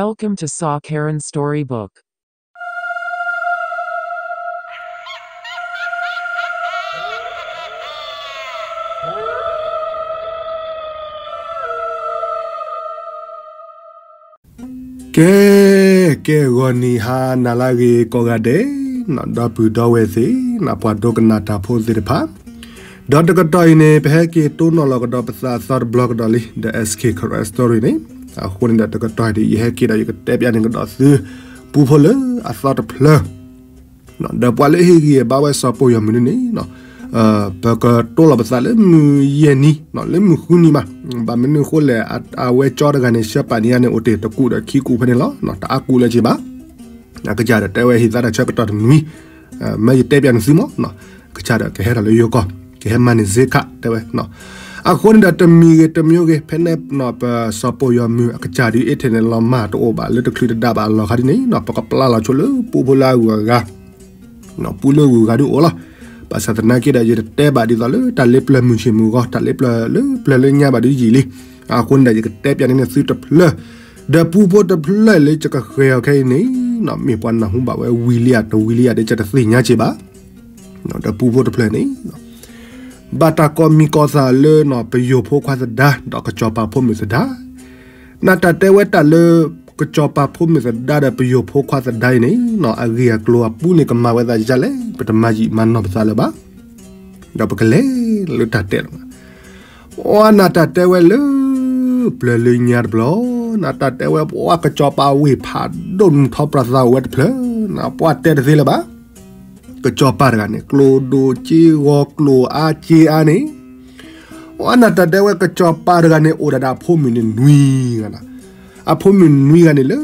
Welcome to Saw Karen Storybook. ကဲ, ကဲဂီၤနံၤဟါနၤလၢအဂ့ၤကိးဂၤဒဲး, ဒီပုၢ်ဒီဝဲၢ်သ့ၣ်, ပှၤဒိကနၣ်တၢ်ဖိသ့ၣ်တဖၣ်, ဒီးတကတီၢ်အံၤန့ၣ် ပဟဲက့ၤတိၢ်နီၣ်လီၤကဒီးပသးအသီတဘျီကဒီးလံ, The S K Karen Story န့ၣ်, အဃိန့ၣ်ဒီးတကတီၢ်အံၤဒီး ယဟဲက့ၤဒီးယကတဲပျးန့ၢ်ကဒီးသု ပူဖိလၢအသီတဖျၢၣ် ဒီးပှၤလၢဟ့ၣ်ဂံၢ်ဘါဝဲစီၤပီၢ်ယီၤမုၢ်န့ၣ်န့ၣ်, ပကတိၢ်လီၤပသးလၢမုၢ်ယဲၢ်နံၤ, လၢမုၢ်ဃုနံၤမး, ဘၣ်မနုၤအဃိလဲၣ်, အဝဲကၠီတဂၤန့ၣ် ဆှၢပာ်န့ၢ်ယၤန့ၣ် အိၣ်တ့ၢ်တကူာ်ဒီးခံကူာ်ဖဲန့ၣ်လီၤ, တအါကူာ်လၢၤက့ၤဘၣ်, အကစၢ်ဒီးတဲဝဲဟ့ၣ်သါတၢ်ဆၢကတီၢ်တနွံ, မ့ၢ်ယတဲပျးန့ၢ်သုမး, အကစၢ်ဒီးကဟဲထီၣ်လၢယိၤကီၢ်, ကဟဲမၤန့ၢ်စ့ခး တဲဝဲ အဃိန့ၣ်ဒီးတမံၤဂ့ၤတမံၤဂ့ၤ ဖဲန့ၣ်ပစီၤပီၢ်ယီၤမုၢ်အကစၢ်ဒုး internet လီၤမၢ်တအိၣ်ဘၣ်လၢတချုးတဒါဘၣ်အလီၢ်ခါဒ်န့ၣ်, ပကပျၢ်လီၤဆိလၢပူဖိလၢအဂုၤအဂၤ, ပူလၢဂုၤဂၤဒုးအိၣ်လီၤ, ဘၣ်ဆၣ်သနာ်က့ဒီး ယတတဲဘၣ်ဒ်သိးလၢတၢ်လ့ပျၢၤမုၢ်ဆ့ၣ်မုၢ်ဂီၤ တၢ်လ့ပျၢၤလၢပျၢၤလၢညါဘၣ်ဒုးယံာ်လံ, အဃိန့ၣ်ဒီး ယကတဲပျးန့ၢ်သုတဖျၢၣ်, ဒီးပူဖိတဖျၢၣ်လၢယကဃဲၤအီၤခဲအံၤန့ၣ်, မ့ၢ်ပှၤနၢ်ဟူဘၣ်ဝဲဝံၤလံဧါတဝံၤလံဧါဒီး ယတသ့ၣ်ညါက့ၤဘၣ်, ဒီးပူဖိတဖျၢၣ်န့ၣ် ဘၣ်တၢ်ကိးမံၤကိးသးလၢ ပယိၤဖိခွါသဒါ ဒီးကစီၤပၤဖိမုၣ်သဒါ, နတၢ်တဲဝဲတၢ်လၢ ကစီၤပၤဖိမုၣ်သဒါဒီးပယိၤဖိခွါသဒါအံၤန့ၣ်, အဂ့ၢ်အကျိၤအပူၤန့ၣ် ကမၤဝဲသးဒ်လဲၣ် ပတမၤယံာ်မၤနီၢ်ပသးလၢၤဘၣ်, ဒီးပကလဲၤလၢတၢ်တဲလီၤ, အနတၢ်တဲဝဲလၢ ပျၢၤလၢညါတဘျီ, နတၢ်တဲဝဲပှၤကစီၤပၤဝ့ၢ်ဖးဒိၣ်နုာ်ထီၣ်ပြးသးအိၣ်ဝဲတဖျၢၣ်, ပှၤတဲတသ့လၢၤဘၣ် ကစီၤပၤတဂၤန့ၣ် ကျိၣ်ဒိၣ်စ့ဂီၤကျိၣ်အါစ့အါန့ၣ်, အနတၢ်တဲဝဲကစီၤပၤတဂၤန့ၣ် အိၣ်ဒၣ်ဒီးအဖိမုၣ်န့ၣ်နွံဂၤ, အဖိမုၣ်နွံဂၤန့ၣ်လၢ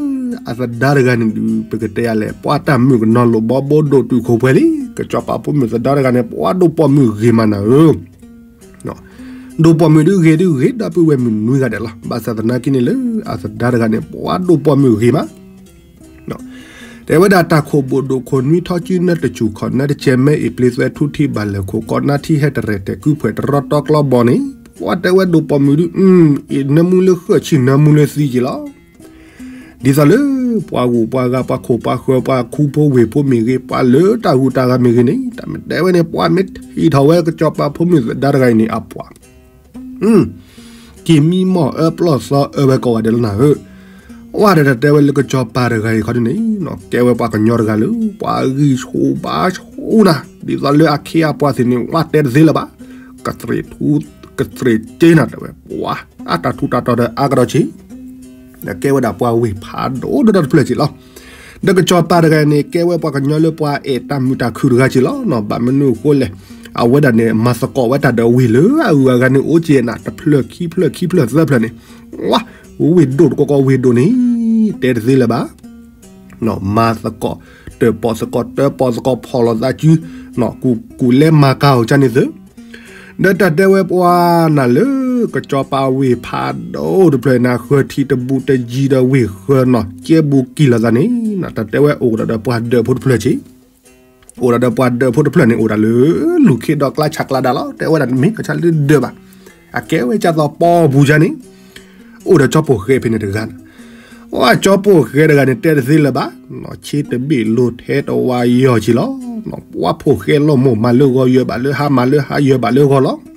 အသဒါတဂၤန့ၣ်ဒုး ပကတဲယၤလဲၣ် ပှၤတၢ်မုာ်ကနီၤလိာ်ဘီဘိဒိၣ်တုာ်ခိၣ်ပှဲၤလံ, ကစီၤပၤဖိမုၣ်သဒါတဂၤန့ၣ် ပှၤဒိၣ်ပိာ်မုၣ်ဂ့ၤမးနၤဧၢ ဒိၣ်ပိာ်မုၣ်ဒုးဂ့ၤဒုးဂ့ၤ ဒီပုၢ်ဝဲၢ်မုၣ်နွံဂၤဒဲးလီၤ. ဘၣ်ဆၣ်သနာ်က့န့ၣ်လၢ အသဒါတဂၤန့ၣ် ပှၤဒိၣ်ပိာ်မုၣ်ဂ့ၤမး, တဲဝဲဒၣ်တၢ်ခိၣ်ဘိၣ်ဒိၣ်ခိၣ်နွံထီၣ်စု နၢတစူၢ်ခီၣ်နၢတစဲး မ့ၢ်အ့ၣ်ပျ့သွဲထူထံဘၣ်လၢာ်ခိၣ် ကီးနါထံဟဲတရဲၣ်တဲာ် ကုဖှဲးတရီတီကျီဘီန့ၣ်, ပှၤတဲဝဲဒိၣ်ပိာ်မုၣ်ဒုး အ့ၣ်နၢမူလၢဃၢၣ်ဆံၣ်နၢမူလၢသံက့ၤလီၤ. ဒ်သိးလၢ ပှၤဂုၤပှၤဂၤ ပှၤခိၣ်ပှၤဃၢၤ ပှၤခူဖိဝ့ၢ်ဖိမ့ၢ်ဂ့ၤ ပှၤလၢတၢ်ဂုၤတၢ်ဂၤမ့ၢ်ဂ့ၤန့ၣ် တၢ်မ့ၢ်တဲဝဲန့ၣ် ပှၤမ့ၢ်ထံၣ်ထီၣ်ဝဲကစီၤပၤဖိမုၣ်သဒါတဂၤအံၤန့ၣ် အပှၤ က့ၤမံမီၢ်အၢပျီၢ်သီအၢဝဲကိးဂၤဒဲးလီၤနၤဧၢ, အဝဲဒီးတၢ်တဲဝဲလၢကစီၤပၤတဂၤအံၤခီဒ်န့ၣ်, ကဲဝဲပှၤကညီတဂၤလၢ ပှၤဂံၢ်ဆူၣ်ဘါဆူၣ်နၤ ဒ်သိးလၢအခ့အပှၤသ့ၣ်န့ၣ် ဝဲတဲတသ့လၢၤဘၣ်, ကသရ့ၣ်ထူ ကသရ့ၣ်က့နၤတဲဝဲ ပှၤအတၢ်ထူးတၢ်တီၤဒီးအါကဒီးဆံး ဒီးကဲဝဲဒၣ်ပှၤဝ့ၢ်ဖးဒိၣ်ဒီးတဖျၢၣ်က့ၤလီၤ. ဒီးကစီၤပၤတဂၤန့ၣ် ကဲဝဲပှၤကညီလၢပှၤအဲၣ်တၢ်မုာ်တၢ်ခုၣ်တဂၤက့ၤလီၤ. ဘၣ်မနုၤအဃိလဲၣ်, အဝဲဒၣ်န့ၣ် မၤသကိးဝဲတၢ်ဒီးဝ့ၢ်လၢအဂုၤအဂၤန့ၣ် အိၣ်က့ၤနၤ တဖျၢၣ်ခံဖျၢၣ်ခံဖျၢၣ်သၢဖျၢၣ်န့ၣ်, ဝ့ၢ်ဒိၣ်တကီကီဝ့ၢ်ဒိၣ်န့ၣ် တဲတသ့လၢၤဘၣ် မၤသကိး တၢၣ်ပီၣ်သကိး တၢၣ်ပီၣ်သကိး ဖီၣ်လိာ်သးစု, ကူၣ်လဲမၤကၤအီၤကန့ၣ်သု, ဒီးတၢ်တဲဝဲပှၤနၤလၢ ကစီၤပၤဝ့ၢ်ဖးဒိၣ်တဖျၢၣ်နၤ ဃၢၤထံတဘူးတယံၤဒီးဝ့ၢ်ဃၢၤနီၢ်ကဲဘူးကံၢ်လိာ်သးန့ၣ်, တၢ်တဲဝဲအိၣ်ကဒီးဒီးပှၤဒၢးဖိတဖျၢၣ်က့ၤ အိၣ်ဒီးဒီးပှၤဒၢးဖိတဖျၢၣ်န့ၣ် အိၣ်ဒၣ်လၢ လူၢ်ခ့ဒီးကျါဆးကျါဒၣ်လီၤ. တဲဝဲဒၣ်မ့ၢ်ကဆါလၢဒၢးဘၣ်, အကဲဝဲကၢ်သီပီပူၤကန့ၣ်, အိၣ်ဒီးကၠီပိာ်ဃဲဖဲန့ၣ်တဂၤန့ၣ်, အကၠီပိာ်ဃဲတဂၤန့ၣ် တဲတသ့လၢၤဘၣ်, ဆ့တဘ့ၣ်လိၤထဲတဝါယီၤက့ၤလီၤ. ပှၤပိာ်ဃဲလီၤမိၢ်မၤလၢဂီၤယၢၤဘၣ်လၢဟါ မၤလၢဟါယၢၤဘၣ်လၢဂီၤလီၤ.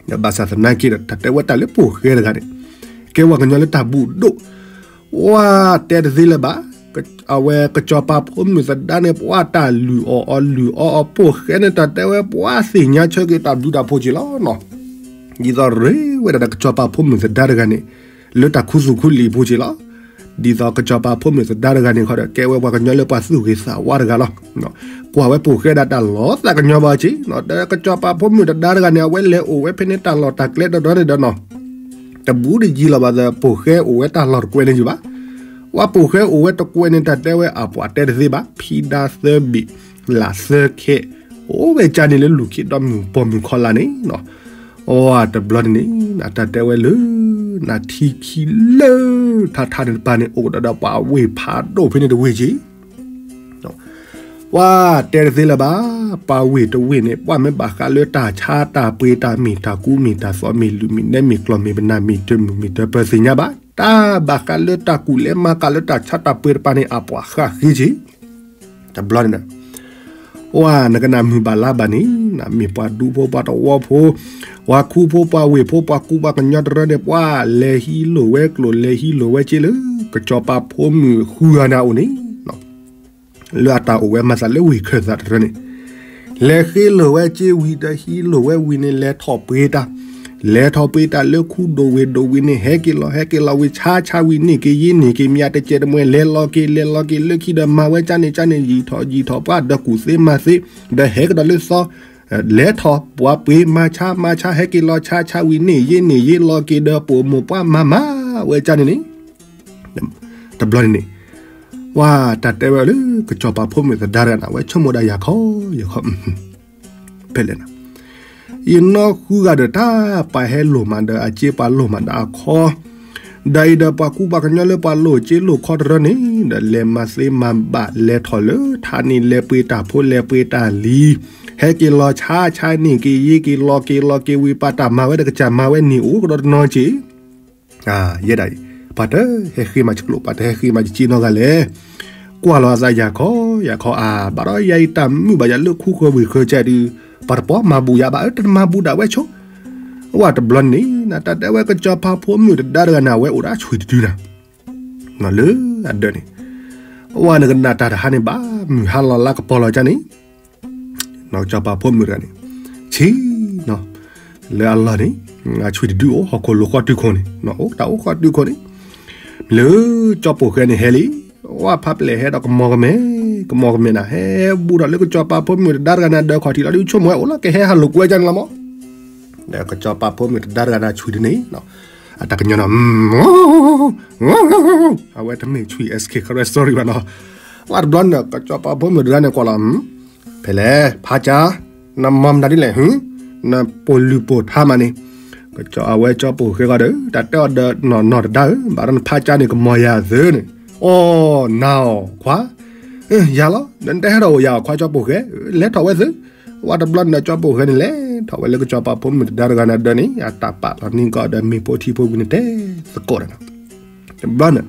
ဒီးဘၣ်ဆၣ်သနာ်က့ဒီး တၢ်တဲဝဲတၢ်လၢပိာ်ဃဲတဂၤန့ၣ် ကဲဝဲကညီလၢတၢ်ဘူးဒိၣ် ပှၤတဲတသ့လၢၤဘၣ်, အဝဲကစီၤပၤဖိမုၣ်သဒါန့ၣ် ပှၤတၢ်လုၢ်အီၣ်အီၤလုၢ်အီအီၤ ပိာ်ဃဲန့ၣ် တၢ်တဲဝဲပှၤသ့ၣ်ညါဆၢက့ၤတၢ်ဘျုးတၢ်ဖှိၣ်က့ၤလီၤနီၤ. ဒ်သိးရ့ဝဲဒၣ်ဒီးကစီၤပၤဖိမုၣ်သဒါတဂၤန့ၣ် လၢတၢ်ခူသူၣ်ခူလံာ်အပူၤက့ၤလီၤ. ဒ်သိးကစီၤပၤဖိမုၣ်သဒါတဂၤန့ၣ်ခီဒီး ကဲဝဲပှၤကညီလၢပှၤသူၣ်ဂ့ၤသးဝါတဂၤလီၤ. ကွၢ်ဝဲပိာ်ဃဲဒၣ်တၢ်လီၤသးကညီၤဘၣ်က့ၤ, ဒီးကစီၤပၤဖိမုၣ်သဒါတဂၤန့ၣ် အဝဲလဲၤအိၣ်ဝဲဖဲန့ၣ်တၢ်လီၢ်တၢ်ကျဲဒီးဒီးန့ၣ်ဒီးနီၤ တဘူးတယံၤလီၤဘၣ်ဒီး ပိာ်ဃဲအိၣ်ဝဲတၢ်လီၢ်တကွဲးန့ၣ်ယုၤဘၣ်. ပှၤပိာ်ဃဲအိၣ်ဝဲတကွဲးန့ၣ် တၢ်တဲဝဲအပှၤတဲတသ့ဘၣ်, ဖံဒါသၢဘ့ၣ် လၢ်သၢခဲ အိၣ်ဝဲကန့ၣ်လၢလူၢ်ခံဒီးမုၢ်ပိာ်မုၣ်ခီလာ်န့ၣ်နီၤ. အတဘျီန့ၣ်န့ၣ် တၢ်တဲဝဲလၢ နထံခံလၢ ထါထါန့ၣ်တပၤန့ၣ် အိၣ်ကဒီးဒီးပှၤဝ့ၢ်ဖးဒိၣ်ဖဲန့ၣ်တဝ့ၢ်က့ၤ ပှၤတဲတသ့လၢၤဘၣ်, ပှၤဝ့ၢ်တဝ့ၢ်န့ၣ် ပှၤမ့ၢ်ဘၣ်ဃးလၢတၢ်ဆါတၢ်ပှ့ၤတၢ်မ့ၢ်တၢ်ကူမ့ၢ်တၢ်သိးမ့ၢ်လုၢ်မ့ၢ်နဲမ့ၢ်ကျီၢ်မ့ၢ်ပနၢ်မ့ၢ်တမုာ်မ့ၢ်တပၢၤသ့ၣ်ညါဘၣ်. တၢ်ဘၣ်ဃးလၢတၢ်ကူၣ်လဲၤမၤကၤလၢတၢ်ဆါတၢ်ပှ့ၤတပၤန့ၣ် အပှၤဃၣ်ဃ့က့ၤ တဘျီန့ၣ်ဒီး ဝဲနကနၣ်မုာ်ဘၣ်လါဘၣ်န့ၣ် နမ့ၢ်ပှၤဒူဖိပှၤသဝီဖိ ပှၤခူဖိပှၤဝ့ၢ်ဖိ ပှၤကူပှၤကညီတရၢန့ၣ် ပှၤလဲၤဟံးလိာ်ဝဲကျိာ် လဲၤဟံးလိာ်ဝဲစ့လၢ ကစီၤပၤဖိမုၣ်ဃုဂၤန့ၣ်အအိၣ်န့ၣ် လၢအတၢ်အိၣ်ဝဲမၤသးလၢဝ့ၢ်ခၢၣ်သးတရၢန့ၣ် လဲၤဃ့လိာ်ဝဲစ့ဝံၤဒီးဟံးလိာ်ဝဲဝံၤန့ၣ် လဲၤထီၣ်ပှ့ၤတၢ် လဲၤထီၣ်ပှ့ၤတၢ်လၢခူဒိၣ်ဝ့ၢ်ဒိၣ်ဝံၤန့ၣ် ဟဲက့ၤလီၤဟဲက့ၤလီၤဝံၤ ဆါဆါဝံၤန့ၢ်က့ၤယ့န့ၢ်က့ၤ မၠးတစဲးတမှဲၤ လဲၤလီၤက့ၤလဲၤလီၤက့ၤလၢခံဒီးမၤဝဲကၠါန့ၣ်ကၠါန့ၣ် ယံာ်ထီၣ်ယံာ်ထီၣ် ပှၤဒီးကူၣ်သ့မၤသ့ ဒီးဟဲကဒီးလၢသီ လဲၤထီၣ်ပှၤပှ့ၤမၤဆါမၤဆါ ဟဲက့ၤလီၤဆါဆါဝံၤန့ၢ်ယ့န့ၢ်ယ့ လီၤက့ၤဒီးပိာ်မိၢ်ပှၢ်မၤမၤဝဲကၠါန့ၣ်န့ၣ် တဘျီန့ၣ်န့ၣ် ဝဲတၢ်တဲဝဲလၢ ကစီၤပၤဖိမုၣ်သဒါတဂၤန့ၣ် အဝဲဆိကမိၣ်ဒၣ်ယၤခီ ယၤခီ ဖဲလဲၣ်န့ၣ် ယနီၢ်ဃုဂၤဒီးတၢ်ပှၤဟဲလိာ်မးဒီးအစ့ ပှၤလိာ်မးဒီးအခီ ဒီးအံၤဒီးပှၤကူပှၤကညီလၢပှၤလိာ်စ့လိာ်ခီတရၢန့ၣ် ဒီးလဲၤမၤသ့မၤဘၣ် လဲၤထီၣ်လၢထးန့ၣ် လဲၤပှ့ၤတၢ်ဖိလဲၤပှ့ၤတၢ်လံၤ ဟဲက့ၤလီၤဆါဆါန့ၢ်က့ၤယ့က့ၤလီၤက့ၤလီၤက့ၤဝံၤ ပှၤတၢ်မၤဝဲဒီးကစၢ်မၤဝဲန့ၢ်အိၣ်ကဒီးတနီၤက့ၤ ယဲဒၣ်အံၤ ပှၤတဟဲဃ့မးယကျိာ် ပှၤတဟဲဃ့မးယစ့နီတဂၤလဲၣ်. ကွၢ်လီၤအသးယၤခီ ယၤခီဧါ ဘၣ်ဒီးယၤအံၤတၢ်မုာ်ဘၣ်ယၤလၢခူဃၢၤဝ့ၢ်ဃၢၤကဲဒုး ပှၤတပိာ်မၤဘူးယၤဘၣ် အၢ တမၤဘူးဒၣ်ဝဲဆိ ဝဲတဘျီန့ၣ် နတၢ်တဲဝဲကစီၤပၤဖိမုၣ်တဒါတဂၤန့ၣ် အဝဲအိၣ်ဒီးအဆွံၣ်တဒုနၤ လၢအဒၢးန့ၣ် ဝဲနကနၣ်တၢ်တဟါန့ၣ်ဘၣ် မုၢ်ဟါလီၤလါကပီၤလီၤကန့ၣ် ကစီၤပၤဖိမုၣ်တဂၤန့ၣ် ဆံးနီၤ လၢအလီၢ်န့ၣ် အဆွံၣ်တဒုအိၣ် ဟီၣ်ခိၣ်လိၤဃီတုၤခိၣ်န့ၣ် အိၣ်တၢ်အိၣ်ဃီတုၤခိၣ်န့ၣ် လၢကၠီပိာ်ဃဲန့ၣ်ဟဲလံ ဝဲဖးပျဲၢ်ဟဲဒီးကမီၤကမဲ ကမီၤကမဲနၤ ဟဲဘူးထီၣ်လၢကစီၤပၤဖိမုၣ်တဒါတဂၤန့ၣ် ဒၢးခီၣ်ထံးလီၤဒုး ဆိကမိၣ်ဝဲအိၣ်လီၤ ကဟဲဟးလိာ်ကွဲကန့ၣ်လီၤမး ဒီးကစီၤပၤဖိမုၣ်တဒါတဂၤန့ၣ် ဆွံၣ်တန့ၣ် အတၢ်ကညီၤနီၤ အဝဲတမ့ၢ်ဆွံၣ် SK ခရဲ sorry ဘၣ်နီၤ ဝဲတဘျီန့ၣ် ကစီၤပၤဖိမုၣ်တဒါန့ၣ်ကွၢ်လီၤ ဖဲလဲၣ် ဖးကၠါ နမၤမတၤဒ်လဲၣ် နပိာ်လုၢ်ပိာ်ထါမးန့ၣ် အဝဲကၠီပိာ်ဃဲဂီၤဒီး တၢ်တဲအီၤဒီးနီၢ်နီၢ်တဒါဧၢ ဘၣ်ဒီးနဖးကၠါန့ၣ် ကမီၤယၤသုန့ၣ် အိ နၤအီၤခွါ ယၤလီၤ ဒီးနတဟဲထီၣ်အိၣ်ယၤအီၤခွါကၠီပိာ်ဃဲ လဲၤထီၣ်ဝဲသု ဝဲတဘျီန့ၣ်ဒီးကၠီပိာ်ဃဲန့ၣ် လဲၤထီၣ်ဝဲလၢကစီၤပၤဖိမုၣ်တဒါတဂၤန့ၣ်ဒၢးန့ၣ် အတၢ်ပာ်လီၤန့ၢ်ကီၢ်ဒီးမ့ၢ်ဖိထံဖိဝံၤန့ၣ်တဲသကိးဒီးနီၤ တဘျီန့ၣ်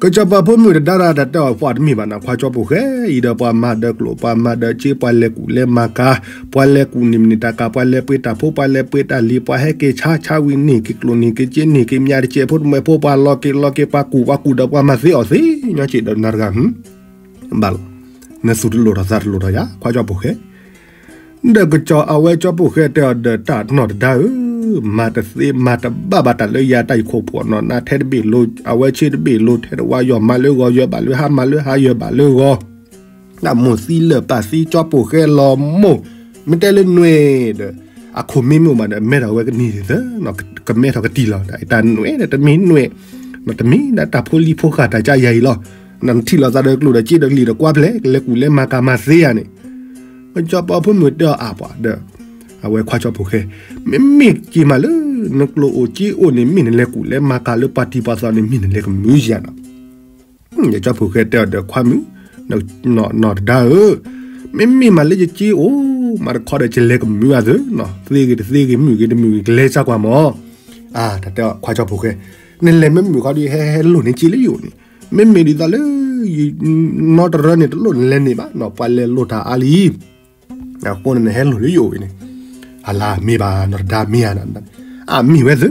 ကစီၤပၤဖိမုၣ်တဒါတၢ်တဲအီၤပှၤတမ့ၢ်ဘၣ်န့ၣ် ခွါကၠီပိာ်ဃဲ အံၤဒီးပှၤမၤဒၢးကျိာ် ပှၤမၤဒၢးစ့ ပှၤလဲၤကူၣ်လဲၤမၤကၤ ပှၤလဲၤကူၣ်န့ၢ်မုၢ်န့ၢ်တၢ်ကၤ ပှၤလဲၤပှ့ၤတၢ်ဖိ ပှၤလဲၤပှ့ၤတၢ်လံၤ ပှၤဟဲက့ၤဆါ ဆါဝံၤန့ၢ်က့ၤကျိာ် န့ၢ်က့ၤစ့ န့ၢ်က့ၤမၠးတစဲးဖိတမှဲဖိ ပှၤလီၤက့ၤလီၤက့ၤ ပှၤကူၣ်ပှၤကူၣ်ဒီးပှၤမၤသ့အီၤသ့ ညီစ့ၢ်ဒီးနၤတဂၤ ဘၣ်လီၤ နသူၣ်တလိၣ်ထီၣ်သးတလိၣ်ထီၣ်ယၤ ခွါကၠီပိာ်ဃဲ ဒီးကစီၤအဝဲကၠီပိာ်ဃဲတဲအီၤဒီး တၢ်နီၢ်တဒါဧၢ မၤတသ့မၤတဘၣ်ဘၣ်တၢ်လၢယၤတၢ်အံၤခိၣ်ဖှီၣ်နီၢ်နၤ ထဲတဘ့ၣ်လိၤ အဝဲဆ့တဘ့ၣ်လိၤ ထဲတဝါယွၤမၤလၢဂီၤ ယွၤဘၣ်လၢဟါ မၤလၢဟါ ယွၤဘၣ်လၢဂီၤ တၢ်မိၢ်သံလၢာ်ပၢ်သံကၠီပိာ်ဃဲလီၤမိၢ် မ့ၢ်တဲလၢနွဲၣ်ဒီး အခိၣ်မ့ၢ်မ့ၢ်မးဒီး မဲထီၣ်ဝဲကနံၤသၢ ကမဲထီၣ်ကတံၢ်လီၤ တၢ်နွဲၣ်ဒီးတမ့ၢ်နွဲၣ် တမ့ၢ်ဒၣ်တၢ်ဖိလံၤဖိဃာ်တၢ်ကါယၤအံၤလီၤ နထံၣ်လိာ်သးဒီးကျိာ်ဒီးစ့ဒီးကလံၤဒီးကွါဖျဲၣ် ကလဲၤကူၣ်လဲၤမၤကၤမၤသ့ယၤန့ၣ် ကစီၤပၤဖိမုၣ်တဲအီၤအါပှၤဒီး အဝဲခွါကၠီပိာ်ဃဲ မ့မ့ၢ်က့ၤမးလၢ နကျိၣ်အိၣ်စ့အိၣ်န့ၣ် မ့ၢ်နလဲၤကူၣ်လဲၤမၤကၤလၢပှၤတံၤပှၤသီန့ၣ် မ့ၢ်နလဲၤကမုာ်ယၤနီၤ ကၠီပိာ်ဃဲတဲအီၤဒီးခွါမုၣ် နီၢ်နီၢ်တဒါဧၢ မ့မ့ၢ်မးလၢယစ့အိၣ် မးတခီဒီးယလဲၤကမုာ်အသၢ သ့ဂ့ၤတသ့ဂ့ၤ မုာ်ဂ့ၤတမုာ်ဂ့ၤ ကလဲၤစၢ်ကွၢ်မး အါ တၢ်တဲခွါကၠီပိာ်ဃဲ နလဲၤမ့ၢ်မုာ်ခီဒီး ဟဲဟဲလိၣ်န့ၢ်စ့လၢယအိၣ်န့ၣ် မ့မ့ၢ်ဒ်သိးလၢ နီတရၢန့ၣ် တလိၣ်နလဲၤန့ၢ်ဘၣ်နီၤ ပှၤလဲၤလိၣ်တၢ်အါလံ အဃိန့ၣ် နဟဲလိၣ်လၢယအိၣ်အံၤန့ၣ် အလါမ့ၢ်ဘၣ် နီၢ်တဒါမ့ၢ်ဧါ အမ့ၢ်ဝဲသု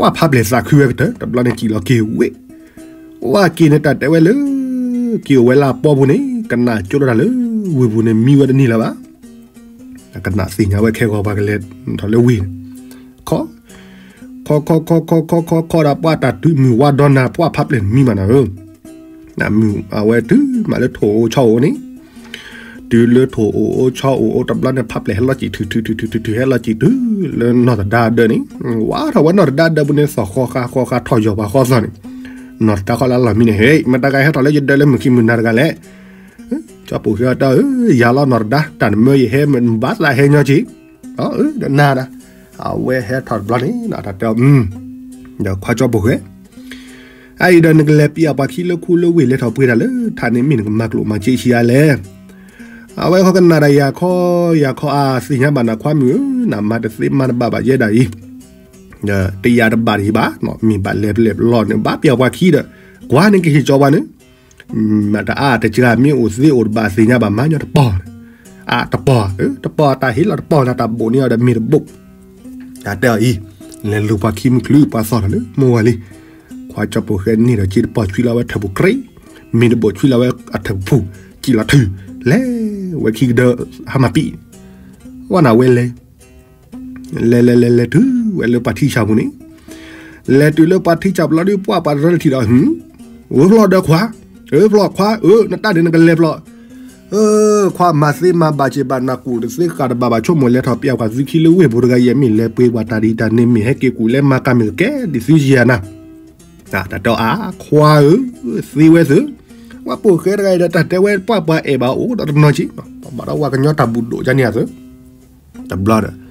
ဝဲဖးပျဲၢ်သးခုဝဲကတၢၢ် တဘျီန့ၣ်စံၣ်လီၤက့ၤဝ့ၢ် ဝဲက့ၤန့ၣ်တၢ်တဲဝဲလၢ က့ၤအိၣ်ဝဲလၢအပီပူၤန့ၣ် ကနၣ်ကၠိထီၣ်တၢ်လၢ ဝ့ၢ်ပူၤန့ၣ် မံဝဲတန့ၢ်လၢၤဘၣ် ကနၣ်သ့ၣ်ညါဝဲခဲဂီၤပှၤကလဲၤထီၣ်လၢဝ့ၢ်န့ၣ် ခီ ခီခီခီခီခီခီခီဒီးပှၤတၢ်တုၤမုၢ်ဝါဒီနၤ ပှၤဖးပျဲၢ်န့ၣ်မံမးနၤဧၢ အဝဲတုၤမးလၢထိၣ်အိၣ်ဆီအိၣ်န့ၣ် တုၤလၢထိၣ်အိၣ်အိၣ်ဆီအိၣ်အိၣ်တဘျီန့ၣ် ဖးပျဲၢ်ဟဲလီၤစံၣ်ထုးထုးထုးထုးထုးထုး ဟဲလီၤစံၣ်တုၤလၢနီၢ်သဒါဒၢးန့ၣ် ဝးထီၣ်ဝဲနီၢ်သဒါဒၢးပူၤန့ၣ် သီၣ်ဃီဃါဃီဃါထီၣ်ယီၤပှၤဃီသီၣ်န့ၣ် နီၢ်သဒါခီလၢအလီၢ်မံန့ၣ် ဟဲ မတၤဂၤဟဲထီၣ်လၢယဒၢးလၢမုၢ်ခံမုၢ်နၤတဂၤလဲၣ် ကၠီပိာ်ဃဲအီၤတၢ်ဧၢ ယၤလီၤနီၢ်သဒါ တၢ်နမၢယဟဲမ့ၢ်နဘၣ်သးဟဲညီက့ၤ အၢ ဒီးနၤဒီး အဝဲဟဲထီၣ်တဘျီန့ၣ် တၢ်တဲအီၤ ဒီးခွါကၠီပိာ်ဃဲ အအံၤဒီးနကလဲၤပျံၤအပှၤခံလၢခူလၢဝ့ၢ် လဲၤထီၣ်ပှ့ၤတၢ်လၢထးန့ၣ် မ့ၢ်နကမၤကျိာ်မၤစ့ဆံးအါလဲၣ်. အဝဲခီကနၣ်ဒီးယၤခီ ယၤခီအါ သ့ၣ်ညါဘၣ်နၤခွါမုၣ်ဧၢ နမၤတသ့မၤတဘၣ်ဘၣ်ယဲဒၣ်အံၤ တယာ်တဘၣ်တဟ့ၣ်ဘၣ်, မ့ၢ်ဘၣ်လဲၤပလဲၤပလီၢ်န့ၣ် ဘၣ်ပျဲပှၤခံဒီး, ကွၢ်န့ၣ်ကဟ့ၣ်ကၠီပှၤန့ၣ်, တအါတစှၤမ့ၢ်အိၣ်သ့အိၣ်တဘၣ်သ့ၣ်ညါဘၣ် မၤညီတပီၢ်, အတပီၢ်, တပီၢ်တၢ်ဟ့ၣ်လီၤတပီၢ် တၢ်ဘိၣ်န့ၢ်အီၤဒီးမ့ၢ်တဘိၣ်, တၢ်တဲအီၤအံၤ, လဲၤလူၤပှၤခံမုၢ်ချုး ပှၤသီၣ်ထီၣ်လၢမိၢ်ဝၤလံ, ခွါကၠီပိာ်ဃဲန့ၢ်ဒီးက့တပီၢ်ဆွံလီၤဝဲထၢၣ်ပူၤကြ့, မ့ၢ်တဘိၣ်ဆွံလီၤဝဲအထၢၣ်ပူၤ, ကံၣ်လီၤထု, လဲၤဝဲခံကဒၢဟါမၢ်ပံၣ်, ဝဲနၤဝဲလဲၤ လဲၤလဲၤလဲၤလဲၤတုၤဝဲလၢပှၤထံဆၣ်ပူၤန့ၣ်, လဲၤတုၤလၢပှၤထံဆၣ်ပူၤလီၤဒုး ပှၢ်ပှၤတရၢလၢထံၣ်ဒီး, ဝဲဖျီၣ်ဒီးခွါ, ဝဲဖျီၣ်ခွါဧၢ နတၢ်န့ၣ်နကလဲၤဖျီၣ်, ခွါမၤသ့မၤဘၣ်စ့ၢ်ဘၣ် နကူၣ်တသ့ဃာ်တဘၣ်ဘၣ် ဆိကမိၣ်လဲၤထီၣ်ပျဲကွၢ်သုခံလၢဝ့ၢ်ပူၤတဂၤ ယဲမ့ၢ်လဲၤပှ့ၤကွၢ်တၢ်ဒ်တၢ်န့ၣ် မ့ၢ်ဟဲက့ၤကူၣ်လဲၤမၤကၤမ့ၢ်ကကဲဒ်သုယဲၢ်နၤ, တၢ်တဲအီၤအါခွါဧၢ, သ့ဝဲသု, ဝဲပိာ်ဃဲတဂၤအံၤဒီး တၢ်တဲဝဲပှၢ်ပှၤအဲၣ်ဘၣ်အိၣ်ဒီးတနီၤဆံး, ဘၣ်ဒီးဝဲကညီတၢ်ဘူၣ်ဒိၣ်ကန့ၣ်အသု တဘျီဒီး,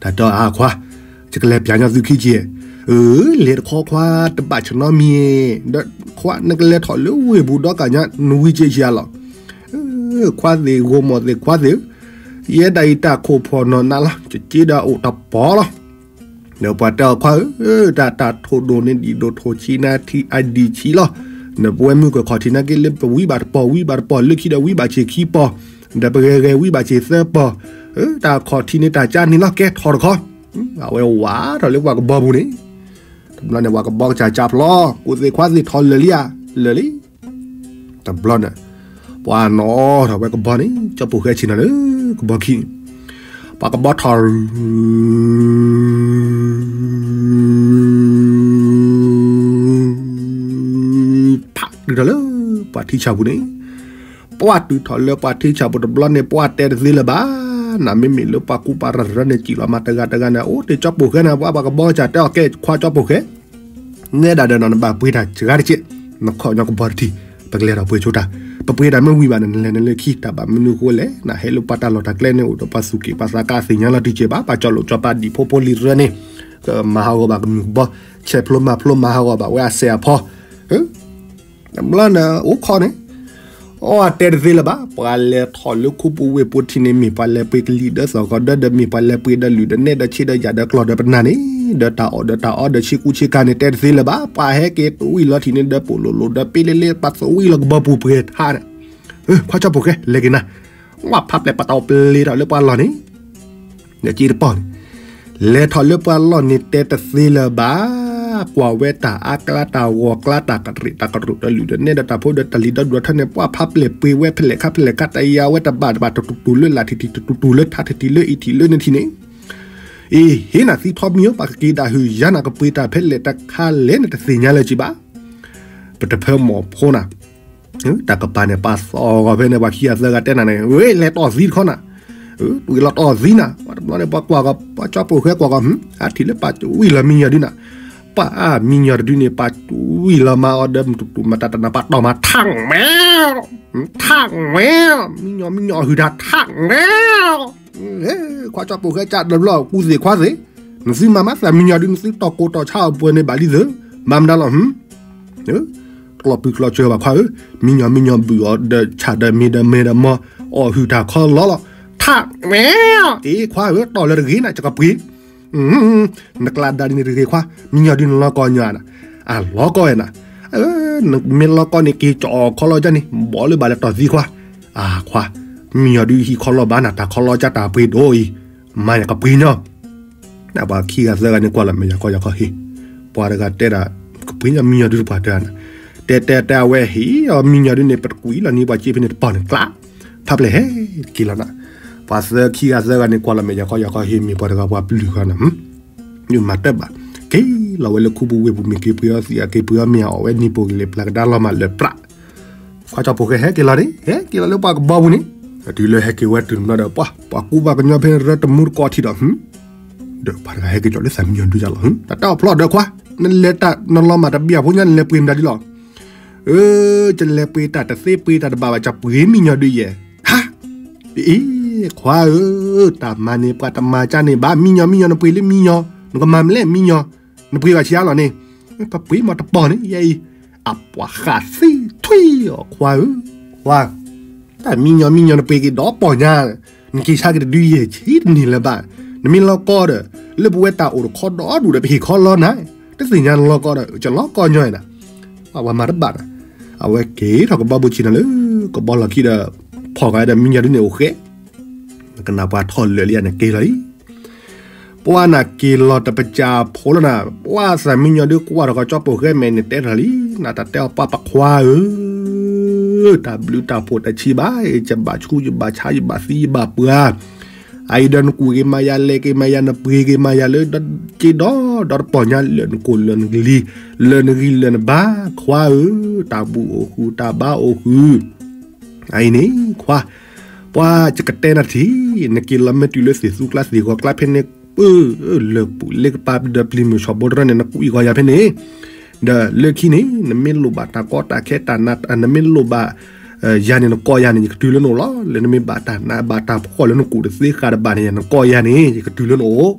တၢ်တဲအီၤအါခွါ, ယကလဲၤပျဲညီသုခံဆံး, အၢ လဲၤတခီခွါတဘၣ်ဆနီမံၤ, ဒီးခွါနကလဲၤထီၣ်လၢဝ့ၢ်ပူၤဒီးကညါ နဝံၤစ့ဆံးအလီၢ်, ခွါသ့ၣ်ဂိၢ်မီၢ်သ့ၣ်ခွါသ့ၣ်, ယဲဒၣ်အံၤတၢ်ခိၣ်ဖီၣ်နီၢ်နးလီၤ ကက့ဒီးအိၣ်တပီၢ်လီၤ ဒီးပှၤတဲအီၤခွါဧၢ, တၢ်တၢ်ထိၣ်ဒိၣ်န့ၣ်ဒံၣ်ဒိၣ်ထိၣ်ဆံးနၤထံအဒံၣ်ဆံးလီၤ, ဒီးပဝဲမုၢ်ကခီၣ်ထံးနာ်က့လၢပဝံဘၣ်တပီၢ် ဝံဘၣ်တပီၢ် လၢခံဒီးဝံဘၣ်ဆံးခံပီၢ်, ဒီးပဂဲၤဂဲၤဝံဘၣ်ဆံးသၢပီၢ်, တၢ်ခီၣ်ထံးန့ၣ်တၢ်ကါန့ၣ်လီၤ ကဲထီၣ်တခီ, အဝဲဝးထီၣ်လၢပှၤကဘီပူၤန့ၣ်, တဘျီန့ၣ် ပှၤကဘီကစၢ်ကၢ်ဖျီ, ကိးသ့ၣ်ခွါသ့ၣ်ထီၣ်လၢာ်လံဧါ, လၢာ်လံ တဘျီန့ၣ်, ပှၤနီၣ်ထီၣ်ဝဲကဘီန့ၣ် ကၠီပိာ်ဃဲဆ့ၣ်နီၤလၢကဘီခံန့ၣ်, ပှၤကဘီထီၣ် ဖးတုၤထီၣ်လၢပှၤထံဆၣ်ပူၤန့ၣ်, ပှၤတုၤထီၣ်လၢပှၤထံဆၣ်ပူၤတဘျီန့ၣ် ပှၤတဲတသ့လၢၤဘၣ်, နမ့မ့ၢ်လၢပှၤကူပှၤရၢ်တရၢန့ၣ် စံၣ်လီၤမးတဂၤတဂၤန့ၣ် အိၣ်တ့ၢ်ကၠီပိာ်ဃဲန့ၣ် ပှၤပှၤကဘီကစၢ်တဲအီၤကဲခွါကၠီပိာ်ဃဲ နဲဒၣ်ဒီးနီၢ်နဘၣ်ပှ့ၤတၢ်စှၤတက့ၢ်, နခီၣ်ညီကဘီတထံၣ်, ပကလဲၤထီၣ်ပှ့ၤဆိတၢ်, ပပှ့ၤတၢ်မ့ၢ်ဝံၤဘၣ်န့ၣ် နလဲၤနလၢခံတၢ်ဘၣ်မနုၤဃိလဲၣ်, နဟဲလၢပှၤတၢ်လီၢ်တၢ်ကျဲန့ၣ် အိၣ်ဒီးပှၤသူၣ်က့ၣ်ပှၤသးကါသ့ၣ်ညါလီၤတံၢ်စ့ၢ်ဘၣ်, ပှၤကၠီလိာ်ကၠီပၤဒံၣ်ဖိဖိလံၤရၢန့ၣ်, ကမၤဟးဂီၤဘၣ်ကမုၢ်ကဘီ, ဆဲးဖျိမၤဖျိမၤဟးဂီၤဘၣ်ဝဲအစဲးအဖီ တဘျီန့ၣ် အိၣ်ခိးန့ၣ်, အီတဲတသ့လၢၤဘၣ်, ပှၤလဲၤထီၣ်လၢခူပူၤဝ့ၢ်ပူၤထံးန့ၣ် မ့ၢ်ပှၤလဲၤပှ့ၤကလံၤဒၢသီၣ်ဂီၤဒၢ ဒီးမ့ၢ်ပှၤလဲၤပှ့ၤဒီးလုၢ်ဒီးနဲၣ်ဒီးဆ့ဒီးယၣ်ဒီးကျီၢ်ဒီးပနၢ်န့ၣ်, ဒီးတၢ်အီၣ်ဒီးတၢ်အီဒီးဆ့ကူဆ့ကၤန့ၣ် တဲတသ့လၢၤဘၣ်, ပှၤဟဲက့ၤတဝံၣ်လီၤထံးန့ၣ် ဒီးပိာ်လိၤလိၤဒီးပ့လ့လ့ ပှၤသဝံၣ်လီၤကဘီပူၤပှဲၤထါန့ၣ်, ခွါကၠီပိာ်ဃဲ လဲၤက့ၤနၤ, ဝဲဖးပျဲၢ်ပတၢ်အိၣ်ပလ့ၤထီၣ်လၢပှၤလီၢ်န့ၣ် ဒီးက့တပီၢ်န့ၣ်, လဲၤထီၣ်လၢပှၤလီၢ်န့ၣ်တဲတသ့လၢၤဘၣ်, ကွၢ်ဝဲတၢ်အါကျါတၢ်ဂီၤကျါ တၢ်ကရံးတၢ်ကရိးတၢ်လုၢ်ဒီးနဲၣ်ဒီးတၢ်ဖိဒီးတၢ်လံၤဒီဒူၣ်ထီန့ၣ် ပှၤဖးပျဲၢ်ပှ့ၤဝဲဖဲလဲၣ်ခါဖဲလဲၣ်ခါ တယာ်ဝဲတဘၣ်တဘၣ် တတူၢ်တူၢ်လၢလၢ်ထံးထံး တတူၢ်တူၢ်လၢထးထံးထံးလၢအံၤထံးလၢန့ၣ်ထံးန့ၣ်, အ့ ဟ့ၣ်နၤသံထီမံၤဧၢ ပှၤကက့ၤဒၣ်ဟုၣ်ယါနၤ ကပှ့ၤတၢ်ဖဲလဲၣ်တခါလဲၣ်န့ၣ် တသ့ၣ်ညါလၢၤက့ဘၣ်, ပတဖၢမီၢ်ဖိနၤ တၢ်ကပၤန့ၣ် ပှၤသီၣ်ဂီၤဖဲန့ၣ် ပှၤခံဂၤသၢဂၤတဲနၤန့ၣ် ဝဲ လဲၤတီၢ်သံတခီနၤ, ဝံၤလီၤတီၢ်သံနၤ, ပှၤတဘျီန့ၣ် ပှၤကွၢ်ဂီၤ ပှၤကၠီပိာ်ဃဲကွၢ်ဂီၤ အထံၣ်လၢပှၤတဝံၣ်လီၤမံညီၤဒုနၤ, ပှၤမံညီၤတဒုန့ၣ် ပှၤတဝံၣ်လီၤမၤအီၤဒီး မတတူၢ်မတၤတနၤ ပှၤတီၢ်မၤထၣ်ဝဲ ထၣ်ဝဲ, မံညီၤမံညီၤဟုၣ်တၢ်ထၣ်ဝဲ ခွါကၠီပိာ်ဃဲကၢ်တဘျီ ကူသ့ၣ်ခွါသ့ၣ်, နသုမၤမၤသးမံညီၤဒု နသုတီၢ်ကိၢ်တီၢ်ဆါအပှဲၤန့ၣ်ဘၣ်လံသ့, မၤမနုၤလီၤ, ကျီၢ်ပူၤကျီၢ်စၢၤဘၣ်ခွါဧၢ, မံညီၤမံညီၤဘုၣ်အီၤဒီးဆၣ်ဒီးမ့ၤဒီးမဲဒီးမီၤ, အီၣ်ဟုၣ်တၢ်ခီလီလီၤ, ထၣ်ဝဲ, အ့ခွါဧၢ တီၢ်လၢတဂ့ၤနၤ ယကပှ့ၤ နကျါဒါဒ်န့ၣ်တဂ့ၤခွါ, မံညီၤဒုနလီၤကီညါနၤ, အလီၤကီဝဲနၤ, နမ့ၢ်လီၤကီန့ၣ် က့ၤကၠီၣ်အီၣ်ခီလီကၢ်န့ၣ် ဘီလၢဘၣ်လဲၤတီၢ်သံခွါ, အခွါ, မံညီၤဒုဟံၣ်ခီလီဘၣ်နၤ တၢ်ခီလီကၢ်တၢ်ပှ့ၤဒိၣ်အံၤ, မၤယၤကပှ့ၤညီ, ပှၤခံဂၤသၢဂၤန့ၣ်ကွၢ်လီၤမဲာ်ယၤကီယၤကီဟ့ၣ်, ပှၤတဂၤတဲဒၣ်, ကပှ့ၤညီမံညီၤဒုတပှၢ်တၢ်နၤ, တဲတဲတဲအဝဲဟ့ၣ်အီၤမံညီၤဒုန့ၣ် ပတကွံာ်လီၤန့ၣ် ပှၤစ့ဖဲန့ၣ်တပီၢ်န့ၣ်ကျါ, ဖးပျဲၢ်ဟဲက့ၤလီၤနၤ, ပှၤသၢခံဂၤသၢဂၤန့ၣ် ကွၢ်လီၤမဲာ်ယၤကီယၤကီဟ့ၣ် မ့ၢ်ပှၤတဂၤပှၤပျုၢ်ဃီနၤ မၤတၢ်ဘၣ်, က့ၤလီၤဝဲလၢခူပူၤဝ့ၢ်ပူၤ မ့ၢ်က့ၤပှ့ၤအီၤသံး အက့ၤပှ့ၤအီၤမ့ၢ်အီၣ်ဝဲနံၤပိာ်ကလဲာ် ပျၢ်ကဒါလီၤမးလၢပြး, ခွါကၠီပိာ်ဃဲဟဲက့ၤလီၤန့ၣ် ဟဲက့ၤလီၤလၢပှၤကဘီပူၤန့ၣ်, တုၤလၢဟဲက့ၤဝဲတုၤမ့ၢ်ဒီး ပှၤ ပှၤကူပှၤကညီဖဲရၢတမူတကိးထံးဒီး, ဒီးပှၤတဂၤဟဲက့ၤကၠီၣ်လၢသးမံညီၤဒုယၤလီၤ, တၢ်တဲအီၤဖျီၣ်ဒီးခွါ, နလဲၤတၢ်နလီၤမၢ်တဘျီအဖိညါ နလဲၤပှ့ၤမတၤဒ်လီၤ, အၢ ကလဲၤပှ့ၤတၢ်တသ့ပှ့ၤတၢ်တဘၣ်ဘၣ် ကပှ့ၤမံညီၤဒုယဲၢ်, ဟါ အ့ ခွါဧၢ, တၢ်မၤန့ၣ် ပှၤတမၤကၢ်န့ၣ်ဘၣ် မံညီၤ မံညီၤ နပှ့ၤလၢမံညီၤ, နကမၤမလဲၣ်မံညီၤ, နပှ့ၤဘၣ်ဆံးအါလီၤန့ၣ်, ပပှ့ၤမ့ၢ်တပီၢ်န့ၣ် ယဲအံၤ, အပှၤဃာ်သံထွံၣ်အီၤခွါဧၢ, ခွါ, တၢ်မံညီၤမံညီၤ နပှ့ၤက့ၤဒီးပီၢ်ညါ, နက့ၤဆါက့ၤတဒုယဲၢ်ဆံးတန့ၢ်လၢၤဘၣ်, နမ့ၢ်လီၢ်ကီၢ်ဒီး လၢပဝဲတၢ်အိၣ်တခီဒီဒူၣ်ဒီး ပဟ့ၣ်ခီလီၤနၤ, တသ့ၣ်ညါနလီၢ်ကီၢ်ဒီး ကလီၢ်ကီၢ်ညီနၤ, အဝဲမၤတဘၣ်ဒီး အဝဲက့ၤထီၣ်ကဘီဘိဆံးနၤလၢ ကဘီလီၢ်ခံဒီး ဖီၣ်ဃာ်ဒီးမံညီၤဒုန့ၣ်အိၣ်ဃဲ, ကနၣ်ပှၤထီၣ်လၢာ်လံယၤန့ၣ်က့ၤလီၤလံ ပှၢ်နၤက့ၤလီၤတပစၢဖိလီၤနၤ, ပှၢ်သးမံညီၤဒုကွၢ်ထီၣ်ကီၢ်ကၠီပိာ်ဃဲမဲာ်န့ၣ်တဲထီၣ်လံ, နတၢ်တဲအီၤပှၢ်ပခွါဧၢ, တၢ်ဘျုးတၢ်ဖှိၣ်တၢ်ဆံးဘၣ်, ယဘၣ်ဆူယဘၣ်ဆါယဘၣ်သံယဘၣ်ပှၢ်, အအံၤဒီးနကူၣ်က့ၤမၤယၤလဲၤက့ၤမၤယၤနပှ့ၤက့ၤမၤယၤလၢ က့ဒီဒီတပီၢ်ညါလၢနကိၢ်လၢနဂံၢ်, လၢနဂံၢ်လၢနဘါ, ခွါဧၢ, တၢ်ဘူၣ်အိၣ်ဃုာ်တၢ်ဘါအိၣ်ဃုာ် အအံၤန့ၣ် ခွါ, ပှၤယကတဲနၤထံၣ်, နက့ၤလီၤမ့ၢ်တုၤလၢသ့ၣ်သူကျါသ့ၣ်ဂီၤကျါဖဲန့ၣ်, ပၢ်, လၢာ်ပူၤလ့ကပၤဒီးပျံၤမုၢ်ဆှီဘိတရၢန့ၣ် နကူၣ်အံၤဂီၤယၤဖဲန့ၣ်, ဒီးလၢခံန့ၣ် နမ့ၢ်လိၣ်ဘၣ်တၢ်ကီတၢ်ခဲတၢ်နး, နမ့ၢ်လိၣ်ဘၣ်ယၤန့ၣ် နကိးယၤန့ၣ် ယကတုၤလၢနအိၣ်လီၤ. လၢနမ့ၢ်ဘၣ်တၢ်နးဘၣ်တၢ်ဖှီၣ်လၢနကူၣ်တသ့ဃာ်တဘၣ်န့ၣ် နကိးယၤန့ၣ် ယကတုၤလၢနအိၣ်.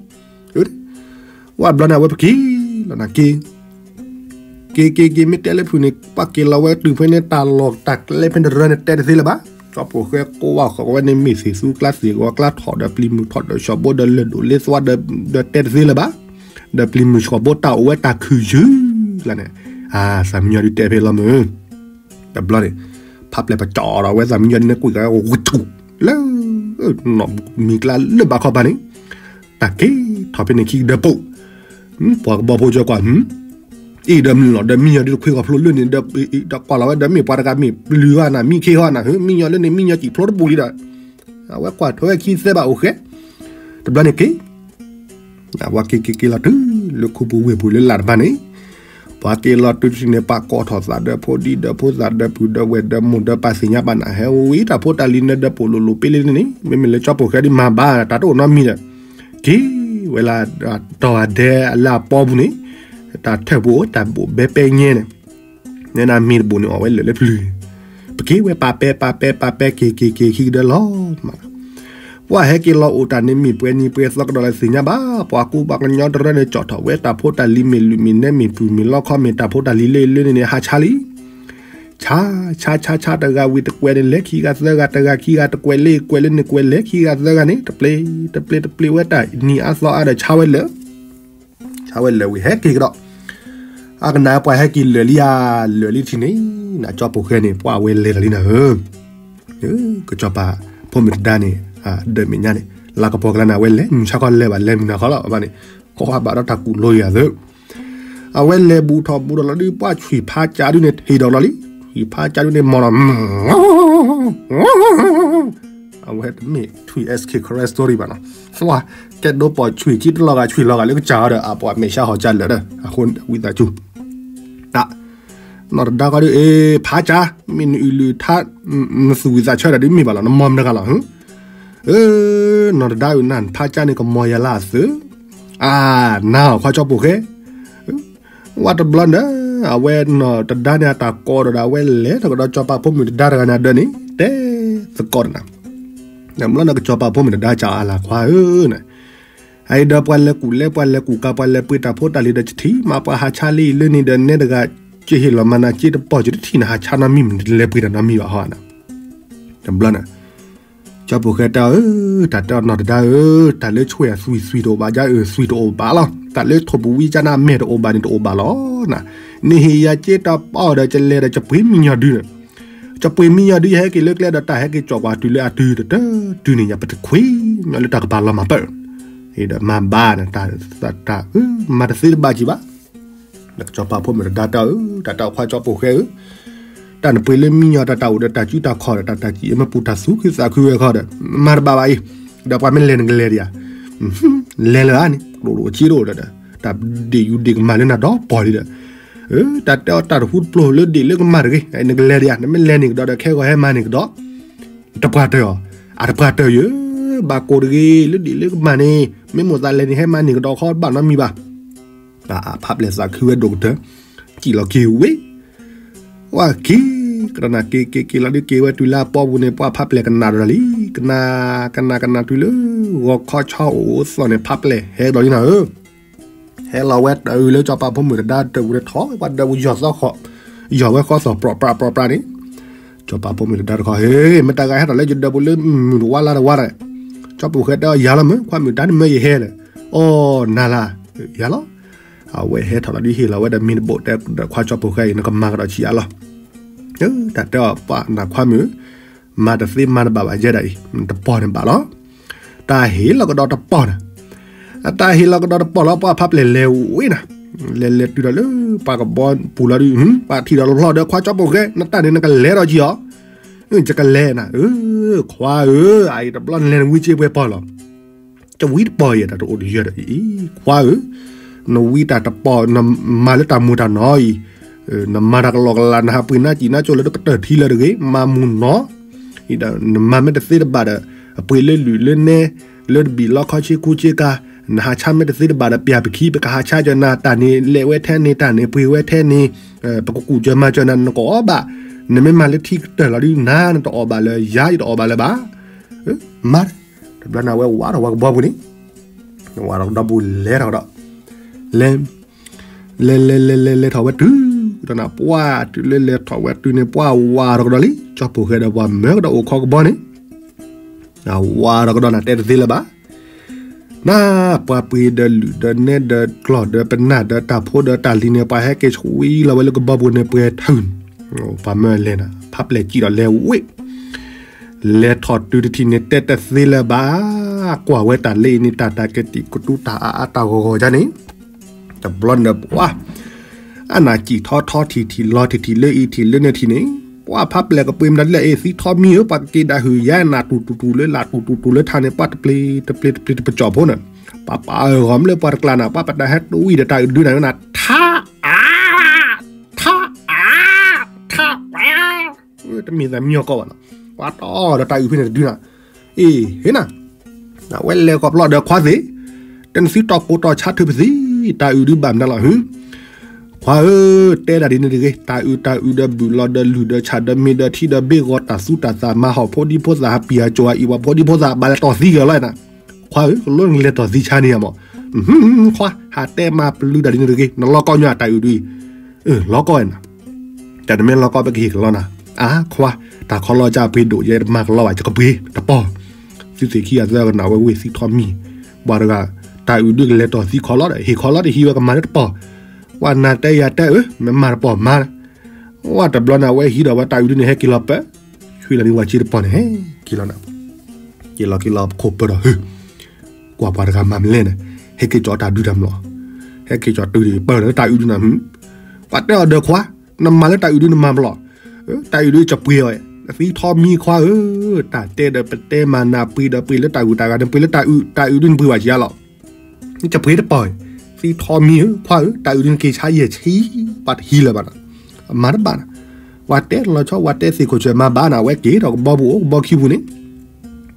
ဝဲဘျီန့ၣ် အဝဲပက့ၤလီၤနၤက့ၤ က့ၤက့ၤက့ၤ မ့ၢ်တဲလၢဖုၣ်န့ၣ် ပှၤက့ၤလီၤဝဲတုၤဖဲန့ၣ် တၢ်လီၢ်တၢ်ကျဲဖဲန့ၣ် တရၢန့ၣ်တဲတသ့လၢၤဘၣ်. ကၠီပိာ်ဃဲကိးဝဲဃီဝဲန့ၣ် မ့ၢ်သ့ၣ်သူကျါသ့ၣ်ဂီၤကျါထီၣ်ဒီးပျံၤမုၢ်ထီၣ်ဒီးဆှီဘိဒီးလၢာ်ဒိၣ်လ့သွါဒီးတဲတသ့လၢၤဘၣ်. ဒီးပျံၤမုၢ်ဆှီဘိတၢ်အိၣ်ဝဲတၢ်ခုၣ်ယုၢ်လၢန့ၣ်, သးမံညီၤဒုတဲဖဲလီၤမုၢ် တဘျီန့ၣ် ဖးပျဲၢ်ပကၠီဒီးဝဲသးမံညီၤဒုန့ၣ် ကွံာ်ကဝဲထူၣ်လၢ နီၢ်မံၤကျါလၢဘးခီပၤန့ၣ်, တၢ်က့ၤထီၣ်ဖဲန့ၣ်ခံကဒၢပိာ်, ပှၤကဘီဖိကၠီကွၢ်, အံၤဒီးမုၢ်လီၤဒီးမံညီၤဒုတခွ့ကီၢ်ဖျိလၢန့ၣ်, ဒီးကွၢ်လီၤဝဲဒီးမ့ၢ်ပှၤတဂၤမ့ၢ်ပျုၤဧါနၤ မံခ့ဟီနၤ မံညီၤလၢန့ၣ် မံညီၤစံၣ်ဖျိတပူၤလံဒီး, အဝဲကွၢ်ထွဲဝဲခံသၢဘၣ်အိၣ်ဃဲ, တဘျီန့ၣ်က့ၤ ပှၤက့ၤက့ၤက့ၤလီၤတုၤလၢခူပူၤဝ့ၢ်ပူၤလၢလၢ်တဖၣ်န့ၣ်, ပှၤက့ၤလီၤတုၤတထံၣ်န့ၣ် ပာ်ကိးထီၣ်သးဒီးဖိဒံဒီးဖိသၣ်ဒီးပုၢ်ဒီးဝဲၢ်ဒီးမိၢ်ဒီးပၢ်သ့ၣ်ညါဘၣ်နၤ ဟဲဝံၤတၢ်ဖိတၢ်လံၤနၢၤဒီးပိာ်လိၤလိၤပ့လ့န့ၣ်, မ့မ့ၢ်လၢကၠီပိာ်ဃဲဒ်မၤဘၣ်တၢ်တအိၣ်နီတမံၤဒီး, က့ၤဝဲလၢတီၤဂၤဒဲးလၢအပီပူၤန့ၣ်, တၢ်ထၢၣ်ပူၤအိၣ်တၢ်ဘိၣ်ဘဲပဲညဲန့ၣ် နဲနမ့ၢ်တဘိၣ်န့ၣ်အီၣ်ဝဲလၢာ်လၢပျုၤ, ပက့ၤဝဲပာ်ပဲပာ်ပဲပာ်ပဲက့ၤက့ၤက့ၤခံကဒၢလီၤမး, ပှၤဟဲက့ၤလီၤအိၣ်တၢ်န့ၣ်မ့ၢ်ပှဲၤနံၤပှဲၤသီကဒီးလၢသ့ၣ်ညါဘၣ်, ပှၤကူပှၤကညီတရၢန့ၣ် ကၠီၣ်ထီၣ်ဝဲတၢ်ဖိတၢ်လံၤမ့ၢ်လုၢ်မ့ၢ်နဲမ့ၢ်ပုၢ်မ့ၢ်လီခီမ့ၢ်တၢ်ဖိတၢ်လံၤလၢလၢန့ၣ်န့ၣ် ဟးဆါလံ ဆါဆါဆါတဂၤဝံၤတကွဲးန့ၣ် လဲၤခံဂၤသၢဂၤ တဂၤခံဂၤတကွဲးလၢကွဲးလၢန့ၣ်ကွဲးလဲၤခံဂၤသၢဂၤန့ၣ် တပျ့ၤ တပျ့ၤတပျ့ၤဝဲတၢ်နံၤအါသီအါဒီးဆါဝဲလၢာ်, ဆါဝဲလၢာ်ဝံၤဟဲက့ၤကဒီး, အကနၣ်ပှၤဟဲက့ၤလၢာ်လံဧါ, လၢာ်လံထံၣ်န့ၣ် နကၠီပိာ်ဃဲန့ၣ် ပှၤဝဲလဲၤတၢ်လံနၤဧၢ, ကစီၤပၤဖိမုၣ်တဒါန့ၣ်, ဒၢးမဲာ်ညါန့ၣ် လၤကပီၤကျါန့ၣ် အဝဲလဲၤမုၢ်ဆါခီလဲၤဘၣ်လဲၤမုၢ်နၤခီလီၤဘၣ်န့ၣ်, ကီၢ်ဘၣ်ဒီးတၢ်ကူၣ်လိယၤသၢ အဝဲလဲၤဘူးထီၣ်ဘူးထီၣ်လီၤဒုး ပှၢ်ဆွံၣ်ဖါကၠါဒုးန့ၣ် ထံၣ်ဒီးလီၤလံ, ဆွံၣ်ဖါကၠါဒုးန့ၣ် မီၤလီၤ, အဝဲတမ့ၢ်ထွံၣ် SK Karen story ဘၣ်နီၤ, ကဲဒိပိာ်ဆွံၣ်ခံတလီၤဂာ် ဆွံၣ်လီၤဂာ်လၢကစၢ်ဒီး အပှၤမဲာ်ဆှးဟီၣ်ကၠါလၢာ်ဒီး အဃိဝံသးစူၤ နီၢ်တဒါဃီဒုး အ့ ဖါကၠါ မ့ၢ်နအုၣ်လုၢ်ထါ နသူၣ်ဝံၣ်သးဆၢတၢ်ဒုးမ့ၢ်ဘၣ်လီၤ နမီၤမတဂၤလီၤ နီၢ်တဒါအုၣ်နၢ်ဖါကၠါန့ၣ် ကမီၤယၤလၢအသုး, အါ နၤခွါကၠီပိာ်ဃဲ, ဝဲတဘျီန့ၣ် အဝဲနီၢ်တဒါန့ၣ် အတၢ်ကိးဒီး အဝဲလဲၤထီၣ်ကဒီးကစီၤပၤဖိမုၣ်တဒါတဂၤန့ၣ်ဒၢးန့ၣ် တဲသကိးတနၤ, တဘျီန့ၣ် ကစီၤပၤဖိမုၣ်တဒါကၠီအလၤခွါဧၢ, အအံၤဒီးပှၤလဲၤကူၣ်လဲၤပှၤလဲၤကူၣ်ကၤ ပှၤလဲၤပှ့ၤတၢ်ဖိတၢ်လံၤဒီး ကထံၣ်မးပှၤဟးဆါလံလၢန့ၣ်ဒီး နဲတဂၤ ကဟ့ၣ်လီၤမၤနၤက့တပီၢ် ကတထံၣ်နဟးဆါနီတမံၤ နတလဲၤပှ့ၤတၢ်နီတမံၤဘၣ်ဟီဧါ, တဘျီန့ၣ် ကၠီပိာ်ဃဲတၢ်ဧၢ, တၢ်တဲအီၤနီၢ်တဒါဧၢ, တၢ်လၢဆွဲၣ်အသွံၣ်သွံၣ်တအိၣ်ဘၣ် ကၠါအၢ သွံၣ်တအိၣ်ဘၣ်လီၤ, တၢ်လၢထိၣ်ပူၤဝံကၠါန့ၣ် အမဲာ်တအိၣ်ဘၣ်န့ၣ်တအိၣ်ဘၣ်လီၤ, နဟ့ၣ်ယၤက့တပီၢ်ဒီး ကလဲၤဒီးကပှ့ၤမံညီၤဒုန့ၣ်, ကပှ့ၤမံညီၤဒု ယဟဲက့ၤလၢကျဲဒီး တၢ်ဟဲက့ၤကၠီၣ်ကွၢ်တုၤလၢအတုၤတတၢ်တုၤန့ၣ် ယပတခွံညီလၢတၢ်ကပၤလီၤမၤပၢၢ်, ဒီးမၤဘၣ်န့ၣ် တၢ် တၢ် မၤတသ့တဘၣ်ကံဘၣ် ဒီးကစီၤပၤဖိမုၣ်တဒါတၢ်ဧၢ, တၢ်တၢ်ခွါကၠီပိာ်ဃဲဧၢ, တၢ်နပှ့ၤလၢမံညီၤ တၢ်တၢ်အိၣ်ဒီးတၢ်စုတၢ်ခီၣ်ဒီး တၢ်တၢ်စံးအမ့ၢ်ပူၤ တၢ်သူၣ်ခုသးခုဝဲခီဒီး မၤတဘၣ်ဘၣ်အံၤ, ဒီးပှၤမ့ၢ်လဲၤနကလဲၤဒံးဧါ, လဲၤလၢၤဧါန့ၣ် ကျိၣ်ကျိၣ်စ့တအိၣ်ဒီး တၢ်ဒ့ၣ်ယူၤဒ့ၣ်ကမၢ်လၢနၤဒီးပီၢ်လံဒီး, တၢ်တဲအီၤတၢ်တဟူတပျိၤလၢဒ့ၣ်လၢကမၢ်တဂ့ၤ, နကလဲၤဒံးဧါ, နမ့ၢ်လဲၤန့ၣ်ကဒီးဒီး ခဲဂီၤဟဲမၤန့ၣ်ကဒီး တပှၢ်တၢၢ်အီၤ, အတပှၢ်တၢၢ်ယၢ, ဘၣ်ကိၢ်တဂ့ၤလၢဒ့ၣ်လၢကမၢ်န့ၣ်, မ့ၢ်မိၢ်သးလဲၤန့ၣ် ဟဲမၤန့ၣ်ကဒီးခီဘၣ်နီတမံၤဘၣ်. ဖးပျဲၢ်သးခုဝဲဒိၣ်ကတၢၢ်, စံၣ်လီၤက့ၤဝ့ၢ်, ဝဲက့ၤ, ကရနၢ်က့ၤက့ၤက့ၤလီၤဒုး က့ၤဝဲတုၤလၢအပီပူၤန့ၣ် ပှၤဖးပျဲၢ်ကနၣ်ဒီးလီၤလံ, ကနၣ် ကနၣ် ကနၣ်တုၤလၢ ဂီၤခီဆီအိၣ်အိၣ်သီၣ်န့ၣ် ဖးပျဲၢ်ဟဲဒီးလံနၤဧၢ ဟဲလီၤဝဲတၢ်အုးလၢစီၤပၤဖိမုၣ်တဒါတၢ်ပူၤန့ၣ် ထီၣ်ဝဲပှၤဒၢးပူၤယီၤသီဃီ, ယီၤဝဲဃီသီၣ်ပြးပြးပြးပြးန့ၣ်, စီၤပၤဖိမုၣ်တဒါတခီ ဟ့ၣ် မ့ၢ်တၢ်ဂၤဟဲထီၣ်လၢယဒၢးပူၤလၢမုၢ်တဝါလါတဝါဒီး ကၠီပိာ်ဃဲတဲအီၤ ယၤလီၤမ့ၢ် ခွါမုၣ် တၢ်နမၢယဟဲလဲၣ်. အိၣ် နၤလၢ် ယၤလီၤ. အဝဲဟဲထီၣ်လီၤဒုး ဟ့ၣ်လီၤဝဲဒီးမ့ၢ်တဘိး တဲဒီးခွါကၠီပိာ်ဃဲအံၤ နကမၤကဒီးဆံးအါလီၤ. တၢ်တဲအီၤ ပှၤနၤခွါမုၣ် မၤတသ့မၤတဘၣ်ဘၣ်ယဲဒၣ်အံၤ တပီၢ်န့ၣ်ဘၣ်လီၤ. တၢ်ဟ့ၣ်လီၤကဒီးတပီၢ်နၤ, အတၢ်ဟ့ၣ်လီၤကဒီးတပီၢ်လီၤ ပှၤဖးပျဲၢ်လဲၤဝံၤနၤ, လဲၤလဲၤတုၤဒီးလၢ ပှၤကဘီပူၤလီၤဒုး ပှၤထံၣ်ဒီးလီၤဒီး ခွါကၠီပိာ်ဃဲ နတၢ်န့ၣ် နကလဲၤဒီးက့ၤအီၤ, ယကလဲၤနၤ, ခွါဧၢ, အအံၤတဘျီနလဲၤ နဝံစ့ပှဲၤပီၢ်လီၤ. တဝံတပီၢ်အံၤ တၢ်တအိၣ်တယၢၢ်ဒီးအံၤ ခွါဧၢ, နဝံတၢ်တပီၢ် နမၤလၢတၢ်မူၤတၢ်နီၤအံၤ, နမၤတၢ်ကလီကလီ နဟးပှ့ၤနါစံၣ်နါကၠိလၢတကတၢၢ်ထံလၢတဂ့ၤ မၤမူၤနီၤ, ဒီးနမၤမ့ၢ်တသ့တဘၣ်ဒီး အပှ့ၤလၢလုၢ်လၢနဲ လၢတဘံၣ်လီခီဆ့ကူဆ့ကၤ, နဟးဆါမ့ၢ်တသ့တဘၣ်ဒီး ပျၢ်ပခံ ပကဟးဆါကၢနၤ တၢ်န့ၣ်လဲၤဝဲထဲန့ၣ် တၢ်န့ၣ်ပှ့ၤဝဲထဲန့ၣ်, ပကကူၣ်စၢၤမၤစၢၤနၤ နကအီၣ်ဘၣ်, နမ့ၢ်မၤလၢထံကတၢၢ်လီၤဒုး နၤနတအီၣ်ဘၣ်လၢၤ ယၤယတအီၣ်ဘၣ်လၢၤဘၣ်, မၤ တဘျီန့ၣ် အဝဲဝးထီၣ်ဝဲကဘီပူၤန့ၣ်, ဝးထီၣ်ကဒီပူၤလဲၤထီၣ်ကဒီး, လဲၤ, လဲၤလဲၤလဲၤလဲၤလဲၤထီၣ်ဝဲတုၤ, ဒီးနၤ ပှၤတုၤလၢလဲၤထီၣ်ဝဲတုၤန့ၣ် ပှၤဝးထီၣ်ကဒီးလံ ကၠီပိာ်ဃဲဒီးပှၤမၢကဒီးအိၣ်ခီကဘီန့ၣ်, ဝးထီၣ်ကဒီးနၤ တဲတသ့လၢၤဘၣ် နၤ ပှၤပှ့ၤဒီးလုၢ်ဒီးနဲဒီးကျီၢ်ဒီးပနၢ်ဒီးတၢ်ဖိဒီးတၢ်လံၤန့ၣ် ပှၤဟဲက့ၤဆှံလီၤဝဲလၢကဘီပူၤန့ၣ် ပှဲၤထုးန့ၣ်, ပှၤမၢလဲၤနၤ ဖးပျဲၢ်စံၣ်ဒီးလဲၤဝ့ၢ် လဲၤထီၣ်တုၤတထံၣ်န့ၣ် တဲတသ့လၢၤဘၣ်, ကွၢ်ဝဲတၢ်လၢအံၤန့ၣ် တၢ်တၢ်ကတံာ်ကတူတၢ်အါအါတၢ်ဂီၤဂီၤဒ်န့ၣ်, တဘျီန့ၣ်ပှၤ အနၢ်စံၣ်ထီထီထံၣ်ထံၣ်လီၤထံၣ်ထံၣ်လၢအံၤထံၣ်လၢန့ၣ်ထံၣ်န့ၣ်, ပှၤဖးပျဲၢ်ကပှ့ၤမတၤဒ်လဲၣ်အံၤ သံထီမံဧၢ ပှၤကက့ၤဒၣ်ဟုၣ်ယါနၢ်တူၢ်တူၢ်တူၢ်လၢလာ်တူၢ်တူၢ်တူၢ်လၢထးန့ၣ် ပှၤတပျ့ၤတပျ့ၤတပျ့ၤတပကၠီၣ်ဖိန့ၣ်, ပှၤပာ်အၢၣ်ဂီၢ်မ့ၢ်လၢပှၤတကျါနၤ ပှၤပတၢ်ဟဲတဝံၣ်ဒီးတၢ်အုးဒုနၤကနၤ ထါအါ ထါအါ ထါပှၤ တမ့ၢ်သးမံအီၤကီးဘၣ်နီၤ, ပှၤတီၢ်ဒီးတၢ်အုးဖဲန့ၣ်တဒုနၤ, အ့ၣ် ဟ့ၣ်နၤ, အဝဲလဲၤခီဖျိဒီးခွါသ့ၣ်, တနသုတီၢ်ကိးတီၢ်ဆါထုးပသံ, တၢ်အုးဒုဘၣ်မနုၤလီၤဟု, ခွါဧၢ, တဲဒၣ်ဒ်န့ၣ်တဂ့ၤ, တၢ်အုးတၢ်အုးဒီးဘုၣ်လီၤဒီးလုၢ်ဒီးဆၣ်ဒီးမ့ၤဒီးထံဒီးဘ့ၣ်ဂီၤတၢ်သူတၢ်သၣ်မၤဟီၣ်ဖိဒံဖိသၣ်ဟးပံၤဟးကၠိၤဟးအံၤဝဲဖိဒံဖိသၣ်ဘၣ်လဲၤတီၢ်သံက့ၤလီၤနၤ, ခွါဧၢ, ကလိနကလဲၤတီၢ်သံဆါန့ၣ်ယါမး, ခွါ ဟးတဲမၤပျုၤတၢ်ဒ်န့ၣ်တဂ့ၤ, နလီၤကီညါတၢ်အုးဒုအံၤ, လီၤကီနၤ တၢ်တမ့ၢ်လီၤကီ ပကဟ့ၣ်ကလီနၤ, အါ ခွါ, တၢ်ခီလီၤကၢ်ပှ့ၤဒိၣ်ယဲတမၤကလီဘၣ် ယကပှ့ၤတပီၢ်, သုသ့ၣ်ခံဂၤသၢဂၤကနၣ်ဝဲဝ့ၢ်သံထီမံၤ, ပှၤတဂၤ, တၢ်အုးဒုကလဲၤတီၢ်သံခီလီၤဒီး ဟ့ၣ်ခီလီၤတဟံးဝဲကမၤလၢတပီၢ်, ပှၤနၤတဲယၤတဲအၢ မ့ၢ်မၤတပီၢ်မၤ, ဝဲတဘျီန့ၣ်အဝဲဟံးဒီးဝဲတၢ်အုးဒုန့ၣ် ဟဲက့ၤလီၤပၢ, ဆှံလီၤန့ၣ်ဝဲက့ၤတပီၢ်န့ၣ် ဟဲက့ၤလီၤနၤ, က့ၤလီၤက့ၤလီၤခိၣ်ပၢၤဒီးဟု ကွၢ်ပှၤတဂၤမၤမလဲၣ်န့ၣ်, ဟဲက့ၤကၠီၤတၢ်ဒုတၢ်မလီၤ, ဟဲက့ၤကၠီၤတုၤဒံးပၢၢ်လၢတၢ်အုးဒုနၤ, ပှၤတဲအီၤဒီးခွါ, နမၤလၢတၢ်အုးဒုနမၤမလီၤ, တၢ်အုးဒုကပှ့ၤအီၤ, သံထီမံခွါဧၢ, တၢ်တဲဒီးပတဲမၤနၢ်ပှ့ၤဒီး ပှ့ၤလၢတၢ်အုးတၢ်ဂၤန့ၣ် ပှ့ၤလၢတၢ်အုး, တၢ်အုးဒုနပှ့ၤဘၣ်ကယါလီၤ, ကပှ့ၤတပီၢ်, သံထီမံဧၢ ခွါဧၢ, တၢ်အုးဒုနက့ၤဆါယဲၢ်ဆံ, ပှၤတဟံးလၢၤဘၣ်နၤ, မၤတဘၣ်နၤ, ပှၤတဲလီၤဆီ ပှၤတဲသ့ၣ်ခိၣ်ဆၢၣ်မၤဘၣ်နၤ အဝဲက့ၤထီၣ်ကဘီပူၤအိၣ်ကဘီခံပူၤန့ၣ်,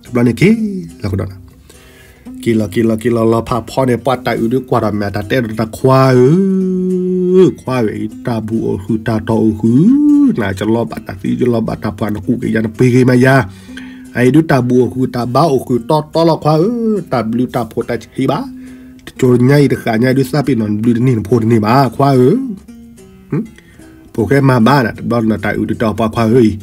တဘျီန့ၣ်က့ၤလီၤကဒီးနၤ က့ၤလီၤက့ၤလီၤက့ၤလီၤလီၤဖးဖီန့ၣ် ပှၤတၢ်အုးဒုကွၢ်ထီၣ်မ့ၢ်တၢ်တဲဒီးတၢ် ခွါဧၢ, ခွါဧၢ, တၢ်ဘူၣ်အိၣ်ဃုာ်တၢ်တီၢ်အိၣ်ဃုာ်, နကလီၤဘၣ်တၢ်သံ ကလီၤဘၣ်တၢ်ပှၢ် နကူးက့ၤယၤ နပှ့ၤက့ၤမးယၤ, အအံၤဒုတၢ်ဘူၣ်အိၣ်ဃုာ်တၢ်ဘါအိၣ်ဃုာ်တီတီလီၤခွါဧၢ, တၢ်ဘျုးတၢ်ဖှိၣ်တၢ်ဆံးဘၣ်, တကၠိညါအံၤတဃၣ်ညါအံၤဒုသးပ့ၤနီၣ် နဘျုးတန့ၢ်နဖှိၣ်တန့ၢ်ဘၣ် ခွါဧၢ ပိာ်ဃဲမၤဘၣ်နၤ တဘျီနတၢ်အုးဒုတဲအီၤပှၤခွါဧၢအံၤ,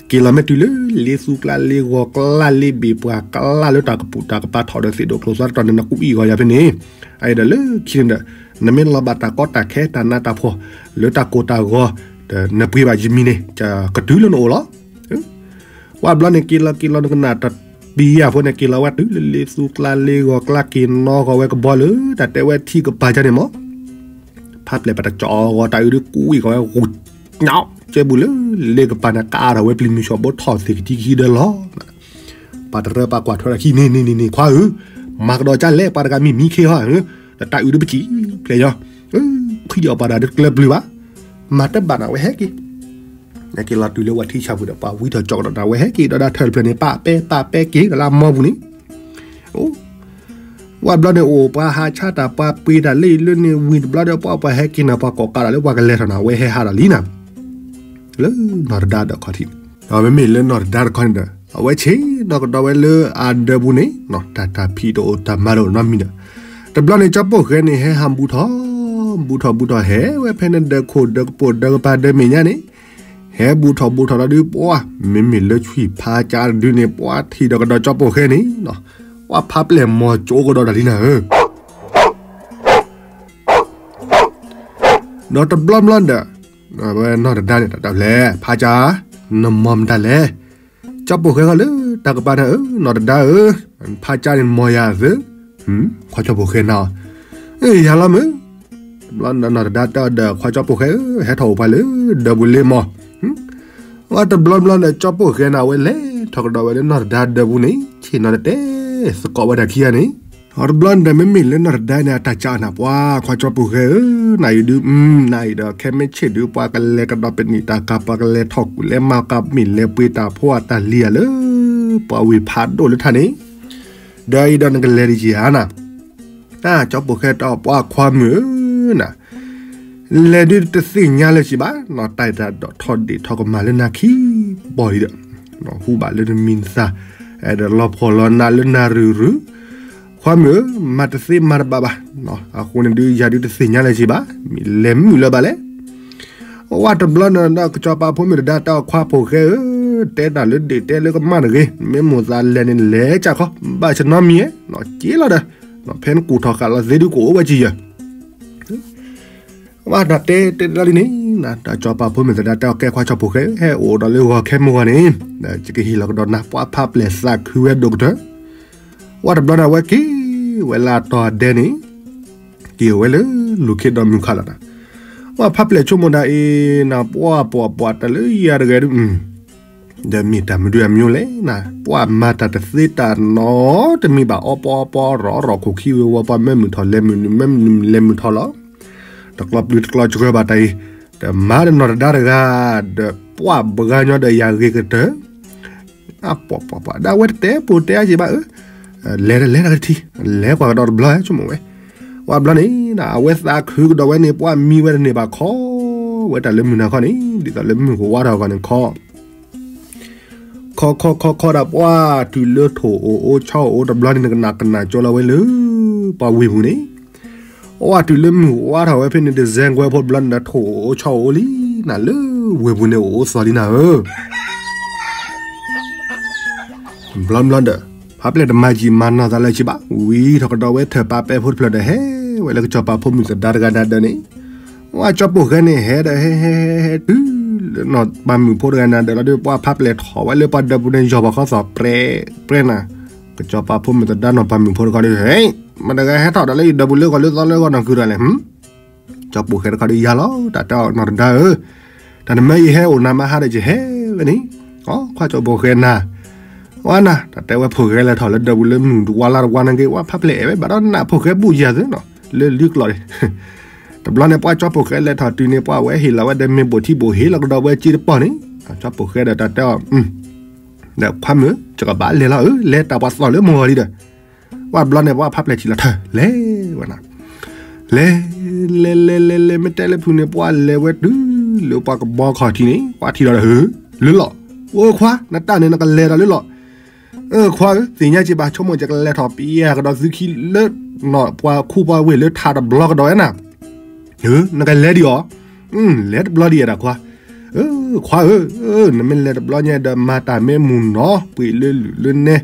က့ၤလီၤမ့ၢ်တုၤလၢ လ့သူကျါ လ့ဂီၤကျါ လ့ဘ့ၣ်ပှၢ်ကျါ လၢတၢ်ကပူၤတၢ်ကပၤထီၣ်ဒီးသ့ၣ်ဒိၣ်ကျိၤသွါတတီၤန့ၣ် နကူးအံၣ်ဂီၤယၤဖဲန့ၣ်, အအံၤဒီးလၢခံန့ၣ်ဒီး နမ့ၢ်လီၤဘၣ်တၢ်ကီတၢ်ခဲတၢ်နးတၢ်ဖှီၣ် လၢတၢ်ကိၢ်တၢ်ဂီၤ ဒီးနပှ့ၤဘၣ်ယမံၤန့ၣ် ကတုၤလၢနအိၣ်လီၤ. ဝဲဘျီန့ၣ်က့ၤလီၤက့ၤလီၤ နကနၣ်တပံၤယၤဖိန့ၣ် က့ၤလီၤဝဲတုၤလၢလ့သူကျါ လ့ဂီၤကျါ က့ၤနီၣ်ဂီၤဝဲကဘီလၢ တၢ်တဲဝဲထံကပၤကၢန့ၣ်မး ဖးပျဲၢ်ပတကၠီဂီၤ တၢ်အုးဒုးကူးဝံၤဂီၤဝဲ ဂူၤညါ ကဲဘူးလၢ လ့ကပၤန့ၣ် ကးထီၣ်ဝဲပျံၤမုၢ်ဆှီၣ်ဘိထီၣ်သ့ၣ်ကထံခံဒီးလီၤ. ပှၤတရၢပှၤကွၢ်ထွဲဒီးခံန့ၣ်န့ၣ်န့ၣ် ခွါဧၢ, မၤကဒီးကၢလဲၣ် ပှၤတဂၤမံမံခ့ဟီဧၢ, ဒီးတၢ်အုးဒုးပစံၣ်ဖျဲးညီ, ဖှံဒီးပှၤတဂၤဒုးတကျၢၤပျုၤဘၣ်, မၤတဘၣ်နၤဝဲဟဲက့ၤ နက့ၤလီၤတုၤလၢဝဲထံဆၣ်ပူၤဒီး ပှၤဝံထီၣ်ကၠီကဒီးနၤ ဝဲဟဲက့ၤဒီးဒၣ်ထၢၣ်တဖျၢၣ်န့ၣ် ပာ်ပဲပာ်ပဲက့ၤကလါမီပူၤန့ၣ်, အိ ဝဲဘျီန့ၣ်အိၣ် ပှၤဟးဆါတၢ် ပှၤပှ့ၤတၢ်လၢအံၤလၢန့ၣ် ဝံၤတဘျီဒီး ပှၤပှၤဟဲက့ၤနၤ ပှၤကိးကးဒီးလၢပှၤကလဲၤထီၣ်နၤ ဝဲဟဲဟးဒီးလံနၤ, လၢနီၢ်တဒါဒီးခီၣ်ထံးန့ၣ်, ဒီးမ့မ့ၢ်လၢနီၢ်တဒါတခီန့ၣ်ဒီး အဝဲဆ့ၣ်နီၤကဒီးဝဲလၢအဒၢးပူၤန့ၣ် တၢ်တၢ်ဖံးတအိၣ်တၢ်မၤတအိၣ်နီတမံၤဒီး, တဘျီန့ၣ် ကၠီပိာ်ဃဲန့ၣ် ဟဲဟးဘူးထီၣ် ဘူးထီၣ်ဘူးထီၣ် ဟဲဝဲဖဲန့ၣ် ဒၢးခိၣ်ဒၢးကပိာ်ဒၢးကပၤဒၢးမဲာ်ညါန့ၣ်, ဟဲဘူးထီၣ်ဘူးထီၣ်လီၤဒုး ပှၤ မ့မ့ၢ်လၢဆွံၣ်ဖးကၠးတဒုန့ၣ် ပှၤထံၣ်ဒီးကဒီးကၠီပိာ်ဃဲန့ၣ်နီၤ, ပှၢ်ဖးပျဲၢ်မီၤကၠိကဒီးတၢ်လံနၤဧၢ, ဒီးတဘျီဘျီဒီး ဝဲနီၢ်တဒါန့ၣ် တၢ်တၢ်ဖျဲၣ် ဖးကၠါ နမီၤမတၤလဲၣ်, ကၠီပိာ်ဃဲဃီလၢတၢ်ကပၤနၤဧၢ, နီၢ်တဒါဧၢ, ဖးကၠါန့ၣ်မီၤယၤသု, ခွါကၠီပိာ်ဃဲနၤ, ယၤလီၤမုၢ်, တဘျီနီၢ်တဒါတဲအီၤဒီး ခွါကၠီပိာ်ဃဲဧၢ, ဟဲထီၣ်အိၣ်ပှၤလၢဒၢးပူၤလ့မီၤ, အတဘျီဘျီဒီး ကၠီပိာ်ဃဲန့ၣ် အဝဲလဲၤထီၣ်ကဒီးဝဲလၢနီၢ်တဒါဒၢးပူၤန့ၣ် ဆ့ၣ်နီၤတတဲ သကိးဝဲတၢ်ခံဂၤန့ၣ်, အတဘျီန့ၣ်ဒီး မ့မ့ၢ်လၢနီၢ်တဒါန့ၣ် အတၢ်ကၠါနၤ ပှၢ်ခွါကၠီပိာ်ဃဲဧၢ, နအံၤဒုး နအံၤဒီး ခဲမ့ၢ်ဆ့ၣ်ဒုး ပှၤကလဲၤကဒီးပနံာ်တၢ်ကၤ ပှၤကလဲၤထီၣ်ကူၣ်လဲၤမၤကၤ မ့ၢ်လဲၤပှ့ၤတၢ်ဖိအတၢ်လံၤဧါလၢ ပှၤဝ့ၢ်ဖးဒိၣ်လၢထးန့ၣ်, ဒီးအံၤဒီးနကလဲၤဒံးဧါနၤ, ကၠီပိာ်ဃဲတဲအီၤ ပှၢ်ခွါမုၣ်ဧၢနၤ လဲၤဒုးတသ့ၣ်ညါလၢၤစံးဘၣ်, နီၢ်တၢ်တၢ်ဒီးထီၣ်ဒ့ၣ်ထီၣ်ကမၢ်လၢနၤခံဘီလံဒီး, ဟူဘၣ်လၢနမံၤနသၣ်, အဲၣ်ဒိးလီၤဖှီၣ်လီၤနးလၢနၤရုၢ်ရုၢ်, ခွါမုၣ်ဧၢ, မၤတသ့မၤတဘၣ်ဘၣ်, အဃိန့ၣ်ဒုး ယၤဒုးတသ့ၣ်ညါလၢၤစံးဘၣ်, မ့ၢ်လဲၤမုာ်လၢၤဘၣ်လဲၣ် ဝဲတဘျီန့ၣ်ဒီး ကစီၤပၤဖိမုၣ်တဒါတဲအီၤ ခွါပိာ်ဃဲဧၢ, တဲတၢ်လၢဒ့ၣ်တဲလၢကမၢ်တဂ့ၤ, မ့ၢ်မိၢ်သးလဲၤန့ၣ် လဲၤကၢ်ခီ, ဘၣ်ဆၢနီတမံၤဧါ, က့လီၤဒီး, ဖဲနကူၣ်ထီၣ်ဃာ်လီၤသ့ဒုးကအိၣ်ဝဲကယၢၤ, ဝဲတၢ်တဲတဲတၢ်လံန့ၣ်, တၢ်ကစီၤပၤဖိမုၣ်တဒါတဲအီၤ ကဲခွါကၠီပိာ်ဃဲဧၢ, ဟဲအိၣ်ဒီးလၢဂီၤခဲမုၢ်ဂီၤန့ၣ်, ယကဟ့ၣ်လီၤကဒီးနၤ ပှၢ်ဖးပျဲၢ်သးခုဝဲဒိၣ်ကတၢၢ် ဝဲတဘျီန့ၣ် အဝဲက့ၤဝဲလၢအတီၤအဒဲန့ၣ်, က့ၤဝဲလၢလူၢ်ခ့ဒီးမုၢ်ခါလီၤနၤ, ပှၢ်ဖးပျဲၢ်ဆိကမိၣ်ဒၣ်အံၤနၤ ပှၢ်ပှၢ်ပှၢ်တၢ်လၢယၤတဂၤဒုး, ဒီးမ့ၢ်တၢ်မနုၤအမံၤလဲၣ်နၤ, ပှၢ်မၤတၢ်တသ့တၢ်နီတမံၤဘၣ် အီပီအီပီ ရီၣ်ရီၣ်ခိၣ်ခံဝ့ၤဝီၤ ပှၤမၢမုာ်ထီၣ်လဲၤမုာ်နုာ် မၢမုာ်လဲၤမုာ်ထီၣ်လီၤ, တကျီပျုၤတကျီစှၢဘၣ်တၢ်အံၤ, ဒီးမၤဒီးနီၢ်တဒါတဂၤ, ဒီးပှၢ်ဘှါညီဒီးယၤဂ့ၤကတၢၢ် အပှၢ်ပှၢ်ပှၢ် ဒၣ်ဝဲတတဲပိာ်တဲအါက့ဘၣ်ဧၢ, လဲၤတလဲၤတၢ်ကထံၣ်, လဲၤကွၢ်ကဒီးတဘျီဆိကမိၣ်ဝဲ, ဝဲဘျီန့ၣ် အဝဲသးခုကဒီးဝဲန့ၣ် ပှၢ်မံဝဲတန့ၢ်ဘၣ်ခီ, ဝဲတၢ်လၢမုၢ်နၤခီန့ၣ် ဒ်သိးလၢမုၢ်ကဝါထီၣ်အဂီၢ်န့ၣ်ခီ ခီခီခီခီဒၣ်ပှၢ်တုၤလၢထိၣ်အိၣ်အိၣ်ဆီအိၣ်တဘျီန့ၣ် နကနၣ်ကနၣ်ကၠီလီၤဝဲလၢ ပှၤဝ့ၢ်ပူၤန့ၣ်, အဝဲတုၤလၢမုၢ်ဝါထီၣ်ဝဲဖဲန့ၣ် ဒံၣ်စဲကွဲဖိတဘျီန့ၣ်ဒီး ထိၣ်အိၣ်အိၣ်ဆီအိၣ်လံနၤ လၢဝ့ၢ်ပူၤန့ၣ်အိၣ်အိၣ်သီလံနၤဧၢ ဘျီဘျီဒီး ဖးပျဲၢ်တမၤယံာ်မၤနီၢ်သးလၢၤဘၣ်, ဝံၤထီၣ်ကဒီးဝဲထၢၣ်ပာ်ပဲဖိတဖျၢၣ်ဒီး ဟဲဝဲလၢကစီၤပၤဖိမုၣ်သဒါတဂၤနၤဒၢးန့ၣ်, ဝဲကၠီပိာ်ဃဲန့ၣ် ဟဲဒီးဟဲဟဲဟဲဟဲတုၤလၢ နီၢ်ပၤမုၣ်ဖိတဂၤနၤဒၢးလီၤဒီး ပှၢ်ဖးပျဲၢ်ထီၣ်ဝဲလၢပှၤဒၢးပူၤန့ၣ် ယီၢ်ပှၤခီသီၣ်ပြဲပြဲနၤ, ကစီၤပၤဖိမုၣ်သဒါနီၢ်ပၤမုၣ်ဖိတခီဒီး ဟဲ မတဂၤဟဲထီၣ်ဒီးလၢယဒၢးပူၤလၢဂီၤလၢသီလၢဂီၤနီၢ်ကုၤတၢ်လဲၣ် ကၠီပိာ်ဃဲတခီဒီးယၤလီၤ တၢ်တဲအီၤနီၢ်တဒါဧၢ, တၢ်နမၢယဟဲအိၣ်နၤမဟါဒီးယဟဲဝဲန့ၣ်, ခွါကၠီပိာ်ဃဲနၤ, ဝဲနၤ တၢ်တဲဝဲဖိၣ်ဃဲလဲၤထီၣ်လၢဒၢးပူၤလၢမုၢ်တဝါလါတဝါန့ၣ်က့ၤ ဝဲဖးပျဲၢ်အဲၣ်ဝဲဘၣ်ဒီးနးဖိၣ်ဃဲဘူၣ်ယၤသုနီၤ လၢလံကျိာ်န့ၣ်, တဘျီန့ၣ် ပှၢ်ကၠီပိာ်ဃဲလဲၤထီၣ်တုၤန့ၣ် ပှၢ်ဝဲဟ့ၣ်လီၤဝဲဒီးမ့ၢ်ဘိၣ်ထံဘိၣ်ဟ့ၣ်လီၤကဒီးဝဲစ့တပီၢ်န့ၣ်, ကၠီပိာ်ဃဲဒီးတၢ်တဲအီၤ ဒီးခွါမုၣ် ယကဘၣ်လဲၤလီၤဧၢ လဲၤတၢ်ပှၤသီၣ်လၢမုၢ်ဂီၤလံဒီး, ဝဲဘျီန့ၣ် ပှၢ်ဖးပျဲၢ်ထံၣ်လီၤထၢၣ် လဲၤဝဲနၤ, လဲၤ လဲၤလဲၤလဲၤလဲၤ မ့ၢ်တဲလၢဖုန့ၣ် ပှၢ်လဲၤဝဲတုၤလၢပှၤကဘီခီၣ်ထံးန့ၣ် ပှၢ်ထံၣ်လီၤဒီး လၢလီၤ, အိခွါ နတၢ်န့ၣ် နကလဲၤဒီးလၢလီၤ, ခွါဧၢ သ့ၣ်ညါက့ၤဘၣ် ဆိကမိၣ်ယကလဲၤထီၣ်ပယၢ်ကဒီးသုခံလၢ ပှၤခူပှၤဝ့ၢ်လၢထးတဘျီကဒီးဝဲနၤ နကလဲၤဒံးအီၤ, လဲၤတဘျီဒံးဧါဒၣ်ခွါ, ခွါဧၢ, နမ့ၢ်လဲၤတဘျီညါဒီး မၤတၢ်မ့ၢ်မုာ်နီၤ ပှ့ၤလၢလုၢ်လၢနဲ,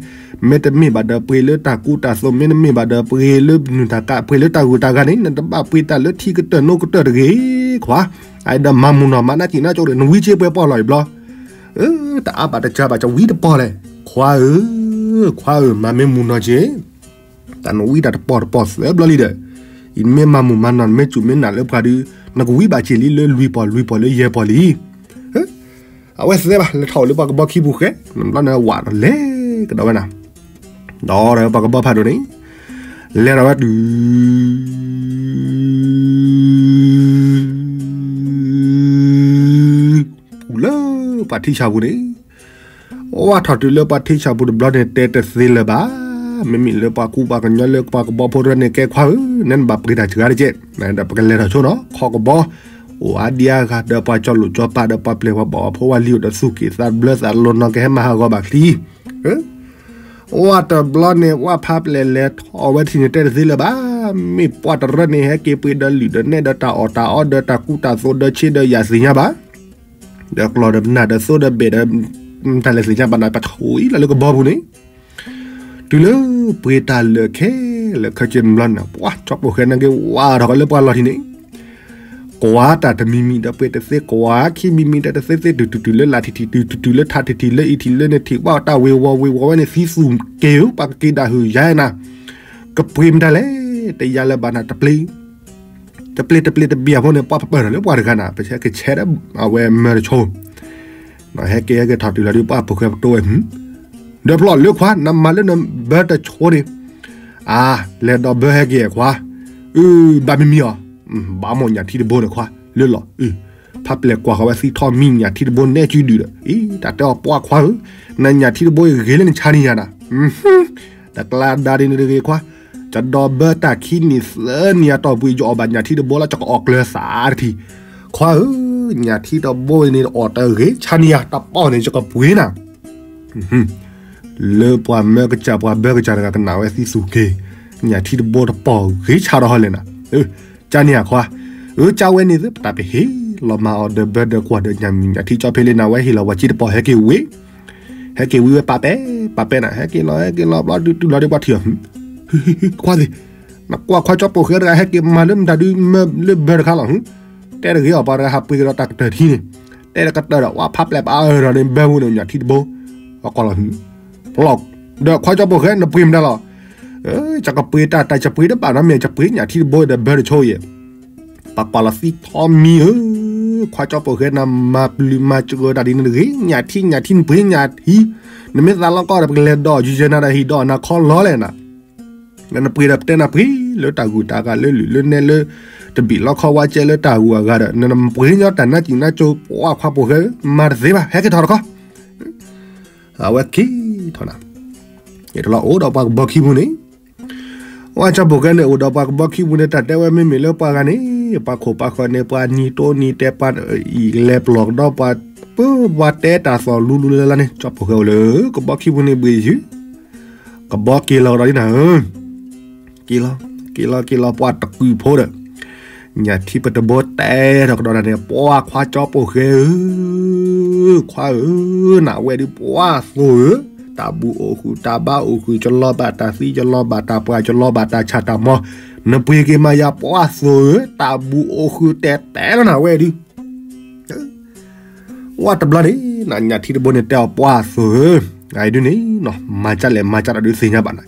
မ့တမ့ၢ်ဘၣ်ဒီး ပှ့ၤလၢတၢ်ကူတၢ်သိး, မ့တမ့ၢ်ဘၣ်ဒီး ပှ့ၤလၢနုၢ်တၢ်ကး, ပှ့ၤလၢတၢ်ဂုၤတၢ်ဂၤန့ၣ် နတဘၣ်ပှ့ၤတၢ်လၢထံကတၢၢ်နိကတၢၢ်တဂ့ၤ, ခွါ, အဒီးမၤမုာ်နီၤ မၤနးကံၣ်နါကၠိဒီး နဝံက့ပှဲၤပီၢ်လီၤအံၤဘျီ, တအါဘၣ်တစှၤဘၣ် ကဝံတပီၢ်လဲၣ်, ခွါဧၢ, ခွါဧၢ, မၤမ့ၢ်မုာ်နီၤက့ၤ တၢ်နဝံတၢ်တပီၢ်တပီၢ်သၢဘျီလံဒီး, အံၤနမ့ၢ်မၤမုာ်မၤနီၤ နမ့ၢ်စူၢ်မ့ၢ်နာ်လၢပှၤဒီး နကဝံဘၣ်စ့ၢ်လံလၢလွံၢ်ပီၢ်လွံၢ်ပီၢ်လၢယဲၢ်ပီၢ်လံ. အဝဲသဲဘၣ် လဲၤထီၣ်အိၣ်လၢပှၤကဘီခံပူၤဃဲ, နဘျီန့ၣ်ဝးဒီးလဲၤကဒီးဝဲနၤ, ဒီးပှၤကဘီဖးဒိၣ်န့ၣ် လဲၤထီၣ်ဝဲတုၤ ပူၤလၢပှၤထံဆၣ်ပူၤန့ၣ်, အိၣ်ဝဲထီၣ်တုၤလၢပှၤထံဆၣ်ပူၤတဘျီန့ၣ် တဲတသ့လၢၤဘၣ်. မ့မ့ၢ်လၢပှၤကူပှၤကညီလၢပှၤကဘီဖိတဖၣ်န့ၣ် ကဲခွါဧၢ, နဲနဘၣ်ပှ့ၤတၢ်စှၤတက့ၢ်, ဒီးပကလဲၤထီၣ်ဆိနီၤ ခီကဘီ, အိၣ်အါဒံအါဂၤဒီးပှၤကၠီလိာ်ကၠီပာ်ဒီးပှၤပျဲၢ်ပှၤဘီၣ်အဖိဝဲလံ အိၣ်ဒီးသူၣ်က့ၣ်သးဘျၢသးလိၤနီၤ ကဟဲမၤဟးဂီၤဘၣ်ချံ အိၣ်ဝဲတဘျီန့ၣ် ဝဲဖးပျဲၢ်လဲၤထီၣ်ဝဲထံၣ်န့ၣ် တဲတသ့လၢၤဘၣ်. မ့ၢ်ပှၤတရၢန့ၣ် ဟဲက့ၤပှ့ၤဒီးလုၢ်ဒီးနဲၣ်ဒီးတၢ်အီၣ်တၢ်အီဒီးတၢ်ကူတၢ်သိးဒီးဆ့ဒီးယၤသ့ၣ်ညါဘၣ်. ဒီးကျီၢ်ဒီးနၢ်ဒီးသိဒီးဘ့ၣ်ဒီး တၢ်လဲၤသ့ၣ်ညါဘၣ်နၤ ပှၤဆိၣ်အံၤလီၤလၢကဘီပူၤန့ၣ်, တုၤလၢပှ့ၤတၢ်လၢာ်ခဲလၢာ်ခဲဆ့တဘျီန့ၣ် ပှၤကၠီပိာ်ဃဲနာ်က့ၤဝးထီၣ်ကီးလၢပှၤလီၢ်ထံန့ၣ် ကွၢ်တၢ်တမံၤမံၤဒီးပှ့ၤတသ့, ကွၢ်ခံမံၤမံၤဒီးတသ့သ့, တုၤတုၤလၢလၢ်ထံးထံး, တုၤတုၤလၢထးထံးထံး, လၢအံၤထံးလၢန့ၣ်ထံး, ဝဲတၢ်ဝ့ၤဝီၤဝ့ၤဝီၤဝဲန့ၣ် သံသူၣ်က့ၤဧၢ, ပှၤကက့ၤဒၣ်ဟုၣ်ယါနၤ, ကပှ့ၤမတၤလဲၣ်, တယါလၢၤဘၣ်နၤ, တပျ့ၤ တပျ့ၤတပျ့ၤတဘျီဖိန့ၣ် ပှၤပပၢၢ်ထီၣ်လၢပှၤတဂၤနၤ, ပဟဲက့ၤဆဲးဒီးအဝဲမၢတဆိ, ဟဲက့ၤဟဲက့ၤထီၣ်တုၤလီၤဒုး ပှၤပိာ်ဃဲပတိဝဲ, ဒီးဖျီၣ်လၢခွါ နမၤလၢနဘၢတဆိန့ၣ်, အါ, လဲၤဒီးဘၢဟဲက့ၤခွါ, အု ဘၣ်မံမံအီၤ, ဘၣ်မီၢ်ညၣ်ထံတဘိန့ၣ်ခွါ, လၢလီၤ, ဖးပျဲၢ်ကွၢ်ဃီၤဝဲသံထီၣ်မံညၣ်ထံတဘိနဲၣ်ကုဒုဒီး, အံၤ တၢ်တဲအီၤပှၤခွါဧၢ, နညၣ်ထံတဘိအံၤဂ့ၤလၢနဆါန့ၢ်ယၤနၤ တကျါဒါဒ်န့ၣ်တဂ့ၤခွါ, ယဒီးဘၢတၢ်ခံနံၣ်သၢနံၣ်အတီၢ်ပူၤ ယအီၣ်ဘၣ်ညၣ်ထံတဘိလၢယကအီၣ်ကျၢၤသးတထံၣ်, ခွါဧၢ, ညၣ်ထံတဘိန့ၣ်အီၣ်တဂ့ၤဆါန့ၢ်ယၤ တပီၢ်န့ၣ် ယကပှ့ၤနၤ, လၢပှၤမၢကစၢ်ပှၤဘၢကစၢ်တဂၤကနၣ်ဝဲသံသူၣ်က့ၤ, ညၣ်ထံတဘိတပီၢ်ဂ့ၤဆါဒီးဟီလဲၣ်နၤ, ကန့ၣ်ဧါခွါ, အၢ ကဝဲန့ၣ်သ့ ပတၢ်ပဟ့ၣ်လီၤမၤအီၤဒီးဘၢဒီးကွၢ်ဒီးညၣ်မံၤညၣ်ထံကၠီဖဲလ့နၤဝဲဟ့ၣ်လီၤပှၤစ့တပီၢ်ဟဲက့ၤဝံၤ ဟဲက့ၤဝံၤဝဲပာ်ပဲာ်, ပာ်ပဲာ်နၤ, ဟဲက့ၤလီၤ ဟဲက့ၤလီၤဘျီဒုးတုၤလီၤဒုးပှၤထံၣ်အီၤ, ခွါသ့ၣ်, နကွၢ်ခွါကၠီပိာ်ဃဲတဂၤ ဟဲက့ၤမၤလၢမတၤဒုးမၢလၢဘၢတခါလီၤ, တဲတဂ့ၤအီၤ ပှၤတဂၤဟးပှ့ၤကဒီးတၢ်ကတၢၢ်ထံန့ၣ်, တဲတကတၢၢ်ဒီး ဝဲဖးပျဲၢ်ပအၢၣ်ဒီးန့ၣ် ဘၢဝဲန့ၣ်ညၣ်ထံတဘိ, အကီၢ်လီၤ, ဒီးခွါကၠီပိာ်ဃဲ နပှ့ၤမတၤလီၤ, ယကပှ့ၤတၢ်တၢ် ယပှ့ၤတဘၣ်နီတမံၤ ယပှ့ၤညၣ်ထံတဘိဒီးဘၢတဆိယဲၢ် ပှၤကွၢ်လီၤသံထီၣ်မံဧၢ, ခွါကၠီပိာ်ဃဲ နမၤပျုၤမၤစှၢၤတၢ်ဒ်န့ၣ်တဂ့ၤ, ညၣ်ထံ ညၣ်ထံ နပှ့ၤညၣ်ထံ, နမ့ၢ်သးလီၤကီၢ်ဒီး ပကလဲၤဒီးယုၢ်ယဲနၤဒီးဟံၣ်ဒီးနၤခီလီၤလဲၣ်နၤ, နပှ့ၤဒီးပတဲနၤပှ့ၤ လၢတၢ်ဂုၤတၢ်ဂၤလၢလုၢ်လၢနဲလၢ တဘံၣ်လီခီဝါကဲလၢတၢ်ဂုၤအဂၤဒီး နပှ့ၤညီတၢ်နါစံၣ်နါကၠိ ပှၤခွါပိာ်ဃဲ မၤတသ့ဘၣ် ဟဲက့ၤထီၣ်တခီ အဝဲက့ၤထီၣ်နၤ, ယတလီၤအိၣ်ဒီးပှၤကဘီခံပူၤန့ၣ်, ဝဲကၠီပိာ်ဃဲန့ၣ် အိၣ်ဒီးပှၤကဘီခံပူၤန့ၣ် တၢ်တဲဝဲမ့မ့ၢ်လၢပှၤဂၤန့ၣ်, ပှၤခိၣ်ပှၤဃၢၤန့ၣ် ပှၤနံၤတိၢ်နံၤတဲပှၤအံၤလဲၤပျီၢ်ကဒီးပှၤ, ပှၤတဲတၢ်သီၣ်လူလူလၢ်လၢ်န့ၣ် ကၠီပိာ်ဃဲအိၣ်လၢ ကဘီခံပူၤန့ၣ်ဘှံးယုၢ်, ကဘီက့ၤလီၤကဒီးဒ်နၤဧၢ က့ၤလီၤ, က့ၤလီၤ က့ၤလီၤ ပှၤတကုာ်ဖိဒီး, ညၣ်ထံပတဘိတဲထီၣ်ကဒီးနၤန့ၣ် ပှၤခွါကၠီပိာ်ဃဲဧၢ, ခွါဧၢ, နဝဲဒုးပှၤသိဧၢ, တၢ်ဘူးအိၣ်ဃုာ်တၢ်ဘါအိၣ်ဃုာ် ကလီၤဘၣ်တၢ်သံ ကလီၤဘၣ်တၢ်ပှၢ် ကလီၤဘၣ်တၢ်ဆၣ်တၢ်မီၤ, နပှ့ၤက့ၤမၤယၤပှၤသိဧၢ, တၢ်ဘူးအိၣ်ဃုာ်တဲတဲလီၤနဝဲဒုး ဝဲတဘျီန့ၣ် ညၣ်ထံတဘိန့ၣ်တဲအီၤပှၤသိဧၢ, အဒုန့ၣ် မၤကၢ်လဲၣ်မၤကၢ်ဒီးဒုးသ့ၣ်ညါဘၣ်နၤ,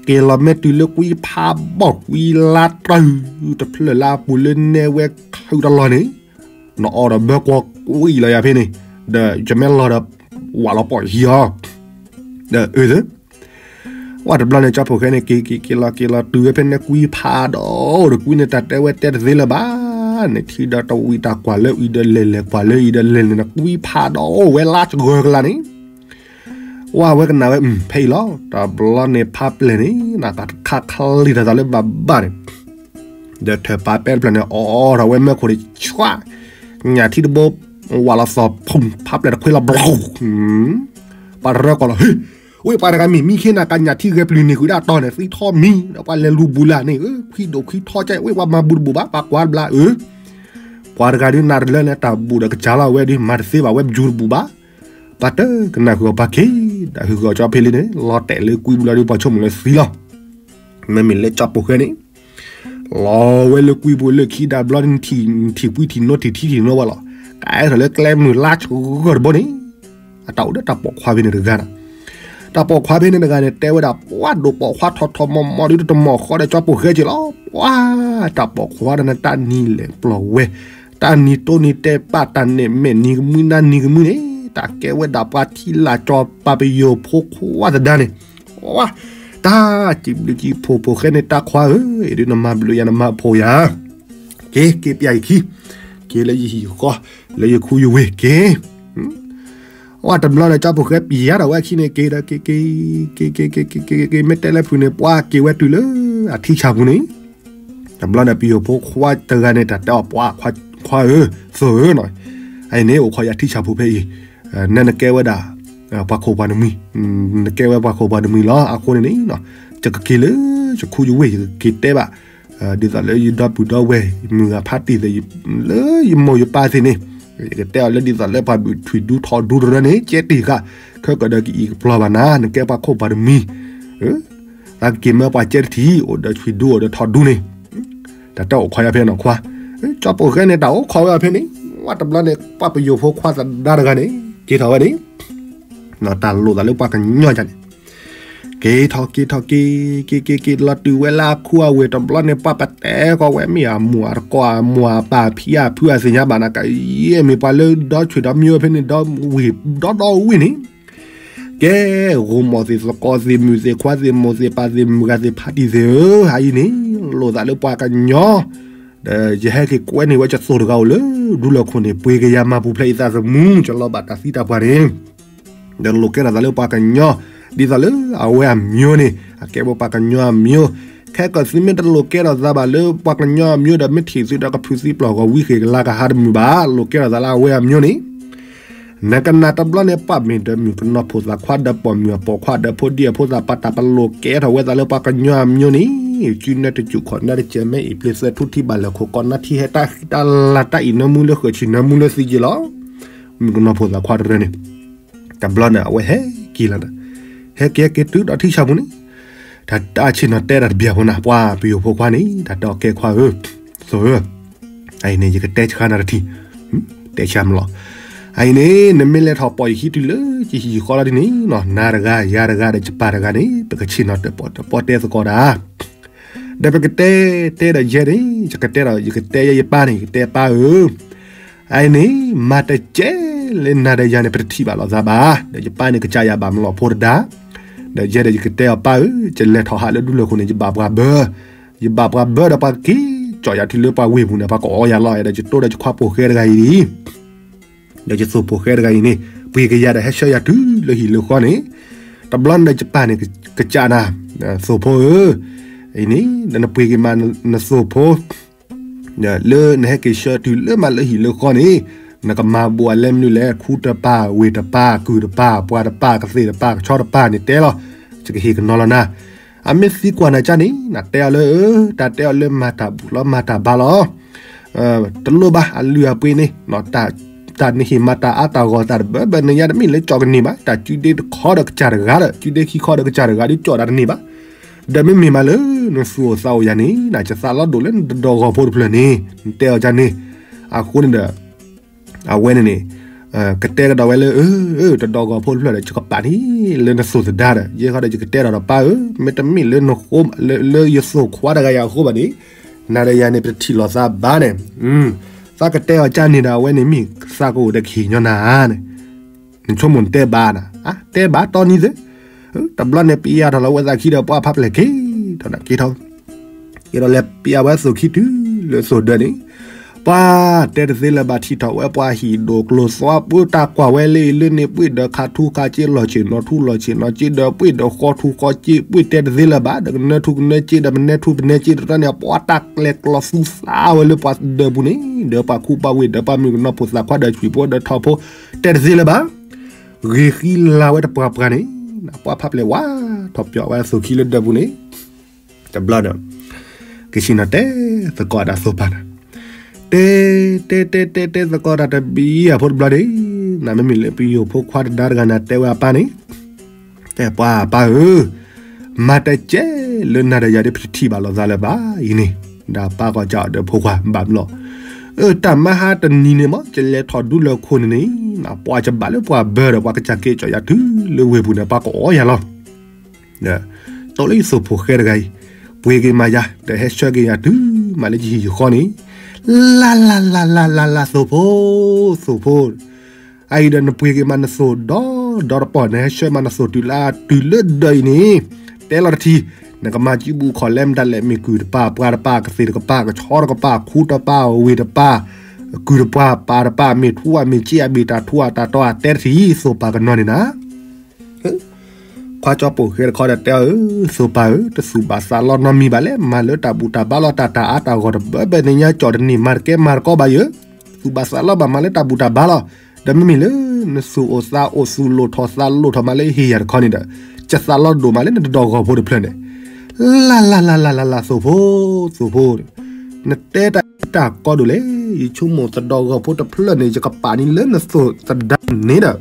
က့ၤလီၤမ့ၢ်တုၤလၢကွံဖးဘီၣ်ကွံလါတၢ် တဖျၢၣ်လၢအပူၤလၢနဲဝဲချုးတလီၢ်န့ၣ်, နအီၣ်ဒီးဘၢကွီၢ်ကွံလီၤယၤဖဲန့ၣ်, ဒီးယမ့ၢ်လီၤဒီး ဝးလီၤပီၢ်ယံၤအီၤ, ဒီးအၢ ဝဲတဘျီန့ၣ် ကၠီဖိၣ်ဃဲန့ၣ် က့ၤက့ၤက့ၤလီၤက့ၤလီၤတုၤဝဲဖဲန့ၣ်ကွံဖးဒီးအိၣ်ဒီးကွံန့ၣ် တၢ်တဲဝဲတဲတသ့လၢၤဘၣ်, နထံၣ်ဒီးတဝံၤတၢ်ကွၢ်လၢအံၤဒီးလဲၤလဲၤကွၢ်လၢအံၤဒီးလဲၤလဲၤန့ၣ် ကွံဖးဒီးအိၣ်ဝဲလါစဂၢၢ်ကလါန့ၣ်, ဝဲဝဲကနၣ်ဝဲ ဖဲအံၤလီၤ တဘျီန့ၣ်ဖးပျဲၢ်န့ၣ် နကခးခလံၣ်တၢ်သးလၢဘၣ်ဘၣ်န့ၣ် ဒီးထၢၣ်ပာ်ပဲတဖျၢၣ်န့ၣ် အိးထီၣ်ဝဲမၢခိၣ်န့ၣ် ဆွး, ညၣ်ထံတဘိ ဝးလီၤသီၣ်ဖုံဖးပျဲၢ်တခွ့လီၤဘျီ, ပှၤတရၢကွၢ်လီၤ ဟ့ၣ်, ဝဲပှၤတဂၤမ့ၢ်မံခ့နၤ ကညၣ်ထံဂဲၤပျုၢ်န့ၣ်ဃုာ်ဒၣ်တီၤန့ၣ် သံထီၣ်မံ, ဒီးပှၤလဲၤလူၤဘူးလၢ်န့ၣ် ခွံဒိၣ်ခွံထီကဲ ဝဲပှၤမၤဘူးတဘူးဘၣ် ပှၤကွၢ်တဘျီဧၢ, ပှၤတဂၤဒုးနၤတလၢန့ၣ် တၢ်ဘူးဒီးကစၢ်လီၤဝဲဒုး မၤတသ့ဘၣ် ဝဲဘူးတဘူးဘၣ်, ပှၤတကနၣ်ဃုာ်အီၤပှၤခ့, ဒီးဟုၣ်ဃုာ်အီၤကၠီဖဲလံန့ၣ် လီၤတဲာ်လၢကွံဘျီဒုး ပှၤဆိကမိၣ်လၢသံလီၤ, မ့မ့ၢ်လၢကၠီဖိၣ်ဃဲန့ၣ် လီၤဝဲလၢကွံပူၤလၢခံဒၣ်ဘျီန့ၣ် ထံၣ်ကွံထံၣ်နိထံၣ်ထံထံၣ်နိဝဲလီၤ, ကဲထီၣ်လၢကျဲမုၢ်လါဆှီတဘိန့ၣ်, အတၢ်အိၣ်ဒီးတၢ်ပိာ်ခွါဖဲန့ၣ်တဂၤန့ၣ်, တၢ်ပိာ်ခွါဖဲန့ၣ်တဂၤန့ၣ် တဲဝဲဒၣ် ပှၤဒိၣ်ပိာ်ခွါထီၣ်ထီၣ်မီၤမီၤဒုး တမီၢ်ဃီဒီးကၠီဖိၣ်ဃဲက့ၤလီၤ, ပှၤတၢ်ပိာ်ခွါဒီးနတၢ်နံၤလဲၤပျီၢ်ဝဲ, တၢ်နံၤတိၢ်နံၤတဲပာ်တၢ်နဲၣ်မဲာ်နံၤကမုၢ်နါနံၤကမုၢ်န့ၣ်, တၢ်ကဲဝဲဒၣ်ပှၤထံလာ်ကၠီၤပၤပယိၤဖိခွါသဒါန့ၣ် ဝါ, တၢ်စံးဘျုးကံဖိဖိၣ်ဃဲန့ၣ် တၢ်ခွါဧၢ, အံၤဒုးနမၤဘျုးယၤနမၤဖိယၤ, က့ၤ က့ၤပျဲယခံ, က့ၤလၢယဟံၣ်ယဃီ, လၢယခူယဝ့ၢ်က့ၤ, ဝါတဘျီဒီး ကၠီဖိၣ်ဃဲပျဲဒီးဝဲခံန့ၣ် က့ၤဒီး က့ၤ က့ၤ က့ၤ က့ၤ က့ၤ က့ၤ မ့ၢ်တဲလၢဖုးန့ၣ် ပှၤက့ၤဝဲတုၤလၢအထံဆၣ်ပူၤန့ၣ် တဘျီန့ၣ် ပယိၤဖိခွါတဂၤန့ၣ် တၢ်တဲအီၤ ပှၤခွါဧၢ, သိၣ်ဧၢနီၤ, အအံၤန့ၣ် အိၣ်ခိးယၤထံဆၣ်ဖိဖဲအံၤ, နဲနကဲဝဲဒၣ် ပှၤခိၣ်ပှၤနမှံၤ, နကဲဝဲပှၤခိၣ်ပှၤနမှံၤလီၤ. အဃိန့ၣ်န့ၣ် ယကက့ၤလၢယခူယဝ့ၢ် ယကက့ၤတဲဘၣ် ဒ်သိးလၢယဒီပုၢ်ဒီဝဲၢ် မုၢ်ဂၤဖးတံၢ်သ့ၣ် လၢယမိၢ်ယပၢ်သ့ၣ်န့ၣ်, ယကတဲအီၤလၢဒ်သိးလၢပှၤဘုၣ်ထွံၣ်ဒူထီၣ်ဒူတရၢန့ၣ် ကဲတ့ၢ်ဃာ် ခဲကၢးဒီးကအံၣ်ကပျီၢ်ဘၣ်နၤ, နကဲပှၤခိၣ်ပှၤနမှံၤ, နကက့ၤမၢပှၤကဲတထံၣ် အိၣ်ဒီးဆွံဒူအိၣ်ဒီးထီဒူန့ၣ်, တၢ်တအိၣ်ခိးယၤဖဲနီၢ်ခွါ, ကၠီပိာ်ဃဲန့ၣ် တၢ်အိၣ်ခိးဝဲအီၤဖဲန့ၣ်, ဝဲတဘျီန့ၣ် ပှၢ်ပယိၤဖိခွါသဒါတဂၤန့ၣ် က့ၤထီၣ်ဝဲန့ၣ်, တၢ်လိၣ်သးလၢပှၤကညီယၤန့ၣ် က့ၤထီၣ်က့ၤထီၣ်က့ၤ, က့ၤက့ၤက့ၤလီၤတုၤဝဲလၢအခူအဝ့ၢ်တဘျီန့ၣ် ပှၢ်ပတဲဃီဝဲမ့ၢ်အမိၢ်အတကိးအမိၢ်အပၢ်ဖံအဖုအသ့ၣ်ညါဘၣ်နၤ ကယဲၢ်မ့ၢ်ပှၤလၢဒီဆွေဒီမျိုးဖဲန့ၣ် ဒီဝ့ၢ်ဒီဒီဝ့ၢ်န့ၣ် ကဲ, ဂိၤမီၢ်သ့ၣ်သကိးသ့ၣ်မုၣ်သ့ၣ်ခွါသ့ၣ် မိၢ်သ့ၣ်ပၢ်သ့ၣ်မုၣ်ဂၤသ့ၣ်ဖးတံၢ်သ့ၣ်ဧၢ, ဟးအံၤန့ၣ် လိၣ်သးလၢပှၤကညီ, ဒီးယဟဲက့ၤကွဲန့ၢ်ဝဲကသိၣ်တဂၤအိၣ်လၢ ဒူလၢၢ်ခိၣ်န့ၣ် ပှ့ၤကယၤမၤပူၤဖျဲးယသးသမူ ကလီၤဘၣ်တၢ်သံတၢ်ပှၢ်န့ၣ် ဒီးလိၣ်ကဲထီၣ်သးလၢပှၤကညီ, ဒ်သိးလၢအဝဲအမျိုးန့ၣ် အကဲဝဲပှၤကညီအမျိုး, ခဲကီးသုမ့ၢ်တလိၣ်ကဲထီၣ်သးဘၣ်လၢပှၤကညီအမျိုးဒီး မ့ၢ်ထံၣ်သုဒီးကဖုးသံပျီၢ်ဂီၤဝံဃ့ၢ်ကလါကဟးတမုာ်ဘၣ်, လိၣ်ကဲထီၣ်သးလၢအဝဲအမျိုးန့ၣ်, နကနၣ်တဘျီန့ၣ် ပှၢ်မ့ၢ်ဒီးမုၣ်ကနီၤဖိသၣ်ခွါဒီးပိာ်မုၣ်အပိာ်ခွါဒီးဖိဒံအဖိသၣ်ပှၢ် တၢ်ပလိၣ်ကဲထီၣ်ဝဲသးလၢပှၤကညီအမျိုးန့ၣ်, စုနၢတစူၣ်ခီၣ်နၢတစဲး မဲအံၤပျ့ၤသၢထူထံဘၣ်လၢာ်ခိၣ်ကီး နၢထံဟဲတၢ်ဃံတၢ်လၤတၢ်အံၤနၢမူလၢဃၢၤဆံးနၢမူလၢသံက့လီၤ, မုၣ်ကနီၤဖိသၣ်ခွါတရၢန့ၣ်, တဘျီန့ၣ် အဝဲဟဲက့ၤလီၤဒီး, ဟဲက့ၤဟဲက့ၤတုၤဒီးထံဆးပူၤန့ၣ်, တၢ်အဆ့ၣ်နီၤတဲတၢ်တဘျီဖိနၤ ပှၢ်ပယိၤဖိခွါန့ၣ် တၢ်တဲအီၤကဲခွါဧၢ, သိၣ်ဧၢ, အအံၤန့ၣ် ယကတဲဆှါနၤတထံၣ်, တဲဆှါမးလီၤ, အအံၤန့ၣ် နမ့ၢ်လဲၤထီၣ်ပိာ်ယခံတုၤလၢယဟံၣ်ယဃီလီၤဒ်န့ၣ်နီၤ နၤတဂၤ ယၤတဂၤဒီးယပၢ်တဂၤန့ၣ် ပကဆ့ၣ်နီၤတဲပီၣ်တဲသကိးတၢ် ဒီးပကတဲတဲဒီးယဲန့ၣ် ယကတဲဒီး ယကတဲယဲယပၢ်န့ၣ် ယကတဲပၢ်ဧၢ, အအံၤန့ၣ် မၤတကဲလၢနၤဒီးယၤန့ၣ် ပတထံၣ်ဘၣ်လိာ်သးဘၣ်, ဒီးယပၢ်န့ၣ်ကစၢ်ယၤဘၣ်မးလီၤဖိတဒါ, ဒီးယဲဒီးယကတဲအီၤပၢ်ဧၢ, ယလဲၤထီၣ်ဟးလၢဒူလၢၢ်ခိၣ်န့ၣ် ယဘၣ်ပှၤဘၢ, ယဘၣ်ပှၤဘၢဒီးပှၤက့ၤကၠီၣ်ယၤတုၤလၢပှၤဝ့ၢ်ပူၤန့ၣ် ပှၤကအီယၤလီၤ, ဒီးယတိဒီးယခွါပိာ်ဃဲတဂၤအံၤ ဒီးယသိၣ်ဖိဃဲတဂၤအံၤန့ၣ် ပှ့ၤကယၤဒီးဟဲဆှၢယၤတုၤလၢဟံၣ်လၢဃီန့ၣ်, တဘျီန့ၣ်ဒီးယပၢ်န့ၣ် ကစၢ်နၤ, သိၣ်ဖိဧၢ, အံၤန့ၣ် ဒီးနပှ့ၤက့ၤမးနသိၣ်ဖိ, လၢနဟဲက့ၤဆှၢတုၤလၢမးလၢဟံၣ်လၢဃီန့ၣ်, နကမၤဘူးအလဲမနုၤလဲၣ်, ခူတပၢ် ဝ့ၢ်တပၢ် ကုၢ်တပၢ် ပှၤတပၢ် ကသ့ၣ်တပၢ် ကဆီတပၢ်န့ၣ်တဲလီၤ, ယကဟ့ၣ်ကနီၤလီၤနၤ, အမ့ၢ်သံကွၢ်နၤကၢ်န့ၣ် နတဲအီၤလၢ တၢ်တဲအီၤလၢမၤတၢ်ဘူၣ်လီၤ မၤတၢ်ဘါလီၤ တလိၣ်ဘၣ် အလုၢ်အပှ့ၤန့ၣ်, တၢ်နဟ့ၣ်မၤတၢ်အါတၢ်ဂီၤတၢ်တဘၢဘၢန့ၣ်ညါတမ့ၢ်လၢကၠီၣ်ကန့ၢ်ဘၣ်, တၢ်စုဒ့တခီဒီးကစၢ်တဂၤဒီး စုဒ့ခံခီဒီးကစၢ်တဂၤဒီးကၠီၣ်တၢ်တန့ၢ်ဘၣ်, ဒီးမ့မ့ၢ်မးလၢ နသူၣ်အိၣ်သးအိၣ်ယၤန့ၣ် နကသးလီၤဒိၣ်လၢနတဒီးဂီၤဖိတဖျၢၣ်န့ၣ် နတဲအီၤကၢ်န့ၣ်, အဃိန့ၣ်ဒီး အဝဲန့ၣ်န့ၣ် ကတဲကဒီးဝဲလၢ တဒီးဂီၤဖိတဖျၢၣ်ဒီး ယကပာ်န့ၢ်လၢနသိၣ်သဒါဒီး ယဲဃီဒီးယကတဲဒီးဒီးပၢ်ဧၢ, မ့တမ့ၢ်လၢနဃိ လၢယသိၣ်ခွါတဂၤယၤအဃိဘၣ်န့ၣ်, နၤဒီးယၤန့ၣ် ပတထံၣ်လိာ်သးဘၣ်န့ၣ်, သးကတဲအီၤကၢ်န့ၣ်ဒီး အဝဲန့ၣ်မ့ၢ်သးကအိၣ်ဒီးကဟ့ၣ်ညီနၤဧါန့ၣ်, နဆိကမိၣ်နတဲဘၣ်နၤ, တဲဘၣ်တီနံၤသ့, တဘျီန့ၣ် ပယၤထီၣ်လီၤဝဲသးခံဒီးပှၢ်ဖးဖျဲၣ်က့ၤထီၣ်ဒီးက့ၤထီၣ် က့ၤဒီးလဲၤပယၤဝဲသိၣ်ခံတုၤလၢသိၣ်ဒၢန့ၣ်, ပှၤတဲတသ့လၢၤဘၣ် ထံၣ်ထီၣ်ဝဲပှၤဟံၣ်ဒိၣ်ကျိၤသွါ ပှ့ၤတၢ်ကွၢ်ဝဲလၢအံၤလၢန့ၣ် ပှ့ၤဒီးခးထူခးက့ လီၤဆ့ၣ်နီၤထူလီၤဆ့ၣ်နီၤက့ ဒီးပှ့ၤဒီးဃီထူဃီက့ ပှ့ၤတဲတသ့လၢၤဘၣ် ဒီးကနၢထူကနၢက့ ဒီးပနဲထူပနဲက့ တတီန့ၣ် ပှၤတၢ်ကျဲကျီသူသးဝဲလၢပှၤဒၢးပူၤန့ၣ် ဒီးပှၤခူပှၤဝ့ၢ် ဒီးပှၤမုၣ်ကနီၤဖိသၣ်ခွါ ဒီးဆွံၣ်ဖိ ဒီးထီၣ်ဖိ တဲတသ့လၢၤဘၣ် ဂ့ၤဃံလၤဝဲတပှၢ်ပှၢ်န့ၣ်, ပှၢ်ဖးဖျဲၣ်ဝါ ထီၣ်ပၠီၤဝဲသိၣ်ခံလၢဒၢးပူၤန့ၣ်, တဘျီဒီး ကဆ့ၣ်နီၤတဲသကိးဒၣ်သိၣ်ပၢ်နၤ, တဲ တဲတဲတဲတဲသကိးတၢ်တဘံယၤဖိတဘျီန့ၣ်, နမ့မ့ၢ်လၢပယိၤဖိခွါတဒါတဂၤနၤတဲဝဲအပၢ်န့ၣ်, တဲပှၢ်ပၢ်ဧၢ, မၤတကဲလၢနၤဒီးယၤဒ်ပတထံၣ်ဘၣ်လိာ်သးလၢၤဘၣ်အံၤန့ၣ်, ဒီးပၢ်ကီၢ်ကၢအီၤဒီးဖိခွါဘၣ်ဘျီ, အၢ တၢ်မၤဟါတနံၤန့ၣ်မ့ၢ် ကလဲၤထီၣ်ဒူလၢၢ်ခိၣ်န့ၣ်န့ၣ်, ပှၤကဘၣ်လၢပှၤဘၢဒီးပှၤကစၢ်က့ၤကၠီၣ်ယၤတုၤလၢဝ့ၢ်ပူၤန့ၣ် ပှၤကအီယၤလီၤ တိၢ်လၢယသိၣ်ဖိဃဲတဂၤအံၤ, ပှ့ၤက့ၤမးယၤ ဒီးဟဲဆှၢက့ၤယၤတုၤမးလၢယဟံၣ်ယဃီန့ၣ်, လၢ်လၢ်လၢ်လၢ်လၢ်လၢ် သိၣ်ဖိ, သိၣ်ဖိ, အအံၤဒီးနပှ့ၤက့ၤမးနသိၣ်ဒီဒီတပီၢ် နဟဲဆှၢမးနသိၣ်တုၤလၢတုၤလၢဒၢးအံၤန့ၣ်, တဲလီၤတထံၣ်, နကမၤစုပူၤခီၣ်လဲမတၤလဲၣ် မ့ၢ်ကုၢ်တပၢ် ပှၤတပၢ် ကသ့ၣ်တကပၢ် ကဆီတကပၢ် ခူတပၢ် ဝ့ၢ်တပၢ် ကုၢ်တပၢ် ပၢ်တပၢ် မ့ၢ်ထူဧါ မ့ၢ်က့ဧါ မ့ၢ်တၢ်ထူဧါတၢ်တီဧါ တဲတထံၣ် သိၣ်ပၢ်ကနီၤန့ၣ်နၤ ခွါကၠီပိာ်ဃဲတခီဒီးတဲအီၤ, သိၣ်ပၢ်ဧၢ, တသူၣ်ဘၣ်သးလီနီတမံၤဘၣ်လဲၣ်, မၤလၢတၢ်ဘူၣ်တၢ်ဘါလီၤ, တၢ်တၢ်အါတၢ်ဂီၢ်တဘၢဘၢန့ၣ်ညါ ကၠီၣ်တန့ၢ် မၤတကဲမၤတကီဘၣ်ယၢ, သူၣ်ဘၣ်သးလီဘၣ် မၤလၢတၢ်ဘူၣ်တၢ်ဘါလီၤ, ဒီးမ့မ့ၢ်လၢ နသူၣ်အိၣ်သးအိၣ် သူၣ်လိၣ်ထီၣ်သးလိၣ်ထီၣ်မးလၢဟ့ၣ်ယၤတခီန့ၣ်ဒီး, ယသးလီဒိၣ်မးလၢနတဒီးဂီၤဖိတဖျၢၣ်န့ၣ်, လၢ်လၢ်လၢ်လၢ်လၢ်လၢ် သိၣ်ဖိ, သိၣ်ဖိ နတဲတၢ်တၢ်ကီဒိၣ်လဲၣ်, ယဆိကမိၣ်သဒီးဂီၤဖိတဖျၢၣ်န့ၣ် ယကပာ်န့ၢ်လၢနသိၣ်သဒါန့ၣ်ဒီး,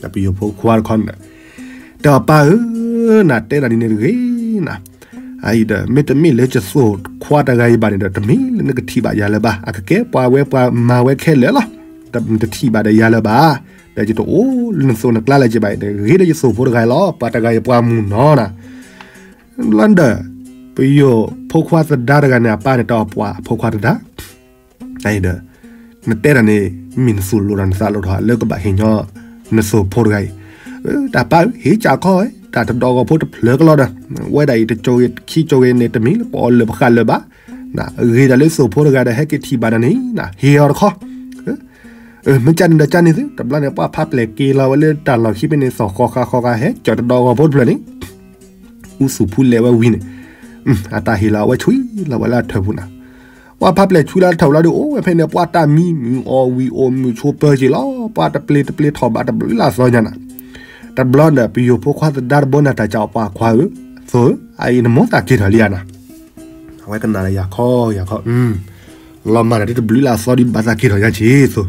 ဒီးပယိၤဖိခွါတခီန့ၣ်ဒီး, တဲအီၤပၢ်ဧၢ, နတဲတၢ်ဒ်န့ၣ်တဂ့ၤ အအံၤဒီး မ့တမ့ၢ်လၢယသိၣ်ခွါတဂၤအံၤဘၣ်န့ၣ်ဒီး တမ့ၢ်လၢနကထံၣ်ဘၣ်ယၤလၢၤဘၣ်. အကကဲပှၤဝဲပှၤမၤဝဲခဲလၢာ်လီၤ. တထံၣ်ဘၣ်ဒီးယၤလၢၤဘၣ်. ဒီးယတအိၣ်လၢနသိၣ်နကျါလၢၤဘၣ်ဒီး ဂ့ၤဒီးယသိၣ်ဖိတဂၤအံၤလီၤ. ပှၤတဂၤအံၤပှၤမုၣ်နီၤနၤ လီၤဒီး ပယိၤဖိခွါသဒါတဂၤန့ၣ် အပၢ်န့ၣ်တအီၣ်ပှၤဖိခွါသဒါ ဒီး နတဲတၢ်န့ၣ် မ့ၢ်နသိၣ်လိဒီးနသးလိထီၣ်လၢကဘၣ်ဟ့ၣ်ညီနသိၣ်ဖိတဂၤအံၤ. တၢ်ပၢ်ဧၢ ဟ့ၣ်ကၢ်ခီဝဲ တၢ်တဒီးဂီၤဖိတဖျၢၣ်ကလီဒီး ဝဲဒၣ်အံၤတကၠိဂ့ၤခံကၠိဂ့ၤန့ၣ် တမ့ၢ်လၢပအီၣ်လၢာ်ပဃၣ်လၢာ်ဘၣ်. ဂ့ၤဒၣ်လၢသိၣ်ဖိတဂၤဒီး ဟဲက့ၤထံၣ်ဘၣ်နၤန့ၣ် ဟ့ၣ်အီၤတခီ မ့ၢ်ကၢ်န့ၣ်ဒီးကၢ်န့ၣ်သု တဘျီန့ၣ် ပှၤဖးပျဲၢ်က့ၤလီၤဝဲလၢတၢ်လီၢ်ခံဖဲန့ၣ် သီၣ်ဃီဃာ်ဃီဃာ် ဟဲကၠီၣ်တဒီးဂီၤဖိတဖျၢၣ်န့ၣ် အူသူၣ်ဖူလဲၤဝဲဝံၤန့ၣ် အတၢ်ဟ့ၣ်လီၤအဝဲဆွံလီၤဝဲလၢအထၢၣ်ပူၤနၤ. ပှၤဖးပျဲၢ်ဆွံလၢအထၢၣ်ပူၤလီၤဒီး အိၣ်ဝဲဖဲန့ၣ် ပှၤတၢ်မံမုာ်အီၣ်ဝံၤအိၣ်မုာ်ဆိးပၢၤက့ၤလီၤ. ပှၤတပျ့ၤတပျ့ၤထီၣ်ဘးတဘျုးလၢအသီညါနၤ. တဘျီဒီး ပယိၤဖိခွါသဒါတဘိန့ၣ် တၢ်ကၠီပှၤခွါဧၢ, သိၣ်ဧၢ, အအံၤနမိၢ်သးက့ၤထီၣ်လံဧါနၤ. အဝဲကနၣ်ဒီး ယၤခီ ယၤခီ, လီၤမၢ်တၢ်ဒ်တဘျုးလၢအသီဒ်ဘၣ်သးက့ၤထီၣ်ယါက့ၤသိ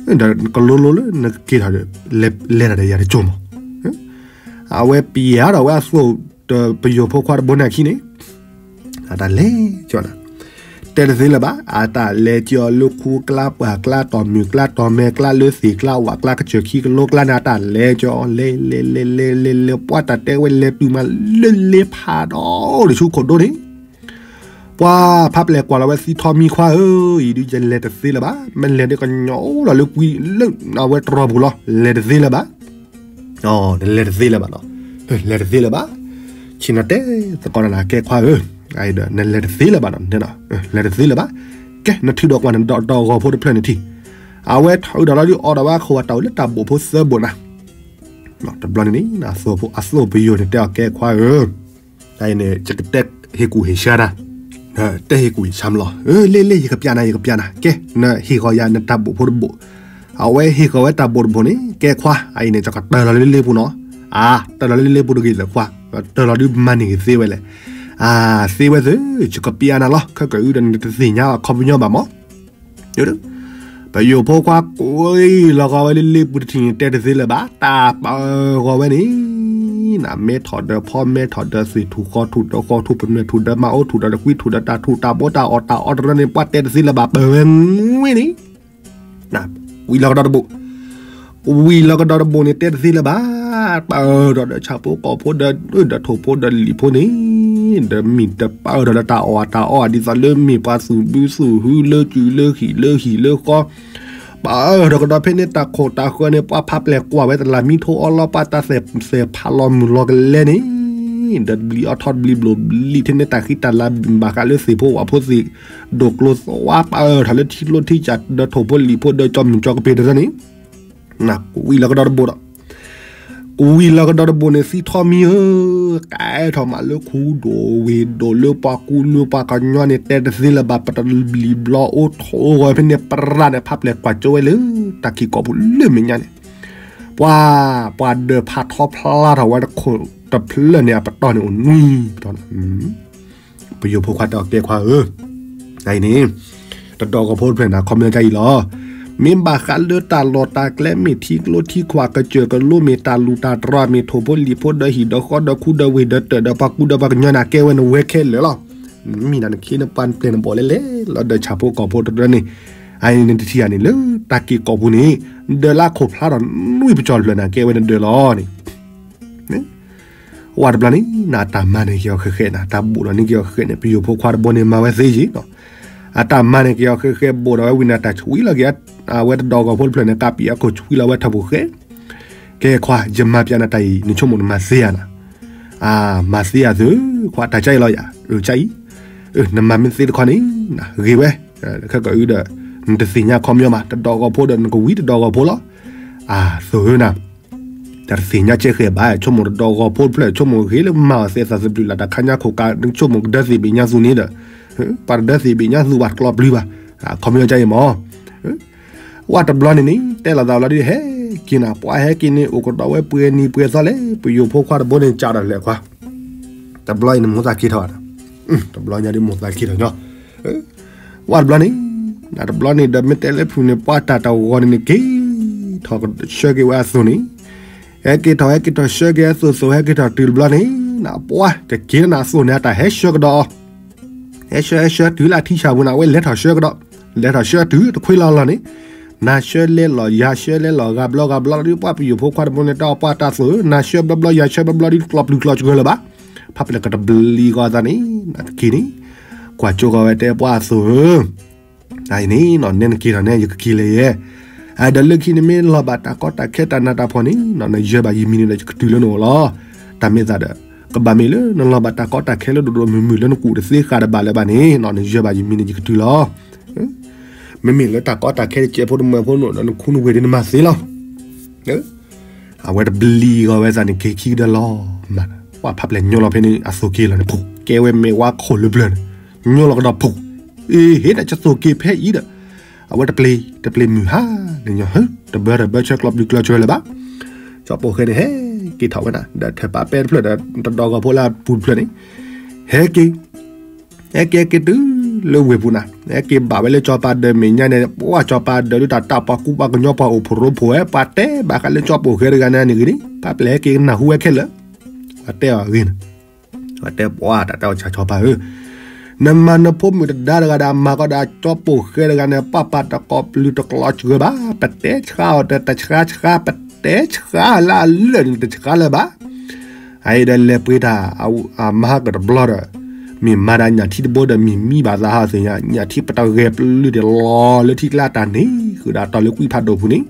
ၣ်, ဒီးကလိလိလၢနကက့ၤထီၣ်ဒီး လဲၤတၢ်ဒီးယၤတကၠိၢ်မး. အဝဲပျဲဒၣ်ဝဲအသိၣ်ဒီးပယိၤဖိခွါတဘိန့ၣ်အခံန့ၣ် အတၢ်လဲၤကၠီနၤ, တဲတသ့လၢၤဘၣ်, အတၢ်လဲၤကၠီလၢခူကျါပှၢ်ကျါ တီၢ်မုၢ်ကျါတီၢ်မဲကျါ လၢသ့ၣ်ကျါဝၣ်ကျါ ကစၢၢ်ခံကလိကျါန့ၣ် အတၢ်လဲၤကၠီ လဲၤလဲၤလဲၤလဲၤလဲၤလဲၤ ပှၤတၢ်တဲဝဲလဲၤတုၤမးလၢလဲၤဖးဒီး တဆူခိၣ်ဒိန့ၣ် ပှၤဖးပျဲၢ်ကွၢ်လီၤဝဲသံထီမံခွါဧၢ, အံၤဒုးယလဲၤတသ့လၢၤဘၣ်, မ့ၢ်လဲၤဒ်ကညီလီၤလၢကွံလၢအဝဲတရီပူၤလီၤ, လဲၤတသ့လၢၤဘၣ်. နလဲၤတသ့လၢၤဘၣ်နီၤ, လဲၤတသ့လၢၤဘၣ်, ဆ့ၣ်နီၤတဲသကိးနၤ ကဲခွါဧၢ, ဒီးနလဲၤတသ့လၢၤဘၣ်နီၤ, လဲၤတသ့လၢၤဘၣ်, ကဲ နထုးဒီးကွၢ်နဒီးဂီၤဖိတဖျၢၣ်န့ၣ်ထံၣ်, အဝဲထုးဒီးလီၤဒုးအီၣ်ဒီးဝဲအခိၣ်အတၢ်အိၣ်လၢတၢ်ဘိၣ်ဖိသၢဘိၣ်နၤ, တဘျီန့ၣ်န့ၣ် အသိၣ်ပယိၤန့ၣ်တဲအီၤ ကဲခွါဧၢ အံၤန့ၣ် ယကတဲဟ့ၣ်ကူၣ်ဟ့ၣ်ဆါနၤ, တဲဟ့ၣ်ကူၣ်ဟ့ၣ်ဆါမးလီၤ, လ့လ့ ယကပျးနၤ ယကပျးနၤ, ကဲ နဟ့ၣ်ဃီၤယၤနတၢ်ဘိၣ်ဖိတဘိၣ်, အဝဲဟ့ၣ်ဃီၤဝဲတၢ်ဘိၣ်တဘိၣ်န့ၣ် ကဲခွါ အံၤန့ၣ် ယကတၢၢ်လီၤလၢလ့ပူၤနီၤ, အါ တၢၢ်လီၤလၢလ့ပူၤတဂ့ၤလၢၤခွါ, တၢၢ်လီၤဒုးမၤန့ၢ်ဂ့ၤသ့ဝဲလဲၣ်, အါ သ့ဝဲသ့ ယကပျးနၤလီၤ, ခဲကၢအုဒီးနတသ့ၣ်ညါအခီပညီဘၣ်မး ပယိၤဖိခွါကွံာ်လီၤဂီၤဝဲလၢလ့ပူၤတထံၣ်န့ၣ် တဲတသ့လၢၤဘၣ်, တၢ်ပၢဂီၤဝဲန့ၣ်, နမဲထီၣ်ဒီးဖီမဲထီၣ်ဒီး သ့ၣ်ထူၣ်ဃီထူၣ်ဒီးဃီထူၣ် ပနွဲၣ်ထူၣ်ဒီးမၤအိထူၣ်ဒီးတကွံထူၣ်ဒီးတၢ်ထူၣ်တၢ်ဘိတၢ်အီၣ်တၢ်အီတရၢန့ၣ် ပှၤတဲတသ့လၢၤဘၣ် ပၢဝဲဝဲန့ၣ်, ကွံာ်လီၤကဒီးတဘိၣ် ကွံာ်လီၤကဒီးတဘိၣ်န့ၣ် တဲတသ့လၢၤဘၣ်, ပၢထီၣ်ဒီးဆၣ်ဖိကီၢ်ဖိဒီး ဒီးထိၣ်ဖိဒီးလံာ်ဖိန့ၣ်, ဒီးမ့ၢ်တပၢထီၣ်ဒီးတၢ်အီၣ်တၢ်အီ ဒ်သိးလၢမ့ၢ်ပှၤသူၣ်ဘုသူၣ်ဟုလၢကုၢ်လၢဟံၣ်လၢဟံၣ်လၢဃီ, ပၢထီၣ်ကဒီးဖဲန့ၣ်တၢ်ခိၣ်တၢ်ဃၢၤန့ၣ် ပှၤဖးပျဲၢ်ကွၢ်ဝဲတလးမံထိအီလီၤ ပှၤတၢ်သဲၣ်သဲၣ်ဖးလီၤမုၢ်လီၤကလဲန့ၣ်, ဒီးဘျံးအီထီတဘျံးဘျိၣ်ဘျံးထံန့ၣ် တၢ်ဃံတၢ်လၤဘၣ်ဃးလၢသ့ၣ်ဖိဝၣ်ဖိသ့ၣ် ဒိၣ်ကျိၤသွါပၢထီၣ်လၢထံကျိထံကၢ်ဒီးထိၣ်ဖိလံာ်ဖိဒီးကၠီမုၢ်ကၠီကပ့ၤတရၢန့ၣ်, ကွံာ်လီၤကဒီးတဘိၣ်ဒီး ကွံာ်လီၤကဒီးတဘိၣ်န့ၣ် သံထီမံဧၢ, ကဲထီၣ်မးလၢခူဒိၣ်ဝ့ၢ်ဒိၣ်လၢပှၤကူလၢပှၤကညီန့ၣ် တဲတသ့လၢၤဘၣ် ပတဘျံးဘျီအိၣ်ထိၣ်ဂီၤဖဲန့ၣ် ပရၢ်န့ၣ် ဖးပျဲၢ်ကွၢ်ကၠိဝဲလၢ တၢ်ခံးကီၢ်ပူၤလၢမဲာ်ညါန့ၣ်, ပှၤ ပှၤဒၢးဖးထီဖျါထီၣ်ဝဲတခိၣ်တဖျၢၣ်န့ၣ် အပတီၢ်န့ၣ်အိၣ်နွံပတီၢ်န့ၣ် ပယိၤဖိခွါတဲအီၤ ကဲခွါဧၢ, အံၤန့ၣ် တဒီးဂီၤဖိတဖျၢၣ်န့ၣ် ခီပညီကအံၤလီၤ. မ့ၢ်ဘၣ်ဃးလၢတၢ်လီၢ်တၢ်ကျဲ မ့ၢ်ထံကျိထံခွး ကစၢၢ်ကလိ မ့ၢ်တၢ်လူၢ်တၢ်တြီၤ မ့ၢ်ထိၣ်ဖိလံာ်ဖိ ဒီးဟံၣ်ဒီးဃီဒီးခူဒီးဝ့ၢ်ဒီးတၢ်ဒီးပှၤကူဒီးပှၤကညီန့ၣ် ကဲဝဲန့ၣ်ဝဲခဲလၢာ်လီၤ. မ့ၢ်ဒၣ်နခ့နပှၤနပျဲၢ်နဘီၣ်လဲၣ်လဲၣ် လီၤဒၢးဆၣ်ဖိကီၢ်ဖိတရၢန့ၣ်, အံၤန့ၣ်တထံၣ်ဧါန့ၣ် လၢတၢ်က့ၤကီၢ်ပူၤန့ၣ် ဒၢးလၢခိၣ်ဖျါထီၣ်နွံပစီၢ်တဖျၢၣ်န့ၣ် ကဲဝဲန့ၣ်ဒၢးလီၤန့ၣ် ဝဲတဘျီန့ၣ် နတၢ်မၤန့ၣ်က့ၤအီၤဃဲးဃဲးနၤ တၢ်ဘိၣ်ဒီးန့ၢ်က့ၤအီၤဃဲးဃဲးန့ၣ် ပယိၤဖိခွါတဘိန့ၣ် မၤဝဲသ့ယံၤနီၤ, အတၢ်မၤန့ၣ်က့ၤအီၤဃဲးဃဲး ဘိၣ်ဒီးဝဲဝံၤန့ၣ် တၢ်ဆွံလီၤက့ၤ အဝဲတဒီးဂီၤဖိတဖျၢၣ်န့ၣ် ကးပံာ်အခိၣ်ဆွံလီၤဝဲထီၣ်ပူၤဃဲး, ကဲခွါ ယမၤပျးနၤတၢ်အံၤ နဆိကမိၣ်နမၤသ့ဧါနၤ, အၢ မၤသ့ဧါသု ခွါ တၢ်ကၢအံၤလီၤယၤ အၢ ကၢအံၤ, နမၤမ့ၢ်သ့တခီန့ၣ် ဂ့ၤဝဲ, ခဲကၢအံၤဒီး နတသ့ၣ်ညါခီပညီမး တဒီးဂီၤဖိဒီး နကဝံၤတဒီးဂီၤဖိလီၤ, အၢ သိၣ်ဧၢနၤ တၢ်တသ့ၣ်ညါကဲဃဲးဘၣ် ဆိကမိၣ်တဒီးဂီၤဖိတဖျၢၣ် ဆိကမိၣ်ဂ့ၤလၢမၤအီၤသဲသးသဘျုးလၢ် တၢ်ခါညါခိၣ်ကး ဆိကမိၣ်ကဒၢသ့ၣ်ဘ့ၣ်ညါသူန့ၣ်ဒီး ပှၤတဒၢသ့ၣ်ဘ့ၣ်ညါသူဘၣ်တကျီပျုၤဘၣ်, ခီပညီကၢအံၤမး, ဝဲတဘျီန့ၣ်န့ၣ် တဲလီၤသးလီၤဒ်ဟဲက့ၤန့ၣ် အိၣ်ကဒီးဝဲပှဲၤနံၤပှဲၤသီလဲၣ် ပယိၤဖိခွါတဘိန့ၣ် ကးဒီးလဲၤခွါ, တဘျီအံၤန့ၣ်မိၢ်သးက့ၤထီၣ်, တဘျီညါဒ်မိၢ်သးက့ၤထီၣ်ညီ ဝဲတဘျီန့ၣ်, တဘျီန့ၣ်ဒီးမ့ၢ်တဲလၢဖုၣ်န့ၣ် ပှၤတၢ်တဂီၤန့ၣ်န့ၣ် က့ၤထီၣ်ဆှၢက့ၤဝဲအသိၣ်န့ၣ်, ဟဲက့ၤထီၣ်ဟဲက့ၤထီၣ်ဆှၢက့ၤအသိၣ်သိၣ် ဟဲက့ၤထီၣ်တုၤတဘျီန့ၣ် နပှၢ် တက့ၤနၤအသိးန့ၣ် အတၢ်ဟဲဆှၢကဒီးအီၤ ဟဲဆှၢဟဲဆှၢတုၤလၢအထံဆၣ်ပူၤန့ၣ် အဝဲလဲၤထီၣ်ဆှၢကဒီး, လဲၤထီၣ်ဆှၢတုၤတခွ့လီၤလီၤန့ၣ်, နၤဆှၢလဲလီၤ ယၤဆှၢလဲလီၤ ဂၤဘျီဂၤဘျီလီၤဒီး ပှၢ်ပယိာ်ဖိခွါတဘိန့ၣ် တၢ်အီၣ်ပှၢ်တၢ်သိးဧၢ, နၤဆှၢဘျီဘျီ ယၤဆှၢဘျီဘျီဒီး တကျီၢ်ပျုၤကျီၢ်စှၤလၢၤဘၣ်. ဖးပလဲၣ်ကတဘျံးဂီၤသးန့ၣ် နတက့ၤန့ၣ်, ကွၢ်ကၠိဂီၤဝဲတဲပှၢ်အသိးဧၢ အံၤန့ၣ်နီၤ နဲနက့ၤထီၣ်န့ၣ် ယကက့ၤလဲၤယဲ, အဒီးလၢခံန့ၣ်မ့ၢ်လီၤဘၣ်တၢ်ကီတၢ်ခဲတၢ်နးတၢ်ဖှီၣ်န့ၣ်နီၤ နယၢၤဘၣ်ယမံၤန့ၣ်ဒီး ယကတုၤလၢနအိၣ်လီၤ. တၢ်မ့ၢ်သးဒီး ကဘၣ်မ့ၢ်လၢနလီၤဘၣ်တၢ်ကီတၢ်ခဲလၢဒိၣ်ဒိၣ်မုၢ်မုၢ်လၢနကူၣ်တသ့ဃာ်တဘၣ်လၢၤဘၣ်န့ၣ်နီၤ နယၢၤဘၣ်ယမံၤန့ၣ် ယကတုၤလီၤ. မ့မ့ၢ်လၢတၢ်ကီတၢ်ခဲတကဲးဖိတမၢဖိနအိၣ်ဒီး နခူနဝ့ၢ်ဒ်နမၤသ့လီၤ. အဝဲတဘျံးဂီၤဝဲသးန့ၣ် က့ၤခံကဒီးလီၤမး, ပှၢ်ဖးပလဲၣ်ညိလီၤဖဲန့ၣ် အသိးက့ၤလီၤန့ၣ် ဖှိၣ် ကဲဝဲမ့ၢ်ဝါခိၣ်လၢပျၢၤန့ၣ်, ညိလီၤကဒီးဖှိၣ်, အ့ ဟ့ၣ်ဒီးကသိးက့ၤဖဲအံၤဒီး, အဝဲတပျ့ၤ တပျ့ၤမုၢ်ဟါန့ၣ်ညီ တဘၢတဘၢဆၢကျီၢ်ပျုၤကျီၢ်စှၤလၢၤဘၣ်. ကၠီပိာ်ဃဲန့ၣ် ဟဲက့ၤထီၣ်ဝဲဒၣ် ဒီးထၢၣ်ပာ်ပဲတဖျၢၣ်ဒီး တဒီဂီၤဖိလၢအပူၤတဖျၢၣ်န့ၣ်, ဟဲက့ၤ ဟဲက့ၤဟဲက့ၤတုၤလၢဝ့ၢ်ပူၤနၤ, ဟဲက့ၤဘၣ်ဝဲလၢကၠီၤပၤဒၢးမဲာ်ညါန့ၣ် ပှၢ်ကၠီၤပၤဒၢးဒုးတၢ်တၢ်ပှၤကူပှၤကညီ ပှၤအိၣ်ဖှိၣ်ရိဖှိၣ်ဝဲ ပှၤတဲဘၣ်ဃးလၢကၠီပိာ်ဃဲတဂၤန့ၣ်န့ၣ်ဂ့ၤန့ၣ် ဖးပလဲၣ်ဟဲက့ၤကနၢ်ဟူဝဲခဲလၢာ်, ပှၤတဲအီၤဂ့ၤန့ၣ်, ပှၤတဲပှၢ်တၢ်တဲအီၤဆၣ်ကၠီၤပၤဧၢ, နမၤနဖိမုၣ်တဒါတဂၤဒီး မၤကီးဒီးကၠီပိာ်ဃဲတဂၤန့ၣ် ပှၢ်ပာ်တကိးပျုၤတကျီၢ်စှၤဘၣ်, ပတဲဆှါအီၤတဆှါဆှါ ပတဲဆှါလၢအလၢာ်န့ၣ် တဆှါလၢၤဘၣ်. အအံၤဒီးလဲၤပှ့ၤတၢ် အမါဟးကတဘျီဒီး, မ့ၢ်မၤဒၣ်ညၣ်ထံတဘိဒီး မ့ၢ်မံဘၣ်သးဟးသ့ၣ်ညါ, ညၣ်ထံပတဂဲၤပျုၤဒံးလီၤလၢထံကျါတၢ်န့ၣ် ဃုာ်ဒီးတီၤလၢကွံဖးဒိၣ်ပူၤန့ၣ်,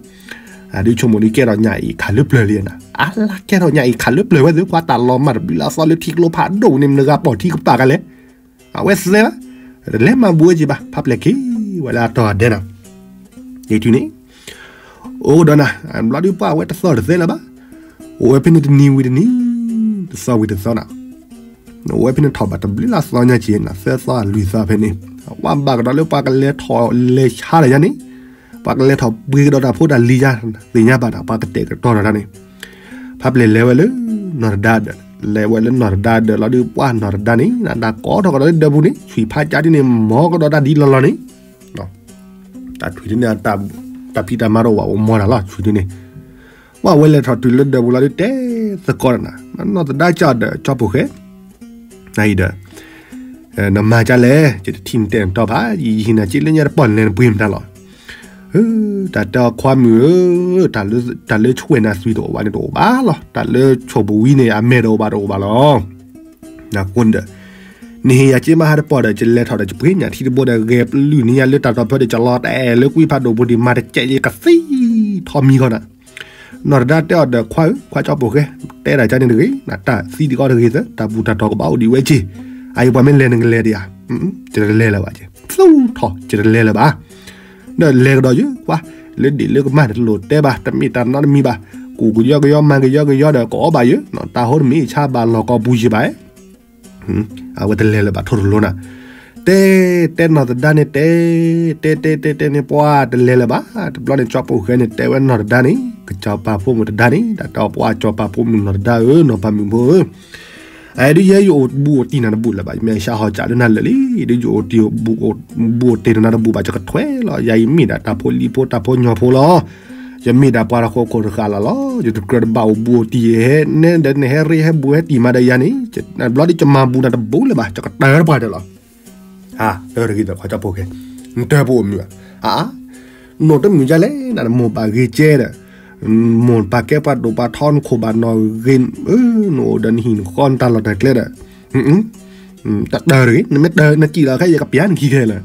အဒုးဆိကမိၣ်ဒုးကဲထီၣ်ညၣ်အံၤခးလၢပျၢၤလံနၤ, အါလၢကဲထီၣ်ညၣ်အံၤခးလၢပျၢၤဝဲသ့ၣ် ကွၢ်တၢ်လီၤမၢ်တဘျုးလၢအသီလၢထံကျိဖးဒိၣ်န့ၣ် မနုၤဂၤပိာ်ထံကပာ်ကလဲၣ်, အဝဲသ့ၣ်ဘၣ်, တလဲၤမၤဘူးဝဲက့ၤဘၣ် ဖးပလဲၣ်က့ၤဝဲလၢအတီၤအဒဲနၤ, ယတုၤန့ၣ် အိၣ်ဒီးနၤ, ဘျီဒုးပှၢ်အဝဲတသီတသဲလၢၤဘၣ်, အိၣ်ဝဲဖဲန့ၣ်တနံၤဝံၤတနံၤ, တသီဝံၤတသီနၤ, အိၣ်ဝဲဖဲန့ၣ်ထီၣ်ဘၣ်တဘျုးလၢသီညါက့ၤနၤ သၢသီလွံၢ်သီဖဲန့ၣ်, ပှၢ်ဘၣ်ကဒီးလၢပှၤကလဲၤထီၣ်လဲၤဆါဒီးယၤန့ၣ်, ပှၤကလဲၤထီၣ်ပှ့ၤကဒီးတၢ်ဖိတၢ်လံၤယၤ သ့ၣ်ညါဘၣ်ဒီး ပှၤကတဲာ်ကတီၤဒီးတၢ်န့ၣ်, ဖးပလဲၣ်လဲၤဝဲလၢနီၢ်တဒါဒၢး, လဲၤဝဲလၢနီၢ်တဒါဒၢးလီၤဒုးပှၢ်နီၢ်တဒါန့ၣ် နဒၣ်ကိးထီၣ်ကဒီးလၢဒၢးပူၤန့ၣ် ဆွံၣ်ဖးကၠါဒ်န့ၣ် မီၤကဒီးတၢ်ဒ်လီၤလီၤန့ၣ် တၢ်ထွံၣ်ဒ်န့ၣ် တၢ်ဖံးတၢ်မၤတအိၣ်ဘၣ် အိၣ်မီၤတၢ်လီၤ ဆွံၣ်ဒ်န့ၣ်, ပှၢ်ဝဲလဲၤထီၣ်တုၤလၢဒၢးပူၤလီၤဒုးတဲသကိးနၤ, နီၢ်တဒါကၠီဒၢး ကၠီပိာ်ဃဲ, နအံၤဒီး နမၤကၠါလဲၣ် ယတထံၣ်နတဲနတီဘၣ် ယဟံးနၤက့လၢညါတပီၢ်နလဲၤနပှ့ၤမတၤလီၤ, တၢ်တဲအီၤခွါမုၣ်ဧၢ, တၢ်လၢဆှဲၣ်နၤသွံၣ်တအိၣ်ဘၣ်န့ၣ်တအိၣ်ဘၣ်လီၤ, တၢ်လၢဆိၣ်ပဝံန့ၣ် အမဲာ်တအိၣ်ဘၣ်တအိၣ်ဘၣ်လီၤ. အဃိန့ၣ်ဒီး နဟ့ၣ်ယၤက့မးဟါတပီၢ်ဒီး ယလဲၤထီၣ်ဒီးယပှ့ၤညၣ်ထံတဘိဒီး ဂဲၤပျုၢ်န့ၢ်ယၤလၢတၢ်တီၢ်ဖဲဒီး ကလီၤတဲာ်လၢကွံဖးဒိၣ်ပူၤဒံး မၤတကဲးယကသံထီၣ်မံၤဃီနၤ, နီၢ်တဒါတဲအီၤဒီး ခွါဧၢ ခွါကၠီပိာ်ဃဲ, တဲဒၣ်ကၠါန့ၣ်တဂ့ၤ နတၢ်သံဒံးကီတဂ့ၤသၢ တၢ်ဘူၣ်တၢ်တီၢ်ကဘၣ်အိၣ်ဒံးဝဲက့ၤ, အအံၤပှၤမ့ၢ်လဲၤနကလဲၤဒံးဧါ, ယတလဲၤလၢၤဘၣ်က့ၤ သူထီၣ် ယတလဲၤလၢၤဘၣ် ဒီးလဲၤကဒီးယၤ ကွၢ်လၢဒံးလၢကမၣ်န့ၣ်တလိၣ်တဲဘၣ် တမ့ၢ်တၢ်နီတမံၤဘၣ်, ကူၣ်ကယီကယီမၤကယီကယီဒီးကအီၣ်ဘၣ်ယၤ, တၢ်ဟိတမ့ၢ်ဆါဘၣ်လီၢ်ကီၢ်ပူၤယၤဘၣ်, အဝဲတလဲၤလၢၤဘၣ်ထိၣ်တလိနၤ, တဲ တဲနီၢ်သဒါန့ၣ်တဲ တဲတဲတဲတဲန့ၣ် ပှၢ်တလဲၤလၢၤဘၣ်, တဘျီန့ၣ်ကၠီပိာ်ဃဲန့ၣ် တဲဝဲနီၢ်သဒါန့ၣ် ကစီၤပၤဖိမုၣ်သဒါန့ၣ် တၢ်တဲအီၤပှၢ်ကၠီၤပၤဖိမုၣ်နီၢ်သဒါဧၢ နီၢ်ပၤမုၣ်ဖိဧၢ အဒုးယဲယအိၣ်ဘူးအိၣ်တံၢ်နၤတဘူးလၢၤဘၣ်, ယမ့ၢ်အဆါဟီၣ်စးလၢနၤလၢာ်လံ, ဒုးယအိၣ်တံၢ်ဘူးအိၣ်တ့ၢ်နၤတဘူးဘၣ် ယကထွဲလီၤ, ယၤယမ့ၢ်ဒၣ်တၢ်ဖိလံၤဖိတၢ်ဖိညီဖိလီၤ, ယမ့ၢ်ဒၣ်ပှၤတၢ်ဃီခိၣ်တဃာ်လီၤလီၤ, ယတကြၢးတဘၣ်အိၣ်ဘူးအိၣ်တံၢ်ဟဲ, နဲဒၣ်နဟဲရ့ဟဲဘူးဟဲတံၢ်မးဒီးယၤန့ၣ်, ဘျီဒုးယမၤဘူးနၤတဘူးလၢၤဘၣ်, ယကတၢၢ်တပှၢ်တၢၢ်လီၤ. တၢၢ်တဂ့ၤဒီးခွါကၠီပိာ်ဃဲ, နတၢၢ်ပအိၣ်မုာ်ဧါ, အါ နအိၣ်တမုာ်ဒ်လဲၣ် နမိၢ်ပၢ်ဂ့ၤကဲဒီး, မိၢ်ပၢ်ကဲပှၤဒိၣ်ပှၤထီ နခိၣ်ဘၣ်နီၢ်ဂ့ၤ, နအိၣ်ဒီးနဟံၣ်နဃီနတၢ်လီၢ်တၢ်ကျဲဒီး, တၢၢ်တဂ့ၤ နမ့ၢ်တၢၢ်နစံၣ်လီၤခဲ ယကပျၢ်နခံခဲလၢာ်,